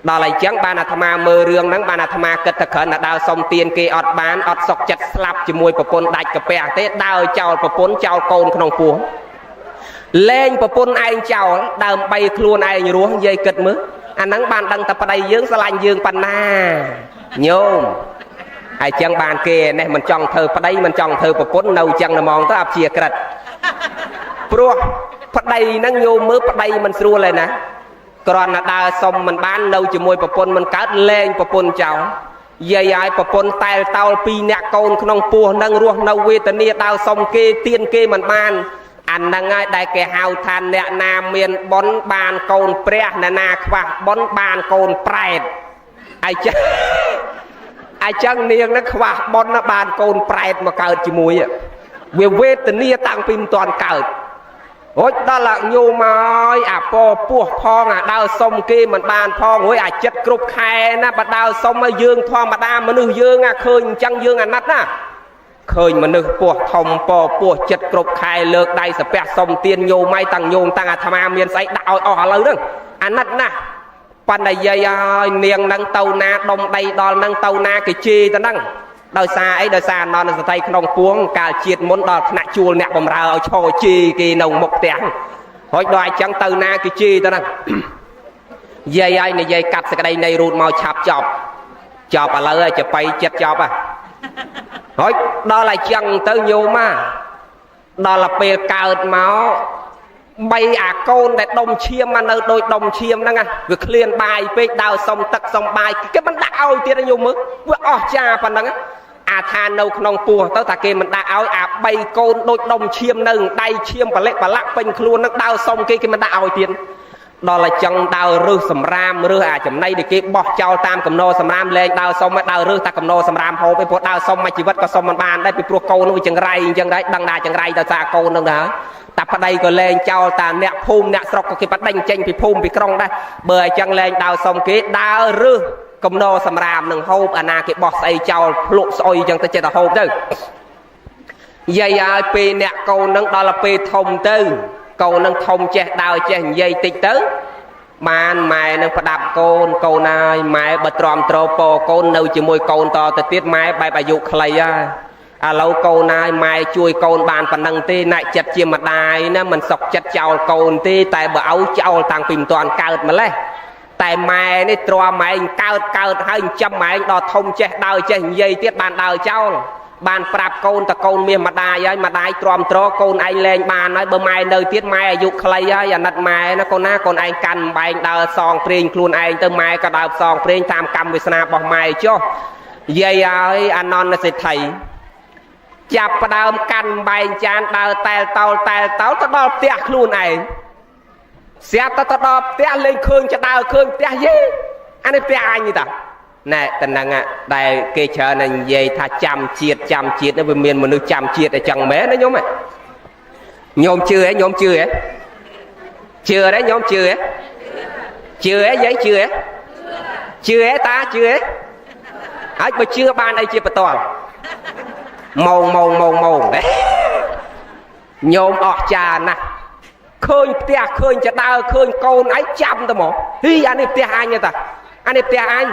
ដល់អញ្ចឹងបានអាត្មាមើលរឿងហ្នឹងបានអាត្មាគិតថាគ្រាន់តែដើរសុំទៀនគេអត់បានអត់សុខចិត្តស្លាប់ជាមួយប្រពន្ធដាច់កាពះទេដើរចោលប្រពន្ធចោលកូនក្នុងពោះលែងប្រពន្ធឯងចោលដើម្បីខ្លួនឯងរស់យាយគិតមើលអាហ្នឹងបានដឹងតែប្តីយើងស្រឡាញ់យើងប៉ុណ្ណាញោមហើយចឹងបានគេនេះមិនចង់ធ្វើប្តីមិនចង់ធ្វើប្រពន្ធនៅចឹងហ្មងទៅអព្យាក្រឹតព្រោះ ប្តីហ្នឹងញោមមើលប្តីមិនស្រួលឯណាគ្រាន់តែដើរសុំមិនបាននៅជាមួយប្រពន្ធមិនកើតលែងប្រពន្ធចោលយាយឲ្យប្រពន្ធតែលតោលពីរអ្នកកូនក្នុងពោះនឹងរស់នៅវេទនាដើរសុំគេទៀនគេមិនបានអាហ្នឹងហើយដែលគេហៅថាអ្នកណាមានបុណ្យបានកូនព្រះអ្នកណាខ្វះបុណ្យបានកូនប្រែតអីចឹងអញ្ចឹងនាងហ្នឹងខ្វះបុណ្យបានកូនប្រែតមកកើតជាមួយវាវេទនាតាំងពីមិនទាន់កើតរួចដល់អាញោមហើយអាពពោះផងអាដើរសុំគេមិនបានផងរួចអាចិត្តគ្រប់ខែណាបើដើរសុំឲ្យយើងធម្មតាមនុស្សយើងអាឃើញអញ្ចឹងយើងអាណិតណាឃើញមនុស្សពោះធំពពោះចិត្តគ្រប់ខែលើកដៃសាពះសុំទៀនញោមហើយតាំងញោមតាំងអាត្មាមានស្អីដាក់ឲ្យអស់ឥឡូវហ្នឹងអាណិតណាស់ប៉ុន្តែយាយហើយនាងនឹងទៅណាដុំដីដល់នឹងទៅណាគេជេរទៅហ្នឹងដោយសារអីដោយសារអនន្តសតិក្នុងពួងកាលជាតិមុនដល់ថ្នាក់ជួលអ្នកបំរើឲ្យឈរជេរគេនៅមុខផ្ទះហើយដល់អញ្ចឹងទៅណាគេជេរទៅហ្នឹងយាយហើយនិយាយកាត់សក្តីនៃរូតមកឆាប់ចប់ចប់ឥឡូវហើយចបៃចិត្តចប់ហ่ะហើយដល់អញ្ចឹងទៅញោមដល់ពេលកើតមកបីអាកូនដែលដុំឈាមមកនៅដូចដុំឈាមហ្នឹងវាឃ្លានបាយពេកដើរសុំទឹកសុំបាយគេមិនដាក់ឲ្យទៀតញោមមើលវាអស់ចាប៉ុណ្ណឹងអាថានៅក្នុងពោះទៅថាគេមិនដាក់ឲ្យអាបីកូនដូចដុំឈាមនៅដៃឈាមបលិបលាក់ពេញខ្លួននឹងដើរសុំគេគេមិនដាក់ឲ្យទៀតដល់តែចឹងដើររើសសម្រាមរើសអាចំណៃដែលគេបោះចោលតាមកំណោសម្រាមលែងដើរសុំឲ្យដើររើសតែកំណោសម្រាមហូបឯព្រោះដើរសុំមួយជីវិតក៏សុំមិនបានដែរពីព្រោះកូននោះវាចង្រៃអញ្ចឹងដែរដឹងថាចង្រៃដោយសារកូននឹងដែរតាប្តីក៏លែងចោលតាអ្នកភូមិអ្នកស្រុកក៏គេបដិញចេញពីភូមិពីក្រុងដែរបើអញ្ចឹងលែងដើរសុំគេដើររើសកំណោសម្រាមនឹងហូបអាណាគេបោះស្អីចោលភ្លក់ស្អុយអញ្ចឹងទៅចេះតែហូបទៅយាយឲ្យពេលអ្នកកូននឹងដល់ពេលធំទៅកូននឹងធំចេះដើរចេះនិយាយតិចទៅបានម៉ែនឹងផ្ដាប់កូនកូនហើយម៉ែបើទ្រាំទ្រពកូននៅជាមួយកូនតទៅទៀតម៉ែបែបអាយុខ្លីហើយឥឡូវកូនហើយម៉ែជួយកូនបានប៉ុណ្ណឹងទេណែចិត្តជាម្ដាយណាមិនសុកចិត្តចោលកូនទេតែបើឲ្យចោលតាំងពីមិនទាន់កើតម្លេះតែម៉ែនេះទ្រាំម៉ែកើតកើតហើយចិញ្ចឹមម៉ែដល់ធំចេះដើរចេះនិយាយទៀតបានដើរចោលបានប្រាប់កូនតកូនមាសម្ដាយហើយម្ដាយទ្រាំទ្រកូនឯងលែងបានហើយបើម៉ែនៅទៀតម៉ែអាយុខ្លីហើយអាណិតម៉ែណាកូនណាកូនឯងកាន់បែងដើរសងព្រេងខ្លួនឯងទៅម៉ែក៏ដើរផ្សងព្រេងតាមកម្មវាសនារបស់ម៉ែចុះយាយហើយអនន្តសេដ្ឋីចាប់ផ្ដើមកាន់បែងចានដើរតែលតោលតែលតោលទៅដល់ផ្ទះខ្លួនឯងស្រាប់តែទៅដល់ផ្ទះលែងឃើញចដើឃើញផ្ទះយេអានេះផ្ទះអញនេះតាណែតំណឹងដែលគេច្រើននិយាយថាចាំជាតិចាំជាតិនេះវាមានមនុស្សចាំជាតិអញ្ចឹងមែនណាញោមញោមជឿហ៎ញោមជឿហ៎ជឿទេញោមជឿហ៎ជឿហ៎យាយជឿហ៎ជឿហ៎តាជឿហ៎ហើយបើជឿបានអីជាបន្ទាល់ម៉ងម៉ងម៉ងម៉ងញោមអស់ចាណាស់ឃើញផ្ទះឃើញចដើឃើញកូនឯងចាំទៅមកហ៊ីអានេះផ្ទះអញតាអានេះផ្ទះអញ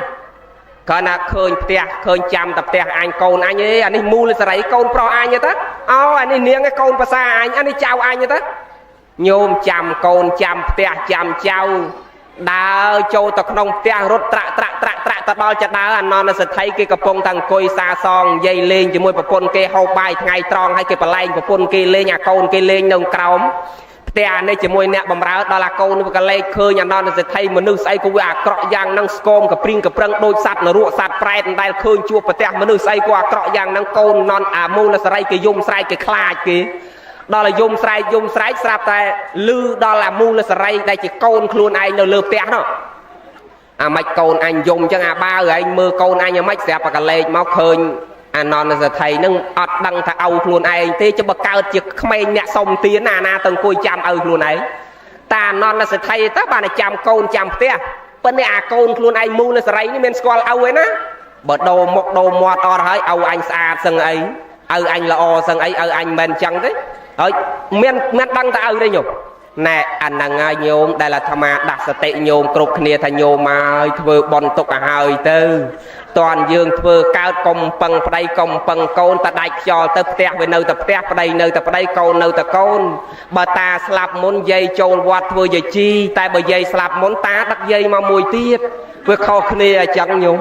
កាលណាឃើញផ្ទះឃើញចាំតែផ្ទះអញកូនអញឯងអានេះមូលសរីកូនប្រុសអញតាអូអានេះនាងឯងកូនប្រសាអញអានេះចៅអញតាញោមចាំកូនចាំផ្ទះចាំចៅដើរចូលទៅក្នុងផ្ទះរត់ត្រាក់ត្រាក់ត្រាក់ត្រាក់ទៅដល់ចដើអនន្តសថីគេកំពុងតែអង្គុយសាសងនិយាយលេងជាមួយប្រពន្ធគេហូបបាយថ្ងៃត្រង់ហើយគេបលែងប្រពន្ធគេលេងអាកូនគេលេងនៅក្រោមផ្ទះនេះជាមួយអ្នកបំរើដល់អាកូនវាក៏លេចឃើញអនន្តសថីមនុស្សស្អីក៏វាអាក្រក់យ៉ាងហ្នឹងស្គមកព្រីងកប្រឹងដូចសត្វនរកសត្វប្រែតមិនដែលឃើញជួបប្រទះមនុស្សស្អីក៏អាក្រក់យ៉ាងហ្នឹងកូននន់អាមូលសរីគេយំស្រែកគេខ្លាចគេដល់យំស្រែកយំស្រែកស្រាប់តែលឺដល់អាមូលសរីដែលជាកូនខ្លួនឯងនៅលើផ្ទះនោះអាម៉េចកូនអញយំអញ្ចឹងអាបាវឯងមើលកូនអញអាម៉េចស្រាប់តែកលេចមកឃើញអានន្តសថីនឹងអត់ដឹងថាឪខ្លួនឯងទេចុះបើកើតជាក្មេងអ្នកសុំទានណាណាទៅអង្គុយចាំឪខ្លួនឯងតាអនន្តសថីតើបានតែចាំកូនចាំផ្ទះប៉ុន្តែអាកូនខ្លួនឯងមូលសរីនេះមានស្គាល់ឪឯណាបើដូរមុខដូរមាត់អត់ហើយឪអញស្អាតសឹងអីឪអញល្អសឹងអីឪអញមិនអញ្ចឹងទេហើយមានដឹងតែឪទេញោមណែអាហ្នឹងហើយញោមដែលអាត្មាដាស់សតិញោមគ្រប់គ្នាថាញោមហើយធ្វើបន់ទុកឲ្យហើយទៅតាន់យើងធ្វើកើតកុំពឹងប្តីកុំពឹងកូនតដាច់ខ្យល់ទៅផ្ទះវានៅតែផ្ទះប្តីនៅតែប្តីកូននៅតែកូនបើតាស្លាប់មុនយាយចូលវត្តធ្វើយាយជីតែបើយាយស្លាប់មុនតាដឹកយាយមកមួយទៀតវាខុសគ្នាអញ្ចឹងញោម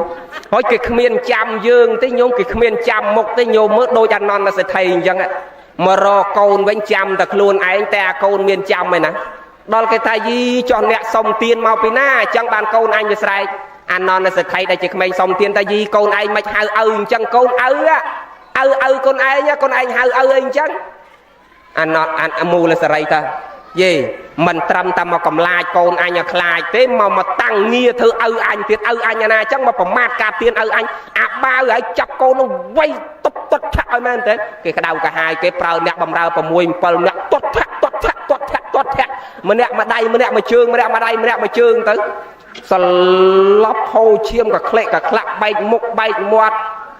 ហើយគេគ្មានចាំយើងទេញោមគេគ្មានចាំមុខទេញោមមើលដូចអនន្តសេដ្ឋីអញ្ចឹង មករកកូនវិញចាំតែខ្លួនឯងតែអាកូនមានចាំឯណាដល់គេថាយីចោះអ្នកសុំទានមកពីណាអញ្ចឹងបានកូនអញវាស្រែកអានន្ទសេដ្ឋីដែលជាក្មេងសុំទានថាយីកូនឯងមិនហៅឪអញ្ចឹងកូនឪឪឪកូនឯងកូនឯងហៅឪអីអញ្ចឹងអានអាមូលសរីតាយេមិនត្រឹមតែមកកំឡាចកូនអញឲ្យខ្លាចទេមកមកតាំងងារធ្វើឪអញទៀតឪអញណាអញ្ចឹងមកប្រមាថការទៀនឪអញអាបាវឲ្យចាប់កូននោះវៃទប់ទាត់ឆាក់ឲ្យមែនទេគេក្តៅកាហាយគេប្រើអ្នកបំរើ6 7អ្នកទាត់ឆាក់ទាត់ឆាក់ទាត់ឆាក់ទាត់ឆាក់ម្នាក់មួយដៃម្នាក់មួយជើងម្នាក់មួយដៃម្នាក់មួយជើងទៅសន្លប់ហូរឈាមកក្លែកកក្លាក់បែកមុខបែកមាត់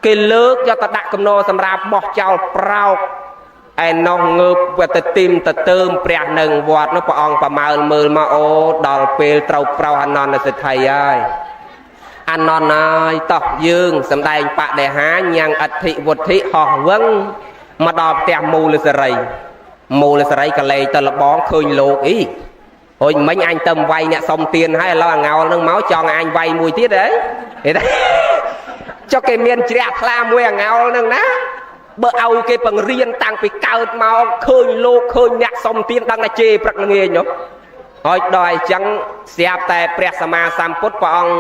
គេលើកយកទៅដាក់កំណសម្រាប់បោះចោលប្រោកឯណោះងើបវត្តទីមទៅเติมព្រះនឹងវត្តនោះព្រះអង្គប្រមើលមើលមកអូដល់ពេលត្រូវប្រោសអនន្តសេដ្ឋីហើយអនន្តហើយតោះយើងសំដែងបដិហាញ៉ាំងអធិវុទ្ធិហោះវឹងមកដល់ផ្ទះមូលសរីមូលសរីក៏លេទៅលបងឃើញលោកអីហុយមិញអញទៅវាយអ្នកសុំទានហើយឥឡូវអាងោលនឹងមកចង់អញវាយមួយទៀតហ៎ចុះគេមានជ្រះថ្លាមួយអាងោលនឹងណាបើឲ្យគេបង្រៀនតាំងពីកើតមកឃើញលោកឃើញអ្នកសុំទានដឹងតែជេរព្រឹកល្ងាចនោះហើយដល់អញ្ចឹងស្រាប់តែព្រះសម្មាសម្ពុទ្ធព្រះអង្គ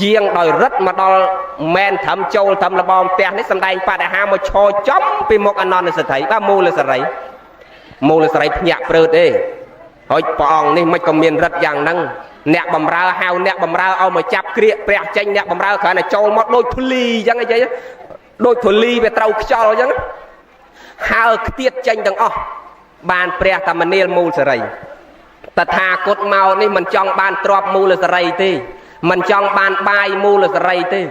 យាងដោយរិទ្ធមកដល់មែនត្រឹមចូលត្រឹមលបងផ្ទះនេះសំដែងបដិហាមកឈរចំពីមុខអនន្តសេដ្ឋីបាទមូលសរីមូលសរីភ្ញាក់ព្រឺតទេហើយព្រះអង្គនេះមិនក៏មានរិទ្ធយ៉ាងហ្នឹងអ្នកបំរើហៅអ្នកបំរើឲ្យមកចាប់ក្រៀកព្រះចេញអ្នកបំរើគ្រាន់តែចូលមកដូចភ្លីអញ្ចឹងអីដូចធូលីវាត្រូវខ្យល់អញ្ចឹងហើខ្ទៀតចេញទាំងអស់បានព្រះតមនាលមូលសរីតថាគតមកនេះមិនចង់បានទ្រពមូលសរីទេមិនចង់បានបាយមូលសរីទេ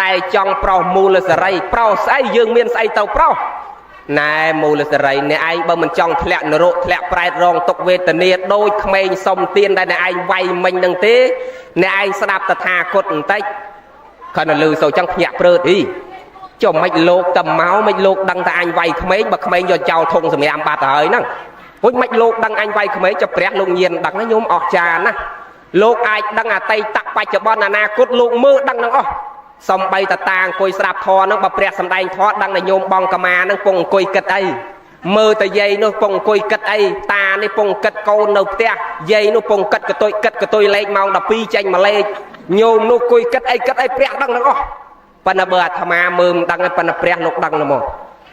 តែចង់ប្រោសមូលសរីប្រោសស្អីយើងមានស្អីទៅប្រោសណែមូលសរីអ្នកឯងបើមិនចង់ធ្លាក់នរកធ្លាក់ប្រែតរងទុក្ខវេទនាដូចក្មេងសុំទានដែលអ្នកឯងវាយមិញនឹងទេអ្នកឯងស្ដាប់តថាគតបន្តិចគ្រាន់តែលឺសូវចឹងភ្ញាក់ព្រឺតអីចុះមិនលោកតែមកមិនលោកដឹងថាអញវាយក្មេងបើក្មេងយកចោលធុងសម្រាមបាត់ទៅហើយហ្នឹងហួចមិនលោកដឹងអញវាយក្មេងចុះព្រះលោកញៀនដឹងណាញោមអស្ចារ្យណាស់លោកអាចដឹងអតីតបច្ចុប្បន្នអនាគតលោកមើលដឹងទាំងអស់សំបីតតាអង្គុយស្ដាប់ធម៌ហ្នឹងបើព្រះសំដែងធម៌ដឹងតែញោមបងកម្មាហ្នឹងពងអង្គុយគិតអីមើលតែយាយនោះពងអង្គុយគិតអីតានេះពងគិតកូននៅផ្ទះយាយនោះពងគិតកតុយគិតកតុយលេខម៉ោង12ចេញមកលេខញោមនោះអង្គុយគិតអីគិតអីព្រះដឹងទាំងអស់ប៉ុន្តែបើអាត្មាមើលមិនដឹងទេប៉ុន្តែព្រះលោកដឹងហ្មង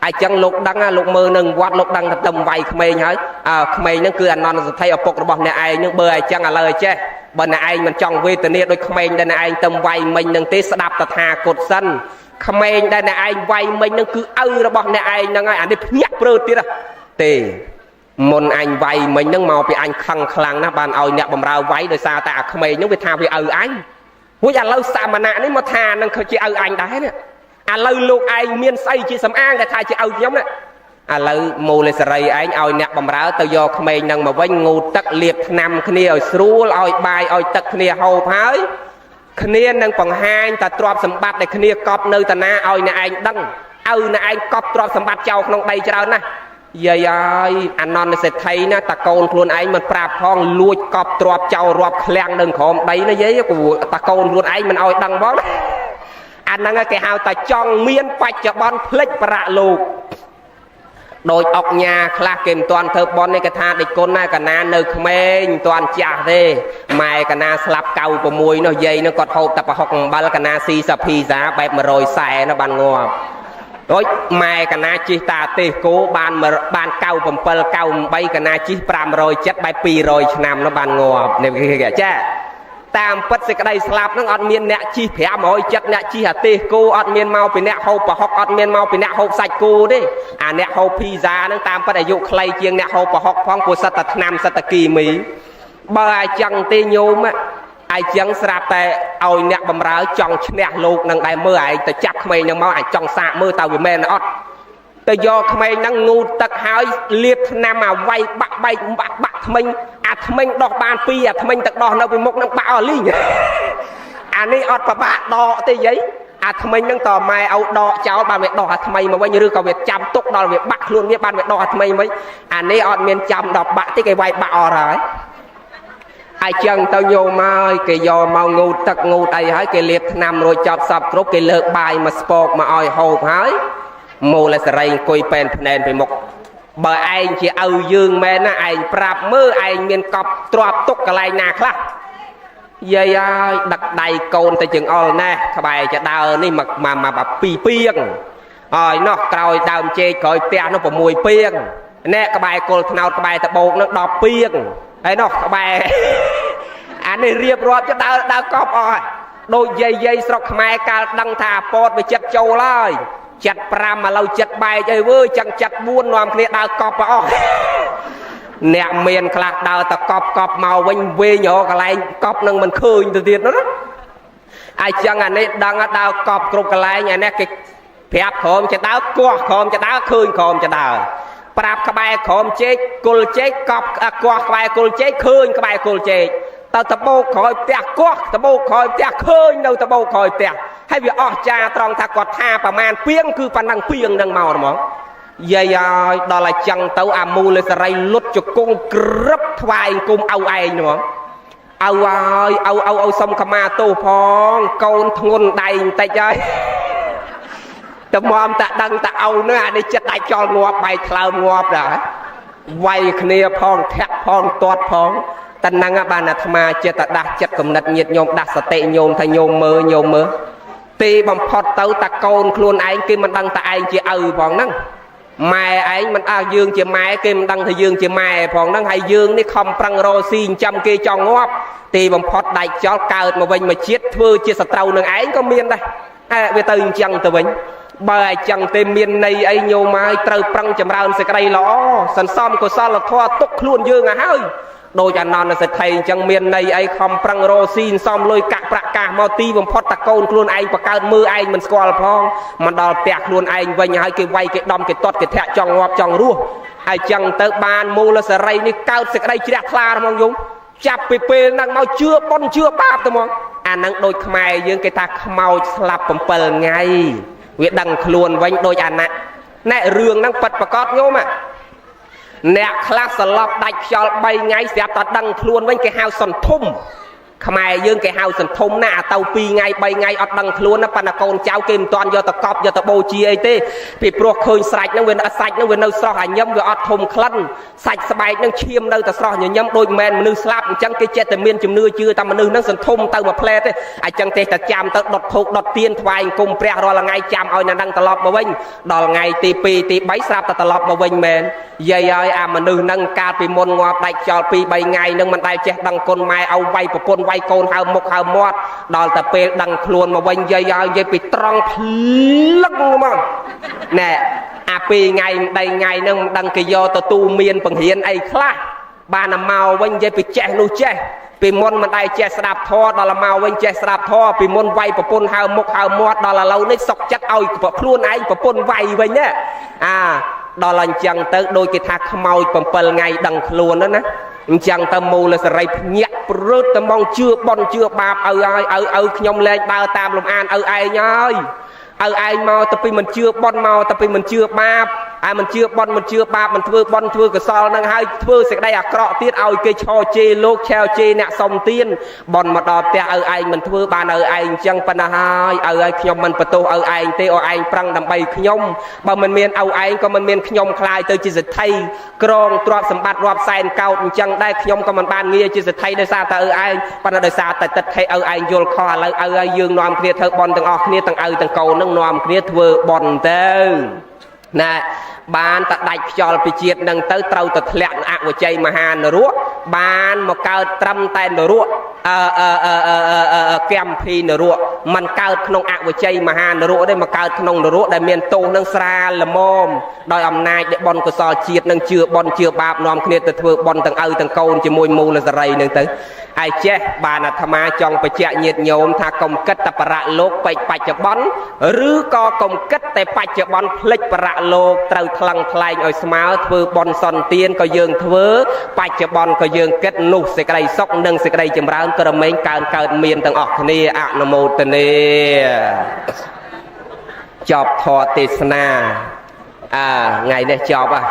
អញ្ចឹងលោកដឹងលោកមើលនឹងវត្តលោកដឹងថាទៅវាយក្មេងហើយអើក្មេងហ្នឹងគឺអនន្តសទ្ធិឪពុករបស់អ្នកឯងហ្នឹងបើអញ្ចឹងឥឡូវអញ្ចេះបើអ្នកឯងមិនចង់វេទនាដូចក្មេងដែលអ្នកឯងទៅវាយមិញហ្នឹងទេស្ដាប់តថាគតសិនក្មេងដែលអ្នកឯងវាយមិញហ្នឹងគឺឪរបស់អ្នកឯងហ្នឹងហើយអានេះភ្ញាក់ព្រឺទៀតទេមុនអញវាយមិញហ្នឹងមកពីអញខឹងខ្លាំងណាស់បានឲ្យអ្នកបំរើវាយដោយសារតែអាក្មេងហ្នឹងវាថាវាឪអញរួចឥឡូវសមណៈនេះមកថានឹងគឺជាឪអញដែរនេះឥឡូវលោកឯងមានស្អីជាសំអាងដែលថាជាឪខ្ញុំណាឥឡូវមូលសរីឯងឲ្យអ្នកបំរើទៅយកក្មេងនឹងមកវិញងូតទឹកលាបថ្នាំគ្នាឲ្យស្រួលឲ្យបាយឲ្យទឹកគ្នាហូបហើយគ្នានឹងបង្ហាញតែទ្រព្យសម្បត្តិដែលគ្នាកប់នៅតាណាឲ្យអ្នកឯងដឹងឲ្យអ្នកឯងកប់ទ្រព្យសម្បត្តិចោលក្នុងដីច្រើនណាស់យាយហើយអនន្តសេដ្ឋីណាតកូនខ្លួនឯងមិនប្រាប់ផងលួចកប់ទ្រព្យចោលរាប់ឃ្លាំងនឹងក្រោមដីណាយាយតកូនខ្លួនឯងមិនឲ្យដឹងផងអាហ្នឹងគេហៅថាចង់មានបច្ចុប្បន្នភ្លេចប្រាក់លោកដោយអុកញ៉ាខ្លះគេមិនទាន់ធ្វើបន់នេះគេថាដេចគុណណាកណានៅក្មេងមិនទាន់ចាស់ទេម៉ែកណាស្លាប់96នោះយាយនោះគាត់ហូបតែប្រហុកអំបិលកណាស៊ីសាភីសាបែប140នោះបានងាប់ដូចម៉ែកណាជិះតាទេសគោបានបាន97 98កណាជិះ570បែប200ឆ្នាំនោះបានងាប់នេះគេចាតាមពិតសេចក្តីស្លាប់ហ្នឹងអត់មានអ្នកជិះ570អ្នកជិះអាទេសគោអត់មានមកពីអ្នកហូបប្រហុកអត់មានមកពីអ្នកហូបសាច់គោទេអាអ្នកហូបភីហ្សាហ្នឹងតាមពិតអាយុខ្លីជាងអ្នកហូបប្រហុកផងព្រោះសិតតែថ្នាំសិតតែគីមីបើអាចឹងទេញោមអាចឹងស្រាប់តែឲ្យអ្នកបំរើចង់ឈ្នះលោកនឹងដែរមើលឯងទៅចាប់ក្មេងហ្នឹងមកអាចង់សាកមើលតើវាមែនអត់ទៅយកក្មេងហ្នឹងងូតទឹកហើយលាបថ្នាំអាវៃបាក់បែកបាក់បាក់ថ្មិញអាថ្មិញដោះបានពីរអាថ្មិញទឹកដោះនៅពីមុខហ្នឹងបាក់អស់លីងអានេះអត់ប្របាក់ដកទេយាយអាថ្មិញហ្នឹងតម៉ែឲ្យដកចោលបានវាដោះអាថ្មីមកវិញឬក៏វាចាំទុកដល់វាបាក់ខ្លួនវាបានវាដោះអាថ្មីវិញអានេះអត់មានចាំដល់បាក់ទេគេវាយបាក់អស់ហើយអញ្ចឹងទៅញោមហើយគេយកមកងូតទឹកងូតអីហើយគេលាបថ្នាំរួចចប់សពគ្រប់គេលើកបាយមកស្ពកមកឲ្យហូបហើយមូលសរីអង្គុយប៉ែនភ្នែនពីមុខ បើឯងជាឪយើងមែនណាឯងប្រាប់មើលឯងមានកប់ទ្របទុកកន្លែងណាខ្លះយាយហើយដឹកដៃកូនទៅចង្អុលណែក្បែរចដើនេះមកមកពីរពីងហើយនោះក្រោយដើមចេកក្រោយផ្ទះនោះ6ពីងណែក្បែរគល់ថ្នោតក្បែរតបោកនោះ10ពីងហើយនោះក្បែរអានេះរៀបរាប់ចដើដើកប់អស់ដូចយាយយាយស្រុកខ្មែរកាលដឹងថាអាពតវាចិត្តចូលហើយចិត្ត5ឥឡូវចិត្តបែកអីវើចឹងចិត្ត4នាំគ្នាដើរកប់អស់អ្នកមានខ្លះដើរតកប់កប់មកវិញវិញរកកន្លែងកប់នឹងមិនឃើញទៅទៀតណាអាចឹងអានេះដឹងដើរកប់គ្រប់កន្លែងអានេះគេប្រាប់ក្រមចដើកោះក្រមចដើឃើញក្រមចដើប្រាប់ក្បែរក្រមចេកគុលចេកកប់កោះក្បែរគុលចេកឃើញក្បែរគុលចេកទៅតបោកក្រោយផ្ទះកោះតបោកក្រោយផ្ទះឃើញនៅតបោកក្រោយផ្ទះហើយវាអស់ចាត្រង់ថាគាត់ថាប្រមាណពីងគឺប៉ុណ្ណឹងពីងនឹងមកហ្មងយាយហើយដល់ឲ្យចឹងទៅអាមូលសរីលុតជង្គង់ក្រឹបថ្វាយគុំឪឯងហ្មងឪហើយឪឪឪសុំខមាទោសផងកូនធ្ងន់ដៃបន្តិចហើយតមមតាដឹងតាឪនឹងអានេះចិត្តដាច់ចោលងាប់បែកថ្លើមងាប់ដែរវាយគ្នាផងធាក់ផងទាត់ផងតែហ្នឹងបានអាត្មាចិត្តតែដាស់ចិត្តគំនិតញាតញោមដាស់សតិញោមថាញោមមើលញោមមើលទីបំផុតទៅតាកូនខ្លួនឯងគេមិនដឹងតាឯងជាឪផងហ្នឹងម៉ែឯងមិនអើយើងជាម៉ែគេមិនដឹងថាយើងជាម៉ែផងហ្នឹងហើយយើងនេះខំប្រឹងរកស៊ីចិញ្ចឹមគេចង់ងាប់ទីបំផុតដាច់ចោលកើតមកវិញមកជាតិធ្វើជាសត្រូវនឹងឯងក៏មានដែរអែវាទៅអញ្ចឹងទៅវិញបើអញ្ចឹងទេមានន័យអីញោមហើយត្រូវប្រឹងចម្រើនសេចក្តីល្អសន្សំកុសលធម៌ទុកខ្លួនយើងឲ្យហើយដោយអានន្ទសេដ្ឋីអញ្ចឹងមានន័យអីខំប្រឹងរកស៊ីសំលុយកាក់ប្រាក់កាសមកទីបំផុតតកូនខ្លួនឯងបកើតមើលឯងមិនស្គាល់ផងមកដល់ផ្ទះខ្លួនឯងវិញហើយគេវាយគេដំគេទាត់គេធាក់ចង់ងាប់ចង់រស់ហើយចឹងទៅបានមូលសរីនេះកើតសេចក្តីជ្រះថ្លាហ្មងយំចាប់ពីពេលហ្នឹងមកជឿប៉ុនជឿបាបទៅហ្មងអាហ្នឹងដូចខ្មែរយើងគេថាខ្មោចស្លាប់7ថ្ងៃវាដឹងខ្លួនវិញដូចអាណាណែរឿងហ្នឹងប៉ិតប្រកបញោមអ្នកខ្លះសន្លប់ដាច់ខ្យល់3ថ្ងៃស្រាប់តែដឹងខ្លួនវិញគេហៅសន្ធុំខ្មែរយើងគេហៅសន្ធុំណាអាទៅ2ថ្ងៃ3ថ្ងៃអត់ដឹងខ្លួនណាប៉ុន្តែកូនចៅគេមិនទាន់យកទៅកប់យកទៅបូជាអីទេពីព្រោះឃើញស្រាច់ហ្នឹងវាសាច់ហ្នឹងវានៅស្រស់អាញឹមវាអត់ធំក្លិនសាច់ស្បែកហ្នឹងឈាមនៅតែស្រស់ញញឹមដូចមិនមនុស្សស្លាប់អញ្ចឹងគេចេះតែមានជំនឿជឿថាមនុស្សហ្នឹងសន្ធុំទៅមួយផ្លែទេអញ្ចឹងទេតែចាំទៅដុតធូបដុតទៀនថ្វាយអង្គមព្រះរាល់ថ្ងៃចាំឲ្យអ្នកហ្នឹងត្រឡប់មកវិញដល់ថ្ងៃទី2ទី3ស្រាប់តែត្រឡប់មកវិញមែនយាយហើយអាមនុស្សហ្នឹងកាលពីមុនងាប់ដាច់ចោល2 3ថ្ងៃហ្នឹងមិនដែលចេះដឹងគុណម៉ែឲ្យវាយប្រពន្ធវាយកូនហៅមុខហៅមាត់ដល់តែពេលដឹងខ្លួនមកវិញយាយហើយយាយពីត្រង់ភ្លឹងមកណែអា2ថ្ងៃ3ថ្ងៃហ្នឹងមិនដឹងគេយកទៅទូមានបង្រៀនអីខ្លះបានតែមកវិញយាយពីចេះនោះចេះពីមុនមិនដែលចេះស្ដាប់ធម៌ដល់មកវិញចេះស្ដាប់ធម៌ពីមុនវាយប្រពន្ធហៅមុខហៅមាត់ដល់ឥឡូវនេះសុកចិត្តឲ្យខ្លួនឯងប្រពន្ធវាយវិញណាអាដល់អញ្ចឹងទៅដូចគេថាខ្មោច7ថ្ងៃដឹងខ្លួនណាអញ្ចឹងទៅមូលសរីភ្ញាក់ព្រឹតតែមកជឿប៉ុនជឿបាបឪហើយឪឪខ្ញុំលែងដើរតាមលំអានឪឯងហើយឪឯងមកទៅពីមិនជឿប៉ុនមកទៅពីមិនជឿបាបហើយមិនជឿប៉ុនមិនជឿបាបមិនធ្វើប៉ុនធ្វើកុសលនឹងហើយធ្វើសេចក្តីអាក្រក់ទៀតឲ្យគេឆោជេរលោកឆែវជេរអ្នកសុំទានប៉ុនមកដល់ផ្ទះឪឯងមិនធ្វើបានឪឯងអញ្ចឹងប៉ុណ្ណាហើយឪឲ្យខ្ញុំមិនបន្ទោសឪឯងទេឪឯងប្រឹងដើម្បីខ្ញុំបើមិនមានឪឯងក៏មិនមានខ្ញុំខ្លាយទៅជាសេដ្ឋីក្រងទ្រព្យសម្បត្តិរាប់សែនកោតអញ្ចឹងដែរខ្ញុំក៏មិនបានងារជាសេដ្ឋីដោយសារតែឪឯងប៉ុន្តែដោយសារតែទិដ្ឋិឪឯងយល់ខុសឥឡូវឪឲ្យយើងនាំគ្នាធ្វើប៉ុនទាំងអស់គ្នាទាំងឪទាំងកូននឹងនាំគ្នាធ្វើប៉ុនទៅណាបានតែដាច់ខ្យល់ពីជាតិនឹងទៅត្រូវទៅធ្លាក់អវជ័យមហានរកបានមកកើតត្រឹមតែនរកកម្មភីនរកមិនកើតក្នុងអវជ័យមហានរកទេមកកើតក្នុងនរកដែលមានទោសនឹងស្រាលល្មមដោយអំណាចដែលបុណ្យកុសលជាតិនឹងជឿបុណ្យជឿបាបនាំគ្នាទៅធ្វើបុណ្យទាំងឪទាំងកូនជាមួយមូលសរីនឹងទៅហើយចេះបានអាត្មាចង់បញ្ជាក់ញាតិញោមថាកុំគិតតែបរៈលោកពេកបច្ចុប្បន្នឬក៏កុំគិតតែបច្ចុប្បន្នភ្លេចបរៈលោកត្រូវថ្លឹងថ្លែងឲ្យស្មើធ្វើបុណ្យសន្ទានក៏យើងធ្វើបច្ចុប្បន្នក៏យើងគិតនោះសេចក្តីសុខនិងសេចក្តីចម្រើនក៏រមែងកើនកើតមានទាំងអស់គ្នាអនុមោទនាចប់ធម៌ទេសនាអើថ្ងៃនេះចប់ហ่ะ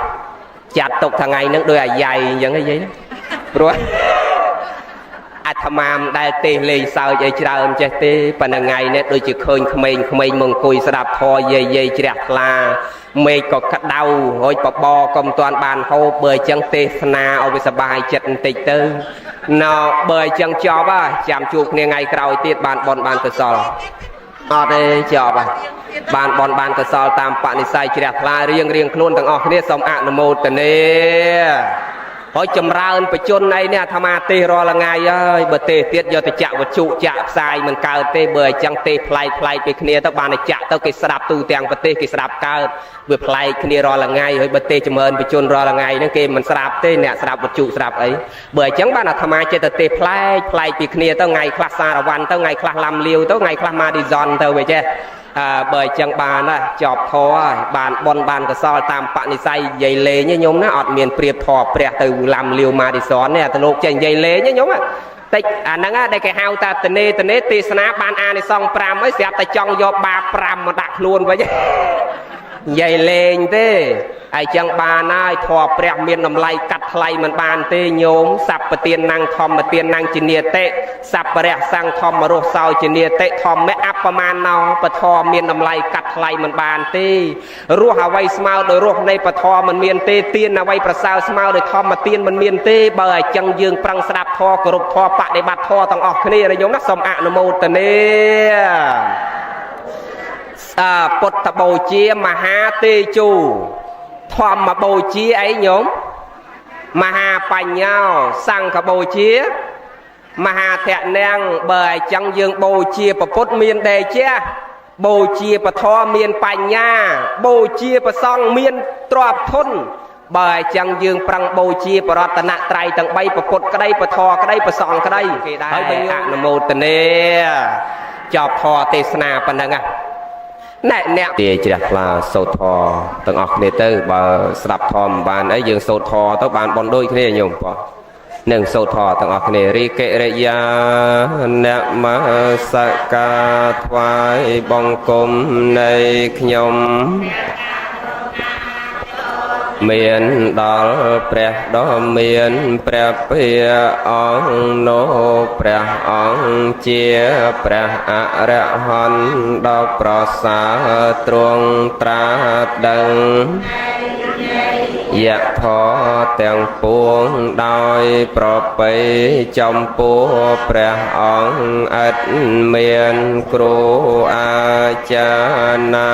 ចាត់ទុកថ្ងៃហ្នឹងដោយអាយ៉ៃអញ្ចឹងហីយាយព្រោះអាត្ ត្មាមិនដែលទេសលេងសើចអីច្រើនចេះទេប៉ុន្តែថ្ងៃនេះដូចជាឃើញក្មេងៗមកអង្គុយស្ដាប់ធម៌យាយយាយជ្រះថ្លាមេឃក៏ក្តៅហើយបបរក៏មិនទាន់បានហូបបើអញ្ចឹងទេសនាឲ្យវាសប្បាយចិត្តបន្តិចទៅណ៎បើអញ្ចឹងចប់ហើយចាំជួបគ្នាថ្ងៃក្រោយទៀតបានបនបានកុសលអត់ទេចប់ហើយបានបនបានកុសលតាមបនិស័យជ្រះថ្លារៀងរៀងខ្លួនទាំងអស់គ្នាសូមអនុមោទនាហើយចម្រើនបជនអីនេះអាត្មាទេសរាល់ថ្ងៃហើយបើទេសទៀតយកទៅចាក់វត្ថុចាក់ផ្សាយមិនកើតទេបើអញ្ចឹងទេសប្លែកប្លែកពីគ្នាទៅបានតែចាក់ទៅគេស្ដាប់ទូទាំងប្រទេសគេស្ដាប់កើតវាប្លែកគ្នារាល់ថ្ងៃហើយបើទេសចម្រើនបជនរាល់ថ្ងៃហ្នឹងគេមិនស្ដាប់ទេអ្នកស្ដាប់វត្ថុស្ដាប់អីបើអញ្ចឹងបានអាត្មាចិត្តទៅទេសប្លែកប្លែកពីគ្នាទៅថ្ងៃខ្លះសារវ័នទៅថ្ងៃខ្លះឡាំលាវទៅថ្ងៃខ្លះម៉ាឌីហ្សុនទៅវាចេះអើបើអញ្ចឹងបានណាចប់ធម៌ហើយបានបនបានកសលតាមបនិស័យនិយាយលេងញោមណាអត់មានប្រៀបធម៌ព្រះទៅឡាំលាវម៉ាឌីហ្សុនទេអាទៅលោកចេះនិយាយលេងញោមតិចអាហ្នឹងដែលគេហៅថាតនេតនេទេសនាបានអានិសង្ស5ហើយស្រាប់តែចង់យកបាប5មកដាក់ខ្លួនវិញនិយាយលេងទេហើយចឹងបានហើយធម៌ព្រះមានតម្លៃកាត់ថ្លៃមិនបានទេញោមសัพពទានណੰធម្មទានណੰជានិតិសัพពរៈសង្ឃធម្មរសសោជានិតិធម្មៈអបមាណោពធមានតម្លៃកាត់ថ្លៃមិនបានទេរស់អ្វីស្មើដោយរស់នៃពធមិនមានទេទានអ្វីប្រសើរស្មើដោយធម្មទានមិនមានទេបើអញ្ចឹងយើងប្រឹងស្ដាប់ធម៌គោរពធម៌បដិបត្តិធម៌ទាំងអស់គ្នាណាញោមណាសូមអនុមោទនាពុទ្ធបូជាមហាទេជោធម្មបូជាអីញោមមហាបញ្ញោសង្ឃបូជាមហាធនំបើអញ្ចឹងយើងបូជាពពុទ្ធមានដេជះបូជាពធមានបញ្ញាបូជាប្រសង្ឃមានទ្រព្យធនបើអញ្ចឹងយើងប្រឹងបូជាបរតនត្រ័យទាំង3ពពុទ្ធក្តីពធក្តីប្រសង្ឃក្តីហើយបើអនុមោទនាចប់ធម៌ទេសនាប៉ុណ្ណឹងណាណែអ្នកទាជ្រះថ្លាសូត្រធម៌ទាំងអស់គ្នាទៅបើស្ដាប់ធម៌មិនបានអីយើងសូត្រធម៌ទៅបានបនដូចគ្នាញោមបងនឹងសូត្រធម៌ទាំងអស់គ្នារីកិរិយាអ្នកមសកាថ្វាយបង្គំនៃខ្ញុំមានដល់ព្រះដ៏មានព្រះភិអង្គនោះព្រះអង្គជាព្រះអរហន្តដ៏ប្រសើរទ្រង់ត្រាស់ដឹងយៈធម៌ទាំងពួងដោយប្រពៃចំពោះព្រះអង្គឥតមានគ្រូអាចារ្យណា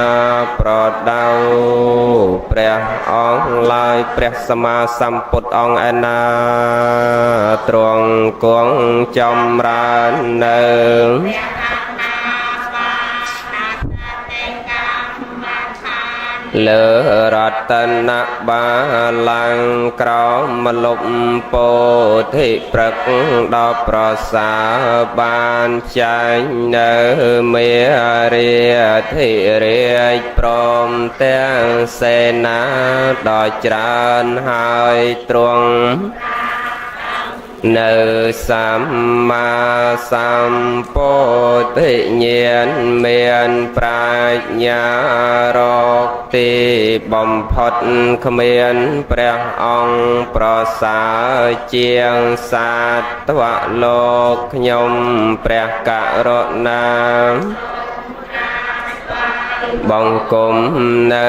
ប្រដៅព្រះអង្គឡើយព្រះសម្មាសម្ពុទ្ធអង្គឯណាទ្រង់គង់ចម្រើននៅលើរតនបាលាំងក្រោមលុបពោធិព្រឹកដ៏ប្រសើរបានចែងនៅមេរាធិរាជព្រមទាំងសេនាដ៏ច្រើនហើយទ្រង់នៅសម្មាសម្ពោធិញ្ញាណមានប្រាជ្ញារកទីបំផុតគ្មានព្រះអង្គប្រសើរជាងសាទវលោកខ្ញុំព្រះករុណាបង្គំនៅ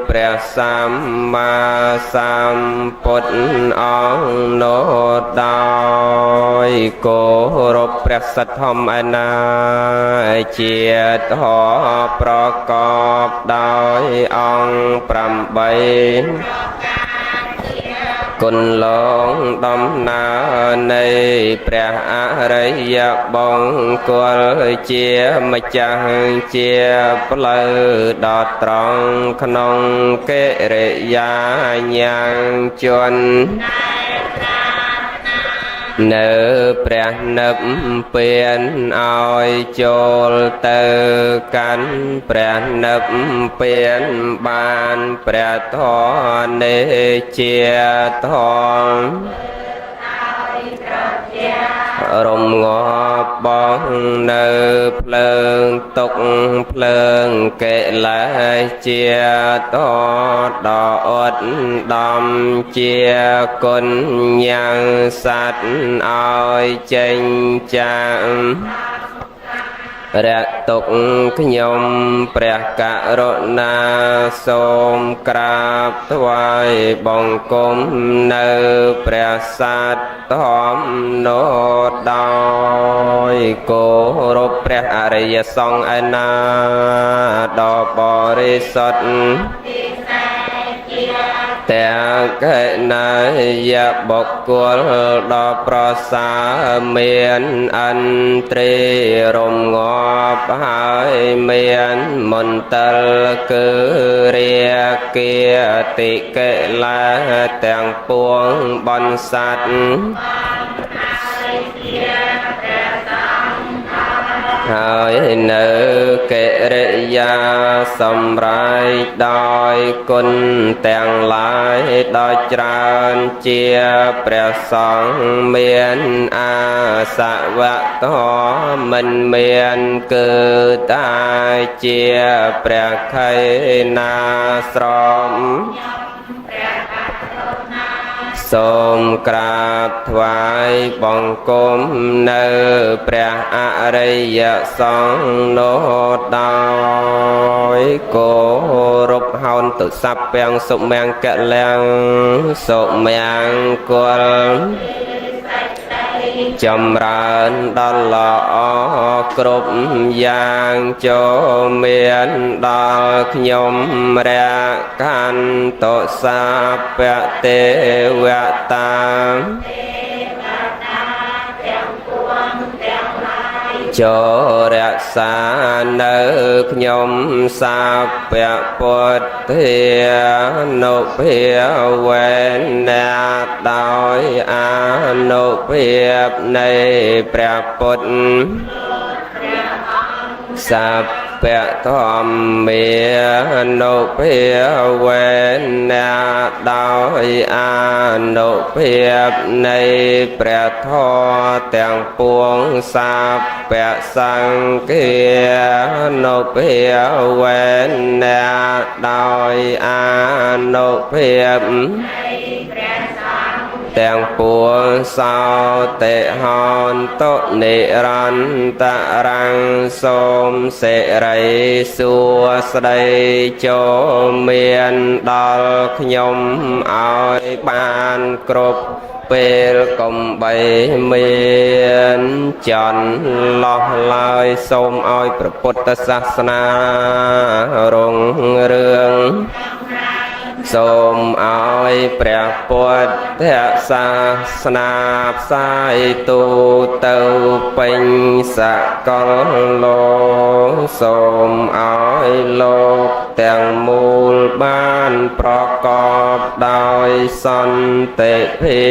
ព្រះសម្មាសម្ពុទ្ធអង្គនោះដោយគោរពព្រះសទ្ធំឯណាជាធម៌ប្រកបដោយអង្គ8គុណលងដំណើរនៃព្រះអរិយបង្គលជាម្ចាស់ជាផ្លូវដ៏ត្រង់ក្នុងកិរិយាញ៉ាំងជននៅព្រះនិព្វានឲ្យចូលទៅកាន់ព្រះនិព្វានបានព្រះធម៌នេះជាធម៌ រំងាប់បងនៅភ្លើងទុកភ្លើងកិលេសជាតដអត់ដំជាគុណញ៉ាំងសត្វឲ្យចេញចាករទុកខ្ញុំព្រះករុណាសូមក្រាបថ្វាយបង្គំនៅព្រះសត្វធម្មនោះដោយគោរពព្រះអរិយសង្ឃឯណាដ៏បរិសុទ្ធទាំងកេណាយបុគ្គលដ៏ប្រសើរមានអន្ទ្រារំងាប់ហើយមានមន្ទិលគឺរាគាតិកិលេសទាំងពួងបនសត្វហើយនៅកិរិយាសម្រេចដោយគុណទាំងឡាយដ៏ច្រើនជាព្រះសង្ឃមានអាសវៈធម៌មិនមានគឺតាជាព្រះខៃណាស្រមសូមក្រាបថ្វាយបង្គំនៅព្រះអរិយសង្ឃនោះដោយគោរពហោនទុសព្ពាំងសុមង្គលាំងសុមង្គលចម្រើនដល់ល្អគ្រប់យ៉ាងចូលមានដល់ខ្ញុំរខន្តុសាពទេវតាចូលរក្សានៅខ្ញុំសាពពុទ្ធានុភាវេណាដោយអានុភាពនៃព្រះពុទ្ធសាពធម្មានុភាវេណាដោយអានុភាពនៃព្រះធម៌ទាំងពួងសាពសង្ឃានុភាវេណាដោយអានុភាពទាំងពួងសោតិហន្តនិរន្តរាំងសូមសិរីសួស្តីចូលមានដល់ខ្ញុំឲ្យបានគ្រប់ពេលកុំបីមានចន្លោះឡើយសូមឲ្យព្រះពុទ្ធសាសនារុងរឿងសូមឲ្យព្រះពុទ្ធសាសនាផ្សាយទូទៅពេញសកលលោកសូមឲ្យលោកទាំងមូលបានប្រកបដោយសន្តិភា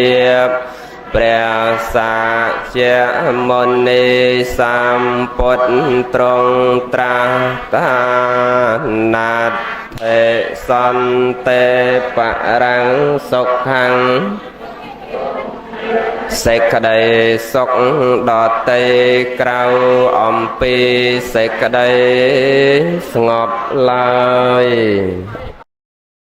ពព្រះសាជាមុនីសម្ពុទ្ធទ្រង់ត្រាស់ថាណាថេសន្តិបរាំងសុខੰសេចក្តីសុខដតីក្រៅអំពីសេចក្តីស្ងប់ឡើយ។